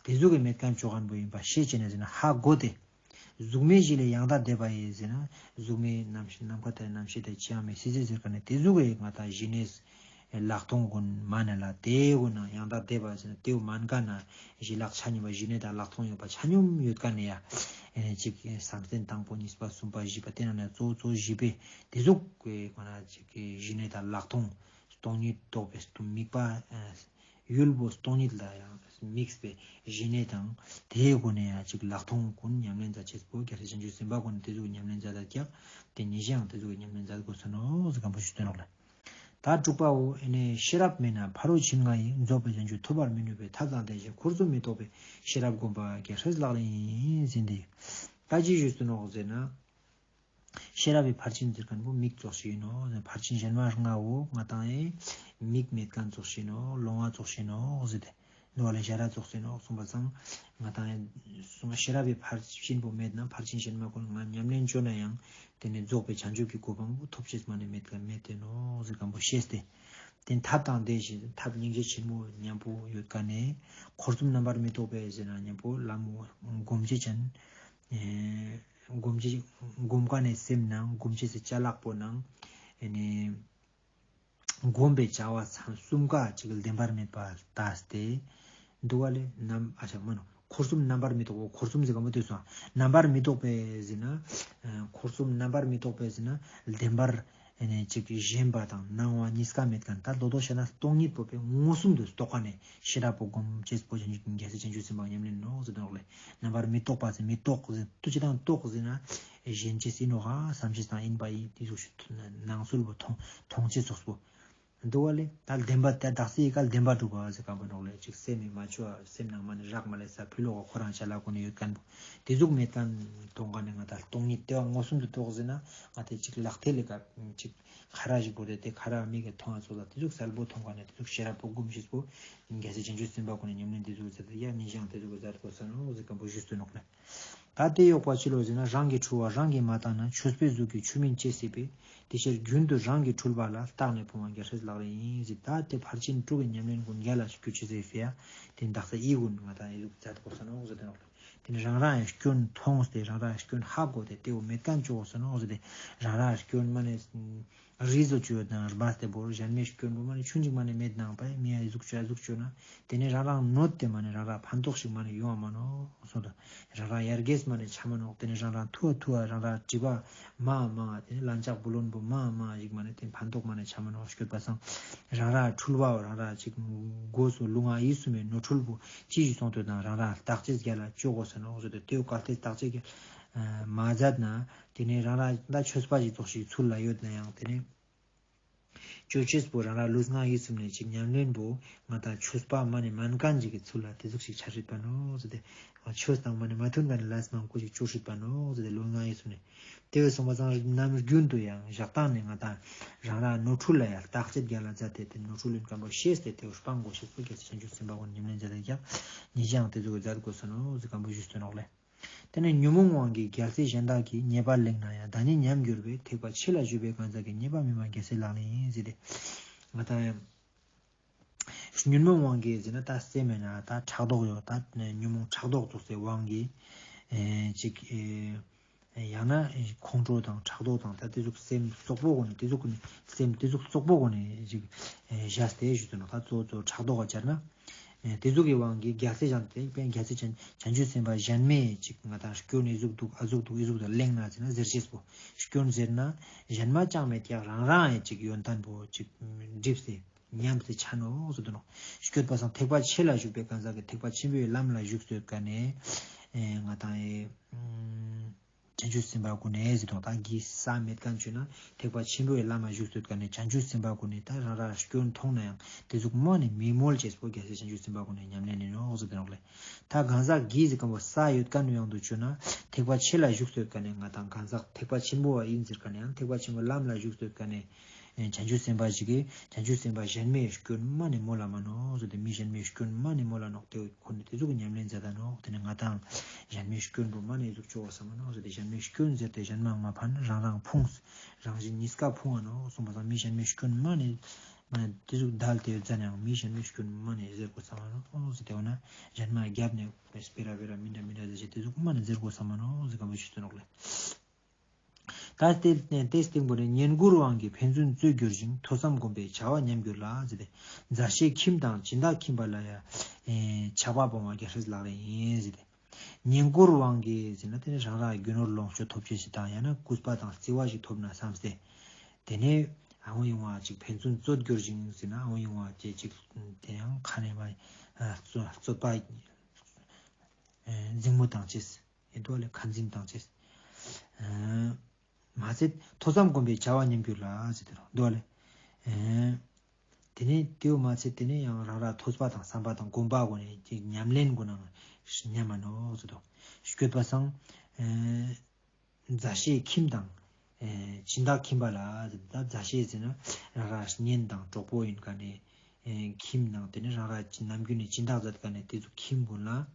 དེ་ཟུག་གི་མེད་མཁན་ཆོག་ག་པོ་ཡིན་པ་ཤེས་བྱས་ནས་ཟེར་ན་ཧ་གོ་སྟེ། གཟུགས་མེད་བཞི་ལས་ཡང་དག་འདས་པ་ཡི་ཟེར་ན། གཟུགས་མེད་རྣམ་ཤེས་ནམ་མཁའ་དང་རྣམ་ཤེས་དང་ཅི་ཡང་མེད་སྲིད་རྩེ་ཟེར་ག་ནས་དེ་ཟུག་གི་ང་དང་ཞི་གནས་ལྷག་མཐོང་ཀུན་མ་ནི་ལ་དེ་ཀུན་ན་ཡང་དག་འདས་པ་ཟེར་ན་དེའུ་མན་ཀ་ན་ཞི་ལྷག་ཆ་སྙོམས་པ་ཞི་གནས་དང་ལྷག་མཐོང་ཡོད་པ་ཆ་སྙོམས་ཡོད་ག་ནས་ཡ། ཨེ་ནས་གཅིག་བསམ་གཏན་དང་པོ་གཉིས་པ་གསུམ་པ་བཞི་པ་དེ་ནང་ནས་གཙོ་བོ་གཙོ་བོ་བཞི་པའི་དེ་ཟུག་གི་ང་ན་གཅིག་གི་ཞི་གནས་དང་ལྷག་མཐོང་སྟོང་ཉིད་རྟོགས་པའི་དམིགས་པ། ཡུལ་པོ་སྟོང་ཉིད་ལ་ཡང་དམིགས་པའི་ཞི་གནས་དང་དེའི་སྒོ་ནས་ཡང་གཅིག་ལྷག་མཐོང་ཀུན་ཉམས་ལེན་མཛད་ཅེས་པོ་རྒྱལ་སྲས་བྱང་ཆུབ་སེམས་དཔའ་ཀུན་དེ་ཚོ་ཉམས་ལེན་མཛད་དགོས་ཀྱང་དེ་ཉིད་ཀྱང་དེ་ཚོ་ཉམས་ལེན་མཛད་དགོས་སོ་ནོ་ཟེར་གང་པོ་ཞིག་སྟོན་རོགས་ལ། ད་དྲུག་པའོ་ཨེ་ནས་ཤེས་རབ་མེད་ན་ཕ་རོལ་ཕྱིན་ལྔ་ཡི་རྫོགས་པའི་བྱང་ཆུབ་ཐོབ་པར་མི་ནུས་པས་ཐབས་དང་ལྡན་ཞིང་འཁོར་གསུམ་མི་རྟོགས་པའི་ཤེས་རབ་བསྒོམ་པ་རྒྱལ་སྲས་ལག་ལེན་ཡིན་ཟེར་འདི་ད་ཅི་ཞུས་སོ་ནོ་ཟེར་ན། ཤེས་རབ་པའི་ཕར་ཕྱིན་ཟེར་མཁན་པོ་མིག་ཙོགས་ཤིག་ཡིན་ནོ། ཕར་ཕྱིན་གཞན་མ་ལྔ་བོ་ང་དང་ཨེ་མིག་མེད་མཁན་ཙོགས་ཤིག་ཡིན་ནོ། ལོང་བ་ཙོགས་ཤིག་ཡིན་ནོ་ཟེར་ཏེ། འདུག་བ་ལས་ཞ་ར་ཙོགས་ཤིག་ཡིན་ནོ་གསུངས་པ་ཙང་ང་དང་ཨེ་གསུངས་ཤེས་རབ་པའི་ཕར་ཕྱིན་པོ་མེད་ན་ཕར་ཕྱིན་གཞན་མ་ཀུན་ང་ཉམས་ལེན་བཅོ་ན་ཡང་དེ་ནས་རྫོགས་པའི་བྱང་ཆུབ་ཀྱི་གོ་འཕང་པོ་ཐོབ་ཅེས་མ་ནས་མེད་མཁན་མེད་དེ་ནོ་ཟེར་མཁན་པོ་ཤེས་ཏེ། དེ་ཐབས་དང་ལྡན་ཞིང་ཐབས་སྙིང་རྗེ་ཆེན་མོ་མཉམ་པོ་ཡོད་མཁན་ནས་འཁོར་གསུམ་རྣམ་པར་མི་རྟོག་པའི་ཟེར་ན་མཉམ་པོ་ལམ་སྒོམ་བྱེད་ཅན། སྒོམ་བྱེད་སྒོམ་ཀ་ནས་སེམས་ནང་སྒོམ་བྱེད་སའི་ཅ་ལག་པོ་ནང་ཨེ་ནས་སྒོམ་པའི་བྱ་བ་ཚང་གསུམ་ཀ་གཅིག་བདེན་པར་མེད་པ་ལྟ་སྟེ། འདུག་བ་ལས་རྣམ་ཨ་ཤ་མ་ནོ་འཁོར་གསུམ་རྣམ་པར་མི་རྟོག་པ་འཁོར་གསུམ་ཟེར་ག་མ་ལྟོས་སོང་རྣམ་པར་མི་རྟོག་པའི་ཟེར་ན། འཁོར་གསུམ་རྣམ་པར་མི་རྟོག་པའི་ཟེར་ན་བདེན་པར་ ཨ་ནི་ཅིག་ཞེན་པ་དང་སྣང་བ་གཉིས་ཀ་མེད་མཁན། ད་ལོ་ཏོག་བཤད་ན་སྟོང་ཉིད་པོ་པའི་མངོན་སུམ་དུ་རྟོགས་མཁན་ནི་ཤེས་རབ་པོ་སྒོམ་ཅེས་པོ་རྒྱལ་སྲས་བྱང་ཆུབ་སེམས་དཔའ་ཉམས་ལེན་ནོ་ཟེར་དོན་ལེ། རྣམ་པར་མི་རྟོག་པ་ཟེར། མི་རྟོག་ཟེར་དུ་ཅི་དང་རྟོག་ཟེར་ན་ཞེན་ཅེས་ཡིན་ནོ་ཧ་བསམ་ཅེས་དང་ཡིན་པ་ཡིན། དེ་ཟུག་ཞིག་སྣང་ཚུལ་པོ་མཐོང་མཐོང་ཅེས་ཙོགས་པོ། འདུག་བ་ལེ། ད་བདེན་པ་དེ་དག་སའི་ཡི་ག་བདེན་པ་གྲུབ་པ་ཟེར་མཁན་པོ་ནོག་ལེ། ཅིག་སེམས་མི་མ་བཅོས་པ། སེམས་ནང་མ་ནི་རག་མ་ལས་ས་ཕུལ་ལོག་ཁོ་རང་ཅ་ལག་ཁོ་ནས་ཡོད་མཁན་པོ། དེ་ཟུག་མེད་མཁན་མཐོང་མཁན་ནི་ང་ད་སྟོང་ཉིད་དེ་བ་མངོན་སུམ་དུ་རྟོགས་ཟེར་ན་ང་དེ་ཅིག་ལག་མཐིལ་ལས་ཀ་ཅིག་ཁ་ར་ཞིག་བོར་ཏེ་དེ་ཁ་ར་མིག་གིས་མཐོང་བ་ཙོགས་ལ་དེ་ཟུག་གསལ་པོ་མཐོང་མཁན་ནི་དེ་ཟུག་ཤེས་རབ་པོ་སྒོམ་ཤེས་པོ་རྒྱལ་སྲས་བྱང་ཆུབ་སེམས་དཔའ་ཁོ་ནས་ཉམས་ལེན་དེ་ཟུག་མཛད་དེ་ཡ་ནི་ཞང་དེ་ཟུག་མཛད་དགོས་ས་ནོག་ཟེར་མཁན་པོ་ཞུས་སོ་ནོག་ལེ། ད་དེ་གཡོག་པ་ཅི་ལོ་ཟེར་ན། རང་གི་འཁྲུལ་བ་རང་གིས་མ་བརྟགས་ན། ཆོས་པའི་གཟུགས་ཀྱི་ཆོས་མིན་ཅེས་སྲིད་པས། དེ་ཕྱིར་རྒྱུན་དུ་རང་གི་འཁྲུལ་པ་ལ། བརྟགས་ནས་སྤོང་བ་རྒྱལ་སྲས་ལག་ལེན་ཡིན་ཟེར། ད་དེ་ཕར་ཕྱིན་དྲུག་གི་ཉམས་ལེན་ཀུན་རྒྱལ་ལ་ཞིག་སྐྱོད་ཅི་ཟེར་ཕི་ཡ། དེ་འདག་ས་ཨི་ཀུན་ང་དང་ཨི་ཟུག་མཛད་དགོས་ས་ནོག་ཟེར་དེ་ནོག་ལེ། དེ་ནི་རང་རང་ཡང་སྐྱོན་མཐོང་སྟེ་རང་རང་སྐྱོན་ཧ་གོ་སྟེ་དེའུ་མེད་མཁན་ཅོག་ས་ནོག་ཟེར་ཏེ། རང་རང་སྐྱོན་མ་ནས། རིས་སུ་ཆུད་དང་སྦས་ཏེ་བོར། གཞན་མའི་སྐྱོན་པོ་མ་ནི་ཆུང་ཅིག་མ་ནི་མེད་ནང་པའི་མི་ཡ་ཟུག་ཆོ་ཟུག་ཆོ་ན། དེ་ནི་རང་རང་གནོད་དེ་མ་ནི་རང་རང་ཕན་ཐོགས་ཤིག་མ་ནི་ཡོང་བ་མ་ནོ་སོ་དང་། རང་རང་ཡར་རྒྱས་མ་ནི་ཆ་མ་ནོག་དེ་ནི་རང་རང་ཐུ་བ་ཐུ་བ་རང་རང་སྒྲིབ་པ་མ་མ། དེ་ནི་ལན་ཆགས་བུ་ལོན་པོ་མ་མ་ཞིག་མ་ནི་དེ་ཕན་ཐོགས་མ་ནི་ཆ་མ་ནོག་སྐྱོད་པ་སང་། རང་རང་འཁྲུལ་བའོ་རང་རང་ཅིག་སྒོས་སུ་ལུས་ངག་ཡིད་གསུམ་མའི་ནོར་འཁྲུལ་པོ་ཅི་ཞིག་སོང་དོ་དང་རང་རང་བརྟག་དཔྱད་རྒྱལ་ལ་ཅོ་དགོས་ས་ནོག་ཟེར་ཏེ། དེའུ་གལ་ཏེ་བརྟག་དཔྱད་རྒྱལ་མ་མཛད་ན། དེ་ནས་རང་རང་ད་ཆོས་པ་ཞིག་ཙོགས་ཤིག་ཚུལ་ལ་ཡོད་ན་ཡང་དེ་ནས་ཅོ་ཅེས་པོ་རང་རང་ལུས་ངག་ཡིད་གསུམ་ནས་ཅིག་ཉམས་ལེན་པོ་ང་དང་ཆོས་པ་མ་ནས་མན་མཁན་ཅིག་གི་ཚུལ་ལ་དེ་ཟུག་ཞིག་ཆ་སྲིད་པ་ནོ་ཟེར་ཏེ། ཆོས་དང་མ་ནས་མ་མཐུན་མཁན་ནི་ལས་མང་པོ་ཞིག་ཅོ་སྲིད་པ་ནོ་ཟེར་ཏེ་ལུས་ངག་ཡིད་གསུམ་ནས། དེ་བས་སོང་པ་ཙང་ནམ་རྒྱུན་དུ་ཡང་བཞག་སྟངས་ནས་ང་དང་རང་རང་ནོར་འཁྲུལ་ལ་ཡང་བརྟག་དཔྱད་རྒྱལ་ལ་མཛད་དེ་དེ་ནོར་འཁྲུལ་ལུན་སྐམ་པོ་ཤེས་ཏེ་དེ་སྤང་དགོས་ཤེས་པོ་རྒྱལ་སྲས་བྱང་ཆུབ་སེམས་དཔའ་ཁོང་ཉམས་ལེན་མཛད་དེ་ཀྱང་ཉེ་ཞའང་དེ་ཚོ་གི་མཛད་དགོས་ས་ནོ་ཟེར་སྐམ་པོ་ཞུས་སོ་ནོག་ལེ། དེ་ནས་ཉོན་མོངས་དབང་གིས་རྒྱལ་སྲས་གཞན་དག་གི་ཉེས་པར་གླེང་ན་ཡང་། བདག་ཉིད་ཉམས་གྱུར་པས་ཐེག་པ་ཆེ་ལ་ཞུགས་པའི་གང་ཟག་གི་ཉེས་པ་མི་སྨྲ་རྒྱལ་སྲས་ལག་ལེན་ཡིན་ཟེར་ཏེ། ང་དང་ཡང་ཉོན་མོངས་དབང་གིས་ཟེར་ན་ད་སེམས་མེད་ན་ད་ཕྲག་དོག་ཡོད། ད་ཉོན་མོངས་ཕྲག་དོག་ཙོགས་སའི་དབང་གིས་ཨེ་ཅིག་ཨེ་ཡང་ན་ཁོང་ཁྲོ་དང་ཕྲག་དོག་དང་ད་དེ་ཟུག་སེམས་བཙོག་པོ་གོ་ནས་དེ་ཟུག་གོ་ནས་སེམས་དེ་ཟུག་བཙོག་པོ་གོ་ནས་ཅིག་ཨེ་བཞག་སྟེ་ཞུ་དུ་ནོ། ད་གཙོ་བོ་གཙོ་བོ་ཕྲག་དོག་ག་སྦྱར་ན། ཨེ་དེ་ཟུག་གི་དབང་གིས་རྒྱལ་སྲས་བྱང་དེ་དཔེ་རྒྱལ་སྲས་བྱང་བྱང་ཆུབ་སེམས་དཔའ་གཞན་མས་ཅིག་ང་དང་སྐྱོན་ཨི་ཟུག་འདུག་ཨ་ཟུག་འདུག་ཨི་ཟུག་དང་གླེང་ན་ཟེར་ན་ཟེར་ཤེས་པོ། སྐྱོན་ཟེར་ན་གཞན་མ་ཅང་མེད་ཀྱང་རང་རང་ཨེ་ཅིག་ཡོན་ཏན་པོ་ཅིག་འགྲིབ་སྟེ། ཉམས་སུ་ཆ་ནོ་ཟེར་དུ་ནོ། སྐྱོད་པ་སང་ཐེག་པ་ཆེ་ལ་ཞུགས་པའི་གང་ཟག་གི་ཐེག་པ་ཆེན་པོའི་ལམ་ལ་ཞུགས་སོད་ཀ་ནས། ཨེ་ང་དང་ཨེ་བྱང་ཆུབ་སེམས་དཔའ་ཀུན་ནས་ཟེར་དོ། ད་གི་ས་མེད་གང་བྱུང་ན་ཐེག་པ་ཆེན་པོའི་ལམ་ལ་ཞུགས་སོད་ཀ་ནས་བྱང་ཆུབ་སེམས་དཔའ་ཀུན་ནས་ད་རང་རང་སྐྱོན་མཐོང་ན་ཡང་དེ་ཟུག་མ་ནས་མི་མོལ་ཅེས་པོ་རྒྱལ་སྲས་བྱང་ཆུབ་སེམས་དཔའ་ཀུན་ནས་ཉམས་ལེན་ནི་ནོ་ཟེར་དུ་ནོ་ལེ། ད་གང་ཟག་གི་ཟེར་གང་པོ་ས་ཡོད་ཀ་ནས་ཡང་དུ་བྱུང་ན་ཐེག་པ་ཆེ་ལ་ཞུགས་སོད་ཀ་ནས་ང་དང་གང་ཟག་ཐེག་པ་ཆེན་པོ་བ་ཡིན་ཟེར་ཀ་ནས་ཡང་ཐེག་པ་ཆེན་པོའི་ལམ་ལ་ཞུགས་སོད་ཀ་ནས། བྱང་ཆུབ་སེམས་དཔའ་ཞིག་གིས་བྱང་ཆུབ་སེམས་དཔའ་གཞན་མའི་སྐྱོན་མ་ནས་མོལ་ལ་མ་ནོག་ཟེར་ཏེ། མི་གཞན་མའི་སྐྱོན་མ་ནས་མོལ་ལ་ནོག་དེ་ཁོ་ནས་དེ་ཚོ་གི་ཉམས་ལེན་མཛད་ད་ནོག་དེ་ནས་ང་དང་གཞན་མའི་སྐྱོན་པོ་མ་ནས་ཟུག་ཆོག་བ་ས་མ་ནོག་ཟེར་ཏེ། གཞན་མའི་སྐྱོན་ཟེར་ཏེ་གཞན་མ་མ་ཕན། རང་རང་ཕུང་། རང་བཞིན་གཉིས་ཀ་ཕུང་བ་ནོག་གསུངས་པ་སང་མི་གཞན་མའི་སྐྱོན་མ་ནས་མ་ནས་དེ་ཟུག་བདལ་ཏེ་ཡོད་ཙ་ནའང་མི་གཞན་མའི་སྐྱོན་མ་ནས་ཟེར་དགོས་ས་མ་ནོག་ཟེར་ཏེ། འོ་ན་གཞན་མ་རྒྱབ་ནས་སྤེ་ར་སྤེ་ར་མི་འདྲ་མི་འདྲ་ཟེར་ཞེས་དེ་ཟུག་མ་ནས་ཟེར་དགོས་ས་མ་ནོག་ཟེར་ག་མ་ཞུ་ཚོད་ནོག་ལེ། ད་དེ་དེ་སྟེང་པོ་ནས་བསྙེན་བཀུར་དབང་གིས་ཕན་ཚུན་རྩོད་གྱུར་ཅིང་། ཐོས་བསམ་སྒོམ་པའི་བྱ་བ་ཉམས་གྱུར་ལ་ཟེར་ཏེ། མཛའ་བཤེས་ཁྱིམ་དང་སྦྱིན་བདག་ཁྱིམ་པ་ལ་ཡང་ཆགས་པ་སྤོང་བ་རྒྱལ་སྲས་ལག་ལེན་ཡིན་ཟེར་ཏེ། བསྙེན་བཀུར་དབང་གིས་ཟེར་ན་དེ་ནི་རང་རང་རྒྱུ་ནོར་ལོངས་སྤྱོད་ཐོབ་ཆེད་ཞིག་དང་ཡང་ན་གུས་པ་དང་བརྩེ་བ་ཞིག་ཐོབ་ན་བསམ་སྟེ། དེ་ནས་ཨ་འོ་ཡོང་བ་ཅིག་ཕན་ཚུན་རྩོད་གྱུར་ཅིང་ཟེར་ན་ཨ་འོ་ཡོང་བ་ཅེ་ཅིག་དེ་ཡང་ཁ་ནས་མ་རྩོད་པ་འཛིང་མོ་དང་བཅས། ཡིན་དུ་བ་ལས་ཁ་འཛིན་དང་བཅས། མ་ཚད་ཐོས་བསམ་སྒོམ་པའི་བྱ་བ་ཉམས་གྱུར་ལ་ཟེར་དུ་རོ་འདུག་བ་ལས། དེ་ནས་དེའུ་མ་ཚད་དེ་ནས་ཡང་རང་རང་ཐོས་པ་དང་བསམ་པ་དང་སྒོམ་པ་སྒོ་ནས་ཉམས་ལེན་སྒོ་ནང་ཉམས་མ་ནོ་ཟེར་དུ་སྐྱོད་པ་སང་། མཛའ་བཤེས་ཁྱིམ་དང་། སྦྱིན་བདག་ཁྱིམ་པ་ལ་ཟེར་ད་མཛའ་བཤེས་ཟེར་ན་རང་རང་གཉེན་དང་གྲོགས་པོ་ཡིན་ག་ནས། ཁྱིམ་ནང་དེ་ནས་རང་རང་ནམ་རྒྱུན་ནས་སྦྱིན་བདག་མཛད་ག་ནས་དེ་ཚོ་ཁྱིམ་ཀུན་ལ།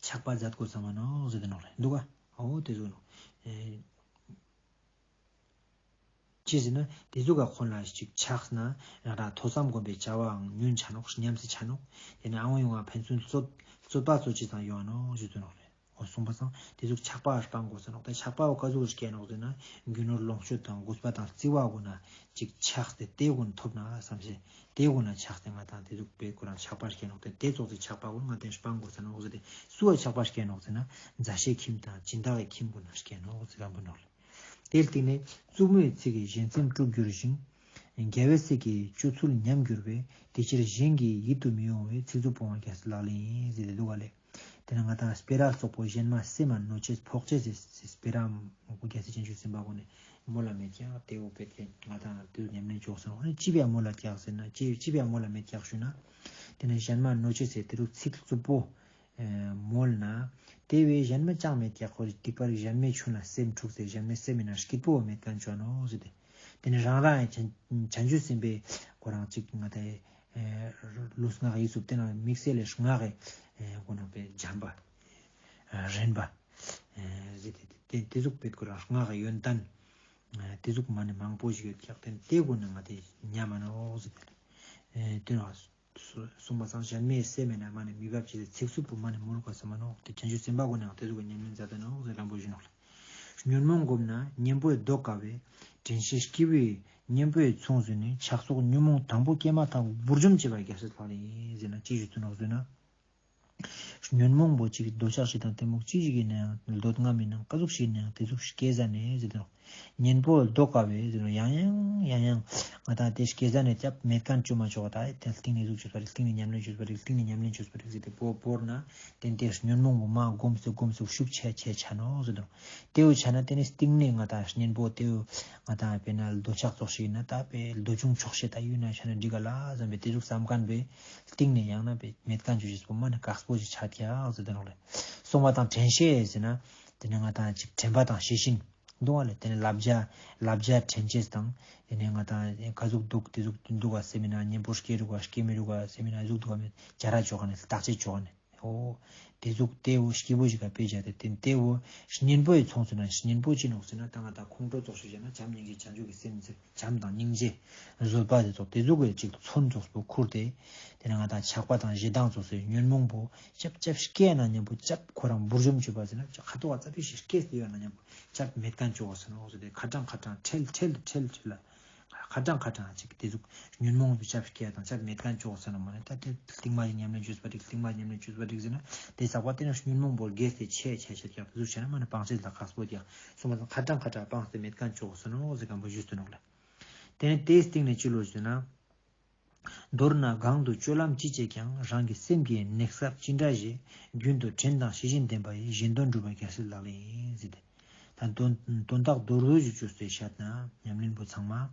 ཆགས་པ་མཛད་དགོས་ས་མ་ནོག་ཟེར་དེ་ནོག་རེད་འདུག་ག་འོ་དེ་ཟུག་ནོག་ཅི་ཟེར་ན་དེ་ཟུག་ག་ཁོ་ན་ཅིག་ཆགས་ན་རང་རང་ཐོས་བསམ་སྒོམ་པའི་བྱ་བའང་ཉུང་ཆ་ནོག་ཉམས་སུ་ཆ་ནོག་དེ་ནས་ཨ་འོ་ཡོང་བ་ཕན་ཚུན་རྩོད་རྩོད་པ་རྩོད་ཅི་ཙང་ཡོང་ནོག་ཞུ་དུ་ནོག་རེད། འོ་གསུངས་པ་སང་དེ་ཟུག་ཆགས་པ་སྤང་དགོས་ས་ནོག་དེ་ཆགས་པ་བ་ག་ཟུག་སྐྱེ་ནོག་ཟེར་ན་རྒྱུ་ནོར་ལོངས་སྤྱོད་དང་གུས་པ་དང་བརྩེ་བ་ཀུན་ན་ཅིག་ཆགས་ཏེ་དེ་ཀུན་ཐོབ་ན་བསམ་ཤེས། དེ་ཀུན་ལ་ཆགས་ཏེ་ང་དང་དེ་ཟུག་པའི་ཁོ་རང་ཆགས་པ་སྐྱེ་ནོག་དེ་དེ་ཙོགས་ཏེ་ཆགས་པ་ཀུན་ང་དེ་སྤང་དགོས་ས་ནོག་ཟེར་ཏེ་སུ་བ་ཆགས་པ་སྐྱེ་ནོག་ཟེར་ན་མཛའ་བཤེས་ཁྱིམ་དང་སྦྱིན་བདག་གི་ཁྱིམ་ཀུན་ན་སྐྱེ་ནོག་ཟེར་གམ་པོ་ནོག་ལེ། དེའི་སྟེང་ནས་རྩུབ་མོའི་ཚིག་གིས་གཞན་སེམས་དཀྲུགས་འགྱུར་ཞིང་། རྒྱལ་བའི་སྲས་ཀྱི་སྤྱོད་ཚུལ་ཉམས་འགྱུར་བས། དེ་ཕྱིར་གཞན་གྱི་ཡིད་དུ་མི་འོང་བའི། ཚིག་རྩུབ་སྤོང་བ་རྒྱལ་སྲས་ལག་ལེན་ཡིན། ཟེར་ཏེ་འདུག་ག་ལེ། དེ་ནས་ང་དང་སྤེ་ར་སོགས་པོ་གཞན་མ་སེམས་མ་གནོད་བྱེད་ཕོག་བྱེད་ཟེར་སྤེ་ར་མང་པོ་རྒྱལ་སྲས་བྱང་ཆུབ་སེམས་དཔའ་ཁོ་ནས་མོལ་ལ་མེད་ཀྱང་དེ་འོ་བེད་ཀྱི་ང་དང་དེ་ཉམས་ལེན་ཆོག་སོང་། ཨ་ནི་ཅི་བས་མོལ་ལ་ཀྱག་ཟེར་ན་ཅི་ཅི་བས་མོལ་ལ་མེད་ཀྱག་ཞུ་ན། དེ་ནས་གཞན་མ་གནོད་བྱེད་ཟེར་དེ་རུ་ཚིག་རྩུབ་པོ་མོལ་ན། དེ་བས་གཞན་མ་ཅང་མེད་ཀྱག་ཁོ་རི་སྡིག་པ་རིགས་གཞན་མའི་ཆུ་ན་སེམས་འཁྲུག་ཟེར་གཞན་མའི་སེམས་མི་ན་སྐྱིད་པོ་མེད་མཁན་ཆོག་ནོ་ཟེར་ཏེ། དེ་ནས་རང་རང་ཡང་བྱང་ཆུབ་སེམས་དཔའི་ཁོ་རང་གཅིག་ང་དང་ལུས་ངག་ཡིད་གསུམ་དེ་ནང་དམིགས་བསལ་ལས་ངག་གི་ཁོ་ན་པའི་བྱམས་པ་རན་པ་ཟེར་ཏེ་དེ་དེ་ཟུག་པའི་ཁོ་རང་ངག་གི་ཡོན་ཏན་དེ་ཟུག་མ་ནི་མང་པོ་ཞིག་ཡོད་ཀྱག་དེ་དེ་ཁོ་ན་ང་དེ་ཉམས་མ་ནོ་ཟེར་ཏེ་དེ་ནང་གསུངས་པ་སང་གཞན་མའི་སེམས་མེད་ན་མ་ནི་མི་འབབ་ཅེས་ཚིག་རྩུབ་པོ་མ་ནི་མོལ་དགོས་ས་མ་ནོ། དེ་བྱང་ཆུབ་སེམས་དཔའ་ཁོ་ནའང་དེ་ཟུག་གི་ཉམས་ལེན་མཛད་དེ་ནོ་ཟེར་རང་པོ་ཞུ་ནོ། ཉོན་མོངས་བསྒོམས་ན་གཉེན་པོས་བཟློག་དཀའ་བས། དྲན་ཤེས་སྐྱེས་བུའི་གཉེན་པོའི་ཚོགས་བཟུང་ནས། ཆགས་སོགས་ཉོན་མོངས་དང་པོ་སྐྱེས་མ་ཐག་བུར་འཇོམས་བྱེད་པ་རྒྱལ་སྲས་ལག་ལེན་ཡིན་ཟེར་ན་ཅི་ཞུ་ཚུལ་ནོ་ཟེར་ན། ཉོན་མོངས་པོ་གཅིག་འདོད་ཆགས་ཞེ་སྡང་གཏི་མུག་ཅི་ཞིག་ཡིན་ན་ཡང་འདོད་རྔམ་ཡིན་ན་ཀ་ཟུག་ཞིག་ཡིན་ན་ཡང་དེ་ཟུག་སྐྱེ་ས་ནས་ཟེར་དོ། གཉེན་པོ་བཟློག་དཀའ་བས་ཟེར་ནོ། ཡང་ཡང་ཡང་ཡང་ང་དང་དེ་སྐྱེ་ས་ནས་སྐྱབས་མེད་མཁན་བཅོ་མ་ཆོག་ད་དེ་སྟེང་ནས་ཟུག་བཅོས་པ་རེད། སྟེང་ནས་ཉམས་ལེན་བཅོས་པ་རེད། སྟེང་ནས་ཉམས་ལེན་བཅོས་པ་རེད་ཟེར་ཏེ་བོར་བོར་ན་དེ་དེ་ཉོན་མོངས་པོ་མ་སྒོམ་སུ་སྒོམ་སུ་ཤུགས་ཆེ་ཆེ་ཆ་ནོ་ཟེར་དོ། དེའུ་ཆ་ན་དེ་ནི་སྟེང་ནས་ང་དང་གཉེན་པོ་དེའུ་ང་དང་དཔེར་ན་འདོད་ཆགས་ཙོགས་ཤིག་ཡིན་ན་ད་དཔེ་འདོད་ཆུང་ཆོག་ཤེས་ད་ཡོད་ན་ཆ་ན་འགྲིག་ག་ལ་བསམ་པའི་དེ་ཟུག་བསམ་མཁན་པས། སྟེང་ནས་ཡང་ན་པའི་མེད་མཁན་ཆོས་ཅིག་པོ་མ་ནི་དཀགས་པོ་ཅིག་ཆགས་ཀྱག་ཟེར་དེ་ནོ་ལེ། གསུངས་པ་དང་དྲན་ཤེས་ཟེར་ན་དེ་ནི་ང་དང་ཅིག་དྲན་པ་དང་ཤེས་བཞིན་འདུག་བ་ལེ། དེ་ནི་བསླབ་བྱ་བསླབ་བྱ་དྲན་ཤེས་དང་དེ་ནི་ང་དང་ཁ་ཟུག་འདུག་དེ་ཟུག་འདུག་ག་སེམས་མི་ན་གཉེན་པོ་སྐྱེ་རུག་ག་སྐྱེ་མི་རུག་ག་སེམས་མི་ན་ཟུག་འདུག་ག་མེད་བྱ་ར་ཆོག་ག་ནི་བརྟག་དཔྱད་ཆོག་ག་ནི། ཨོ། དེ་ཟུག་དེའོ་སྐྱིད་པོ་ཞིག་ག་དཔེ་བྱ་དེ་དེ་དེའོ་གཉེན་པོའི་ཚོགས་སུ་ན་གཉེན་པོ་ཅི་ནོག་ཟེར་ན་ད་ང་དང་ཁོང་ཁྲོ་ཙོགས་ཤིག་བྱས་ན་བྱམས་སྙིང་རྗེ་བྱང་ཆུབ་ཀྱི་སེམས་ཟེར། བྱམས་དང་སྙིང་རྗེ། བཟོད་པ་དེ་ཚོ་དེ་ཟུག་གི་ཅིག་ཚོན་ཙོགས་པོ་ཁུར་ཏེ། དེ་ནས་ང་དང་ཆགས་པ་དང་ཞེ་སྡང་ཙོགས་སུ་ཉོན་མོངས་པོ་ཅབ་ཅབ་སྐྱེས་ན་མཉམ་པོ་ཅབ་ཁོ་རང་འབུར་འཇོམས་བྱེད་པ་ཟེར་ན་ཁ་ཐོག་ཙ་པིག་ཞིག་སྐྱེས་ཏེ་ཡོད་ན་མཉམ་པོ་ཅབ་མེད་མཁན་ཅོག་ཟེར་ནོ་ཟེར་ཏེ་ཁ་གྲང་ཁ་གྲང་ཁྲེལ་ཁྲེལ་ཁྲེལ་ཁྲེལ་ལ། ཁ་གྲང་ཁ་གྲང་ཅིག་དེ་ཟུག་ཉོན་མོངས་པའི་ཆབ་སྐྱེ་དང་ཆབ་མེད་མཁན་ཅོག་ཟེར་ན་མ་ནི་ད་དེ་རྟིང་མ་ཡི་ཉམས་ལེན་བཅོས་པ་རིགས་རྟིང་མ་ཉམས་ལེན་བཅོས་པ་རིགས་ཟེར་ན་དེ་ཟག་པ་དེ་ནི་ཉོན་མོངས་པོ་རྒྱས་ཏེ་ཆེ་ཆེ་ཆེ་ཀྱང་དེ་ཟུག་བྱས་ན་མ་ནི་སྤང་བྱེད་ལ་ཁག་པོ་ཀྱང་སོང་བ་དང་ཁ་གྲང་ཁ་གྲང་སྤངས་ཏེ་མེད་མཁན་ཅོག་ཟེར་ནོ་ཟེར་མཁན་པོ་ཞུས་ཏེ་ནོག་ལེ། དེ་ནི་དེའི་སྟེང་ནས་ཅི་ལོ་ཟེར་ན། མདོར་ན་གང་དུ་སྤྱོད་ལམ་ཅི་བྱེད་ཀྱང་། རང་གི་སེམས་ཀྱི་གནས་སྐབས་ཅི་འདྲ་ཞིག་རྒྱུན་དུ་དྲན་དང་ཤེས་བཞིན་ལྡན་པ་ཡིས་གཞན་དོན་སྒྲུབ་པ་རྒྱལ་སྲས་ལག་ལེན་ཡིན་ཟེར་ཏེ། ད་དོན་དོན་དག་མདོར་བསྡུས་ཀྱི་བཅོས་ཏེ་བཤད་ན་ཉམས་ལེན་པོ་ཚང་མ།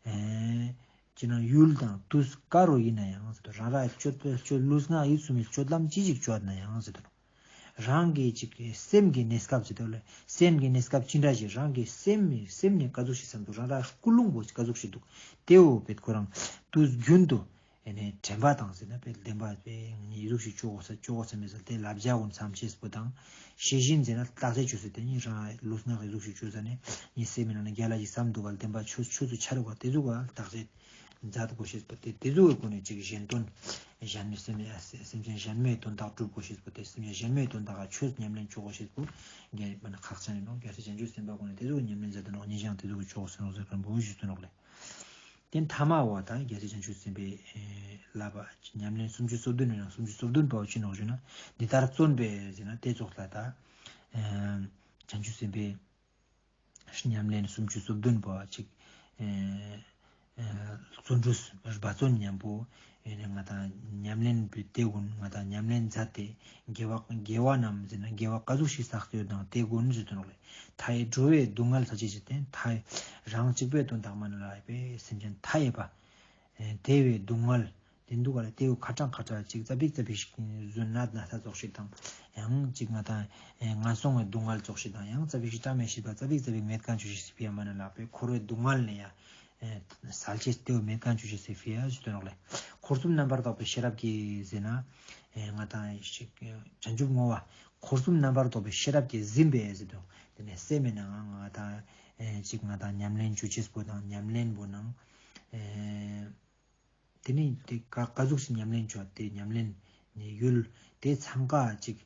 ཨེ། ཅི་ན་ཡུལ་དང་དུས་ག་རུ་ཡིན་ན་ཡང་ཟེར་དོ། རང་རང་སྤྱོད་པའི་སྤྱོད་ལུས་ངག་ཡིད་གསུམ་གྱི་སྤྱོད་ལམ་ཅི་ཞིག་སྤྱོད་ན་ཡང་ཟེར་དོ། རང་གི་ཅིག་སེམས་ཀྱི་གནས་སྐབས་ཟེར་དོ་ལེ། སེམས་ཀྱི་གནས་སྐབས་ཅི་འདྲ་ཞིག་རང་གི་སེམས་སེམས་ནས་ག་ཟུག་ཞིག་བསམ་འདུག་རང་རང་ཀུན་སློང་པོ་ག་ཟུག་ཞིག་འདུག་དེའོ་བེད་ཁོ་རང་དུས་རྒྱུན་དུ་ཨེ་ནས་དྲན་པ་དང་ཟེར་ན་བེད་བདེན་པ་བེད་ཡི་ཟུག་ཞིག་ཅོག་གོ་ས་ཅོག་གོ་ས་མེད་ཟེར་དེ་ལབ་བྱ་འོ་མཚམས་ཆེས་པོ་དང་ཤེས་བཞིན་ཟེར་ན་བརྟག་དཔྱད་བཅོས་ཟེར་དེ་ཉིད་རང་ལུས་ངག་ཡི་ཟུག་ཞིག་བཅོས་ས་ནས་ཉིད་སེམས་མི་ནང་ན་རྒྱ་ལ་ཞིག་བསམ་འདུག་ག་བདེན་པ་ཆོས་ཆོས་སུ་ཆ་རུག་ག་དེ་ཟུག་ག་བརྟག་དཔྱད། མཛད་དགོས་ཤེས་པོ་དེ་དེ་ཚོའི་སྒོ་ནས་ཅིག་གཞན་དོན། གཞན་མི་སེམས་སེམས་ཅན་གཞན་མའི་དོན་དག་སྒྲུབ་དགོས་ཤེས་པོ་དེ་སེམས་ཅན་གཞན་མའི་དོན་དག་ག་ཆོས་ཉམས་ལེན་བཅོ་དགོས་ཤེས་པོ། རྒྱལ་མ་ནི་ཁག་ཅན་ཡིན་ནོ་རྒྱལ་སྲས་བྱང་ཆུབ་སེམས་དཔའ་སྒོ་ནས་དེ་ཚོའི་ཉམས་ལེན་མཛད་དེ་ནོ་ཉེ་ཞང་དེ་ཚོ་གི་བཅོ་དགོས་ཟེར་ནོ་ཟེར་མཁན་པོ་ཞུས་ཏེ་ནོག་ལེ། དེ་མཐའ་མ་བ་ད་རྒྱལ་སྲས་བྱང་ཆུབ་སེམས་དཔའི་ལབ་པ་ཉམས་ལེན་སུམ་ཅུ་སོ་བདུན་ནང་སུམ་ཅུ་སོ་བདུན་པའོ་ཅི་ནོག་ཞུ་ན་འདི་ལྟར་བརྩོན་པས་ཟེར་ན་དེ་ཙོགས་ལ་ད་བྱང་ཆུབ་སེམས་དཔའི། ཉམས་ལེན་སུམ་ཅུ་སོ་བདུན་པ་ཅིག་ཨེ་ཨེ་བརྩོན་འགྲུས་འབད་བརྩོན་ཉམ་པོ་ཨེ་ང་དང་ཉམས་ལེན་པའི་དེ་ཀུན་ང་དང་ཉམས་ལེན་མཛད་དེ་དགེ་བ་དགེ་བ་རྣམས་ཟེར་ན་དགེ་བ་ག་ཟུག་ཞིག་བསགས་ཡོད་དང་དེ་ཀུན་ཟེར་དུ་ནོག་ལེ། མཐའ་ཡས་འགྲོ་བའི་སྡུག་བསྔལ་ཟེར་ཅེས་ཟེར་ཏེ་མཐའ་རང་གཅིག་པའི་དོན་དག་མ་ནི་ལ་ཡོད་པའི་སེམས་ཅན་མཐའ་ཡས་པ། ཨེ་དེ་བའི་སྡུག་བསྔལ། དེ་འདུག་ག་ལ་དེའུ་ཁ་གྲངས་ཁ་གྲངས་ཅིག་ཙ་པིག་ཙ་པིག་ཞིག་བཟོད་ན་ན་ས་ཙོགས་ཤིག་དང་ཡང་ཅིག་ང་དང་ངན་སོང་གི་སྡུག་བསྔལ་ཙོགས་ཤིག་དང་ཡང་ཙ་པིག་ཞིག་བཀྲ་མེད་ཤིས་པ་ཙ་པིག་ཙ་པིག་མེད་མཁན་ཆོས་ཤིག་སི་ཕི་ཡ་མ་ན་ལགས་པས་འཁོར་བའི་སྡུག་བསྔལ་ནས་ཡ་སལ་ཅེས་དེའུ་མེད་མཁན་ཆོས་ཤིག་སི་ཕི་ཡ་ཞུ་དོན་ལགས་ལས། འཁོར་གསུམ་རྣམ་པར་དག་པའི་ཤེས་རབ་ཀྱིས་ཟེར་ན་ང་དང་ཞིག་བྱང་ཆུབ་བསྔོ་བ་འཁོར་གསུམ་རྣམ་པར་དག་པའི་ཤེས་རབ་ཀྱིས་ཟིན་པས་ཟེར་དོན་དེ་ནས་སེམས་མེད་ནའང་ང་དང་ཅིག་ང་དང་ཉམས་ལེན་ཆོས་ཅེས་པོ་དང་ཉམས་ལེན་པོ་ནང་། དེ་ནས་དེ་ག་ག་ཟུག་ཞིག་ཉམས་ལེན་བྱ་དེ་ཉམས་ལེན་ནི་ཡུལ་དེ་ཚང་ཀ་ཅིག་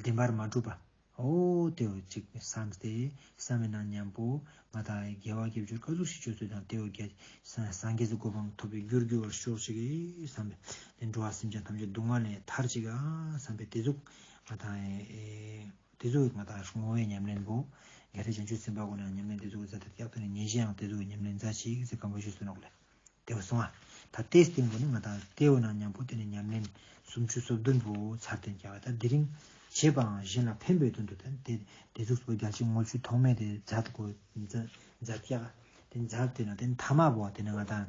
བདེན་པར་མ་གྲུབ་པ། ཨོ་དེའོ་ཅིག་བསམ་སྟེ་བསམ་མེད་ན་མཉམ་པོ་ང་དང་དགེ་བ་དགེ་སྦྱོར་ག་ཟུག་ཞིག་བྱོས་ཚུལ་དང་དེའོ་དགེ་སངས་རྒྱས་སུ་གོ་འཕང་ཐོབ་པའི་རྒྱུར་འགྱུར་བར་ཤོག་ཅིག་བསམ་པས་དེ་འགྲོ་བ་སེམས་ཅན་ཐམས་ཅད་སྡུག་བསྔལ་ནས་ཐར་ཅིག་ཨ་བསམ་པས་དེ་ཟུག་ང་དང་། དེ་ཚོ་ང་དང་བསྔོ་བའི་ཉམས་ལེན་པོ་ རྒྱལ་སྲས་བྱང་ཆུབ་སེམས་དཔའ་ཀུན་ལ་ཉམས་ལེན་དེ་ཚོ་གི་ཛད་དེ་ཀྱག་དེ་ནི་ཉེ་ཞའང་དེ་ཚོ་གི་ཉམས་ལེན་ཛད་ཅིག་ཟེར་གམ་པོ་ཞུས་སོང་ནོག་ལེ། དེ་བ་སོང་ཨ། ད་དེའི་སྟེང་པོ་ནི་ང་དང་དེ་བོ་ནང་མཉམ་པོ་དེ་ནི་ཉམས་ལེན་སུམ་ཅུ་སོ་བདུན་པོ་ཚར་ཏེ་ཀྱག་ད་དེ་རིང་བྱེད་པའང་གཞན་ལ་ཕན་པའི་དོན་དུ་ད་དེ་དེ་ཚོ་སུ་རྒྱལ་སྲས་མངོན་སྤྱོད་ཐོགས་མེད་དེ་ཛད་དགོས་ཛད་ཀྱག་དེ་ཛད་དེ་ན་དེ་ཐ་མ་བོ་དེ་ནི་ང་དང་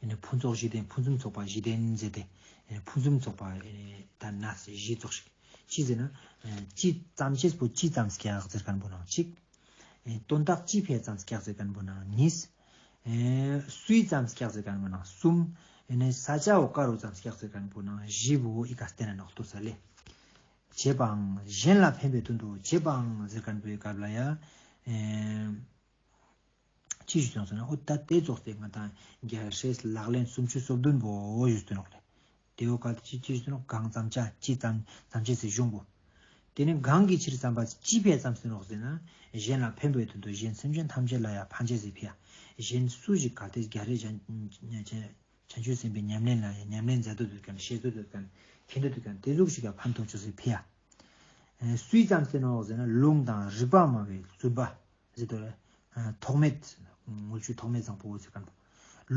ཨེ་ནི་ཕུན་ཚོགས་བཞི་ལྡན། ཕུན་སུམ་ཚོགས་པ་བཞི་ལྡན་ཟེར་ཏེ། ཨེ་ནི་ཕུན་སུམ་ཚོགས་པ་ཨེ་ནི་ད་ན་བཞི་ཙོགས་ཤིག་ཅི་ཟེར་ན། ཨེ་ཅི་ཙམ་ཅེས་པོ་ཅི་ཙམ་ཀྱག་ཟེར་མཁན་པོ་ནང་གཅིག་ཨེ་དོན་དག་ཅི་ཕལ་ཙམ་ཀྱག་ཟེར་མཁན་པོ་ནང་གཉིས། ཨེ་སུའི་ཙམ་ཀྱག་ཟེར་མཁན་པོ་ནང་གསུམ། ཨེ་ནི་ས་ཆའོ་ཀ་རུ་ཙམ་ཀྱག་ཟེར་མཁན་པོ་ནང་བཞི་པོ་ཨི་ཀ་སྟེ་ན་ནོག་ཏུ་ས་ལེ། བྱེད་པའང་གཞན་ལ་ཕན་པའི་དོན་དུ་བྱེད་པའང་ཟེར་མཁན་པོའི་སྐབས་ལ་ཡ། ཨེ་ཅི་ཞུས་སོང་ཟེར་ན། འོ་ད་དེ་ཙོགས་ཏེ་ང་དང་རྒྱལ་སྲས་ལག་ལེན་སུམ་ཅུ་སོ་བདུན་པོ་ཞུས་སོང་ནོག་ལེ། དེ་བོ་ག་ཅི་ཅི་ཞུས་སོང་ནོག་གང་ཙམ་ཅ་ཅི་ཙམ་ཙམ་ཅེས་སི་གཞུང་པོ། དེ་ནི་གང་གི་ཕྱིར་ཙམ་པ་ཅི་ཕལ་ཙམ་ཟེར་ནོག་ཟེར་ན། གཞན་ལ་ཕན་པའི་དོན་དུ་གཞན་སེམས་ཅན་ཐམས་ཅད་ལ་ཡང་ཕན་ཅེས་སི་ཕི་ཡ། གཞན་སུ་ཞིག་ག་དེ་རྒྱལ་སྲས་བྱང་བྱང་ཆུབ་སེམས་དཔའི་ཉམས་ལེན་ལ་ཡང་ཉམས་ལེན་མཛད་དུ་འདོད་མཁན། བྱེད་དུ་འདོད་མཁན། མཁྱེན་དུ་འདོད་མཁན་དེ་ཟུག་ཞིག་ལ་ཕན་ཐོགས་ཆོག་སི་ཕི་ཡ། སུའི་ཙམ་ཟེར་ནོག་ཟེར་ན། ལུང་དང་རིགས་པ་སྨྲ་བའི་བཙུན་པ་ཟེར་དོ། ཐོགས་མེད། མངོན་སྤྱོད་ཐོགས་མེད་བཟང་པོ་ཟེར་མཁན་པོ།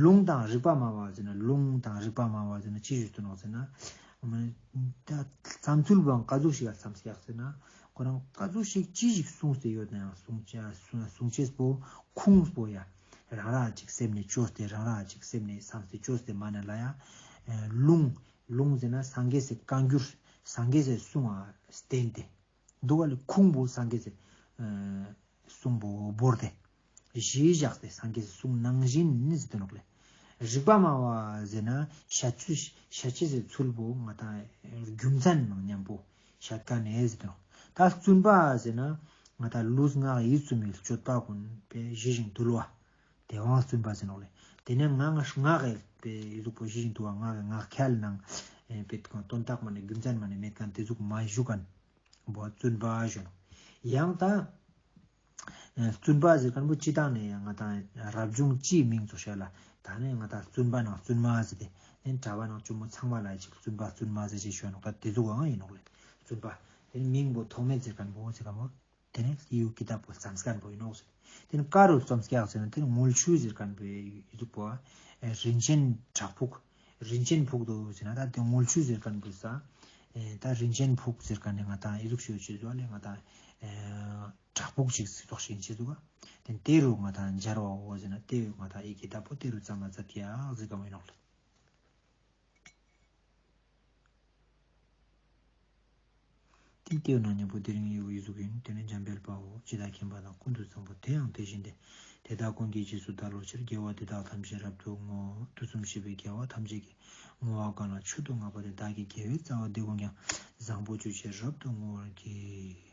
ལུང་དང་རིགས་པ་སྨྲ་བ་ཟེར་ན། ལུང་དང་རིགས་པ་སྨྲ་བ་ཟེར་ན་ཅི་ཞིག་ཏུ་ནོག་ཟེར་ན། ད་བརྩམས་ཚུལ་བོའང་ག་ཟུག་ཞིག་ལ་བརྩམས་ཀྱག་ཟེར་ན། ཁོ་རང་ག་ཟུག་ཞིག་ཅི་ཞིག་གསུངས་ཏེ་ཡོད་ན་ཡང་གསུང་ཅེས་གསུང་ཅེས་པོ་ཁུངས་པོ་ཡ། རང་རང་ཅིག་སེམས་ནས་བཅོས་ཏེ། རང་རང་ཅིག་སེམས་ནས་བསམས་ཏེ་བཅོས་ཏེ་མ་ན་ལ་ཡ། ལུང་། ལུང་ཟེར་ན་སངས་རྒྱས་སི་བཀའ་འགྱུར། སངས་རྒྱས་སི་གསུང་བ་བསྟན་ཏེ། འདུག་པ་ལས་ཁུངས་པོ་སངས་རྒྱས་སི་གསུང་པོ་བོར་ཏེ། གཞི་བཞག་སྟེ་སངས་རྒྱས་སི་གསུང་ནང་བཞིན་ནི་ཟེར་དོ་ནོག་ལེ། རིགས་པ་སྨྲ་བ་ཟེར་ན་བཤད་ཚུལ་བཤད་ཅེས་སི་ཚུལ་པོ་ང་དང་རྒྱུ་མཚན་ནང་མཉམ་པོ་བཤད་མཁན་ནི་ཟེར་དོ་ནོག་ད་བཙུན་པ་ཟེར་ན་ང་དང་ལུས་ངག་ཡིད་གསུམ་པའི་སྤྱོད་པ་ཀུན་པའི་ཞི་ཞིང་དུལ་བ། དེ་བོའང་བཙུན་པ་ཟེར་ནོག་ལེ། དེ་ནས་ངག་ངག་གི་པའི་ཡི་གུ་པོ་ཞི་ཞིང་དུལ་བ། ངག་གི་ངག་འཁྱལ་ནང་པའི་དོན་དག་མ་ནི་རྒྱུ་མཚན་མ་ནི་མེད་མཁན་དེ་ཟུག་མ་ཞུ་མཁན་པོ་བཙུན་པ་ཞུ་ནོག་ཡང་ད་བཙུན་པ་ཟེར་མཁན་པོ་སྤྱི་བཏང་ནས་ང་དང་རབ་བྱུང་སྤྱིའི་མིང་ཙོགས་ཤིག་ལ། ད་ནི་ང་དང་བཙུན་པ་ནང་བཙུན་མ་ཟེར་ཏེ། ནི་གྲྭ་པ་ནང་ཇོ་མོ་ཚང་མ་ལ་ཅིག་བཙུན་པ་བཙུན་མ་ཟེར་ཅེས་ཞུ་ནོག་ད་དེ་ཟུག་འང་ཡིན་ནོག་ལེ། བཙུན་པ་དེ་ནི་མིང་པོ་ཐོགས་མེད་ཟེར་མཁན་པོ་ཟེར་མཁན་པོ། དེ་ནས་ཡུ་གི་ད་པོ་བརྩམས་མཁན་པོ་ཡིན་ནོག་ཟེར། དེ་ནས་ཀ་རུ་བརྩམས་ཀྱག་ཟེར་ན། དེ་ནས་དངུལ་ཆུ་ཟེར་མཁན་པོའི་ཡུ་པོ། རིན་ཆེན་བྲག་ཕུག་རིན་ཆེན་ཕུག་ཏུ་ཟེར་ན། ད་དེ་དངུལ་ཆུ་ཟེར་མཁན་པོའི་ས། ད་རིན་ཆེན་ཕུག་ཟེར་མཁན་ནི་ང་དང་ཡི་ཟུག་ཤོད་ཆེ་ཟུག་ལས་ང་དང་བྲག་ཕུག་ཅིག་ཟེར་ཏོག་ཞིག་ཆེ་ཟུག་དེ་དེ་རུ་ང་དང་སྦྱར་བའོ་ཟེར་ན། དེ་ང་དང་ཡི་གེ་ད་པོ་དེ་རུ་བརྩམས་ལ་མཛད་ཀྱག་ཟེར་ག་མོ་ཡིན་ནོག་ལེ། ཏིག་ཏིའོ་ནང་མཉམ་པོ་དེ་རིང་ཡོད་ཡི་ཟུག་ཡིན། དེ་ནི་འཇམ་དཔལ་དཔའ་བོས་ཇི་ལྟར་མཁྱེན་པ་དང་། ཀུན་ཏུ་བཟང་པོ་དེ་ཡང་དེ་བཞིན་ཏེ། དེ་དག་ཀུན་གྱི་རྗེས་སུ་བདག་སློབ་ཕྱིར། དགེ་བ་འདི་དག་ཐམས་ཅད་རབ་ཏུ་བསྔོ། དུས་གསུམ་གཤེགས་པའི་རྒྱལ་བ་ཐམས་ཅད་ཀྱིས། བསྔོ་བ་གང་ལ་མཆོད་དུ་བསྔགས་པ་དེས། བདག་གི་དགེ་བའི་རྩ་བ་འདི་ཀུན་ཀྱང་། བཟང་པོ་སྤྱོད་ཕྱིར་རབ་ཏུ་བསྔོ་བར་བགྱི།